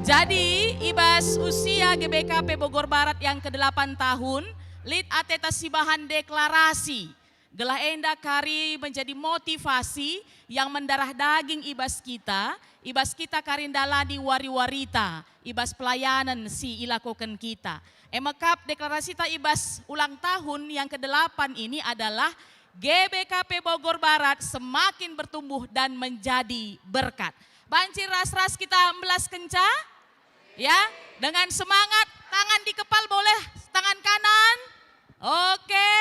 Jadi, i bas usia G B K P Bogor Barat yang kedelapan tahun, lit ateta sibahan deklarasi, gelah enda kari menjadi motivasi yang mendarah daging i bas kita, i bas kita kari ndalani wari-warita, i bas pelayanan si ilakoken kita. E mekap deklarasita i bas ulang tahun yang kedelapan ini adalah G B K P Bogor Barat semakin bertumbuh dan menjadi berkat. Banci ras-ras kita mbelaskenca? Ya, dengan semangat, tangan di kepal boleh, tangan kanan. Oke,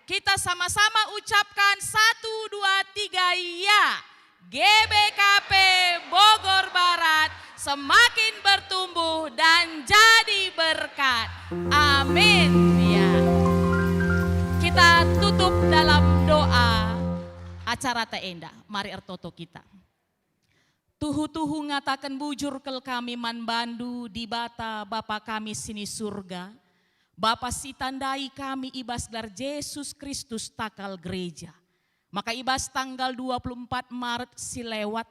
kita sama-sama ucapkan satu, dua, tiga, ya. G B K P Bogor Barat semakin bertumbuh dan jadi berkat. Amin. Ya. Kita tutup dalam doa acara ta enda. Mari ertoto kita. Tuhu-tuhu ngataken bujur kal kami man bandu, Dibata, Bapa kami si ni Surga, Bapa si tandai kami i bas gelar Jesus Kristus takal gereja. Maka i bas tanggal dua puluh empat Maret si lewat,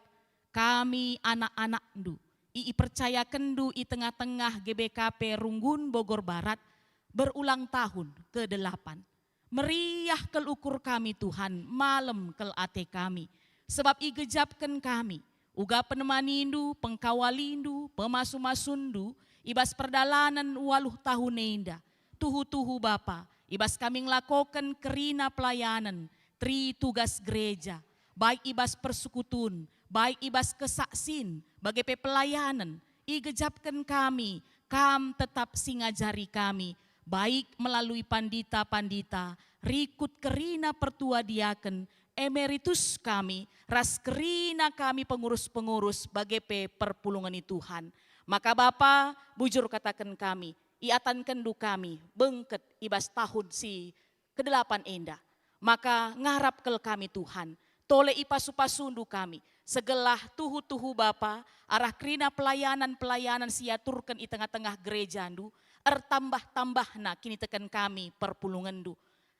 kami anak-anakndu, i ipercayakenndu i tengah-tengah G B K P Runggun Bogor Barat, berulang tahun kedelapan. Meriah kal ukur kami, Tuhan, malem kal ate kami, sebab igejapken kami, uga penemanindu, pengkawalindu, pemasu-masunndu i bas perdalanen waluh tahun enda. Tuhu-tuhu Bapa, i bas kami ngelakoken kerina pelayanen, tri tugas gereja, baik i bas persekutuan, baik i bas kesaksin, bage pe pelayanen, igejapken kami, Kam tetap si ngajari kami, baik melalui pandita-pandita, rikut kerina pertua diaken, emeritus kami, ras kerina kami pengurus-pengurus bage pe perpulungen i Tuhan. Maka Bapa, bujur kataken kami, iatankenNdu kami bengket i bas tahun si kedelapan enda. Maka ngarap kal kami, Tuhan, tole ipasu-pasuNdu kami, segelah tuhu-tuhu Bapa, arah kerina pelayanan-pelayanan si iaturken i tengah-tengah gerejaNdu, ertambah-tambahna kiniteken kami perpulungenNdu.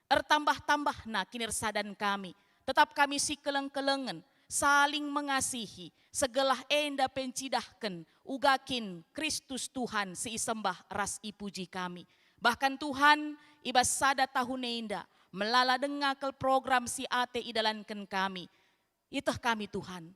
Ertambah-tambahna kinirsadan kami, tetap kami sikeleng-kelengen, saling mengasihi, segelah enda pe ncidahken uga kin Kristus Tuhan si isembah ras ipuji kami. Bahkan Tuhan, i bas sada tahun enda, melala denga kal program si ate idalanken kami. Ieteh kami, Tuhan,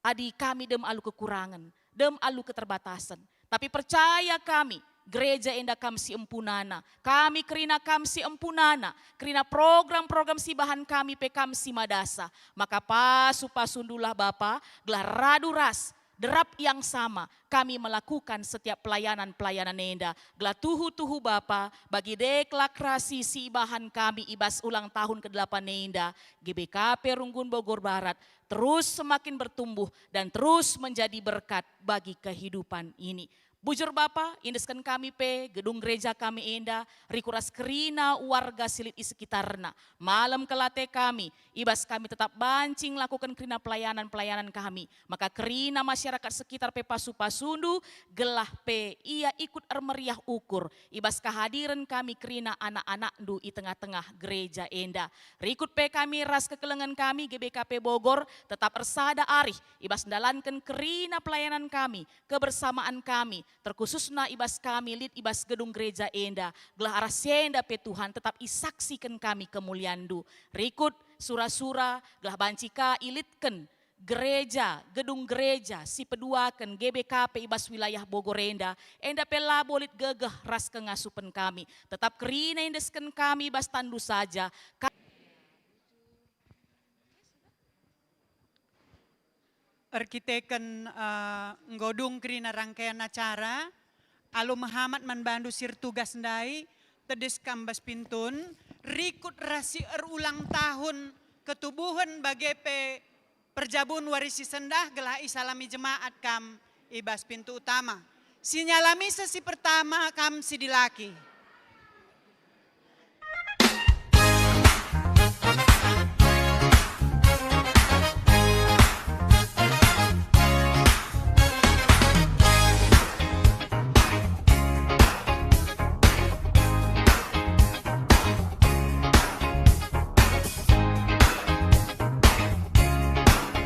adi kami dem alu kekurangen, dem alu keterbatasen. Tapi percaya kami, gereja enda Kam si empunana. Kami kerina Kam si empunana. Kerina program-program si bahan kami pe Kam si madasa. Maka pasu-pasundulah Bapa, gelah radu ras, derap yang sama, kami melakukan setiap pelayanan-pelayanan enda. Gelah tuhu-tuhu Bapa, bagi deklarasi si ibahan kami i bas ulang tahun kedelapan enda, G B K P Runggun Bogor Barat, terus semakin bertumbuh dan terus menjadi berkat bagi kehidupan ini. Bujur Bapa, iendesken kami pe gedung gereja kami enda, rikut ras kerina warga si lit i sekitarna. Malem kal ate kami, i bas kami tetap banci ngelakoken kerina pelayanan-pelayanan kami. Maka kerina masyarakat sekitar pe pasu-pasundu, gelah pe ia ikut ermeriah ukur i bas kehadiren kami kerina anak-anakndu i tengah-tengah gereja enda. Rikut pe kami ras kekelengen kami G B K P Bogor tetap ersada arih i bas ndalanken kerina pelayanan kami, kebersamaan kami, terkhususna i bas kami lit i bas gedung gereja enda, gelah arah si enda pe Tuhan tetap isaksiken kami kemulianNdu. Rikut sura-sura gelah banci ka ilitken gereja, gedung gereja si peduaken G B K P i bas wilayah Bogor enda, enda pe labo lit gegeh ras kengasupen kami. Tetap kerina iendesken kami i bas tanNdu saja. Ka- Erkiteken, eh, enggo dung kerina rangkaian acara, alu mehamat man bandu si ertugas ndai, tedis kam bas pintun, rikut ras si erulang tahun ketubuhen bage pe perjabun wari si sendah gelah isalami jemaat kam i bas pintu utama. Si nyalami sesi pertama kam si dilaki.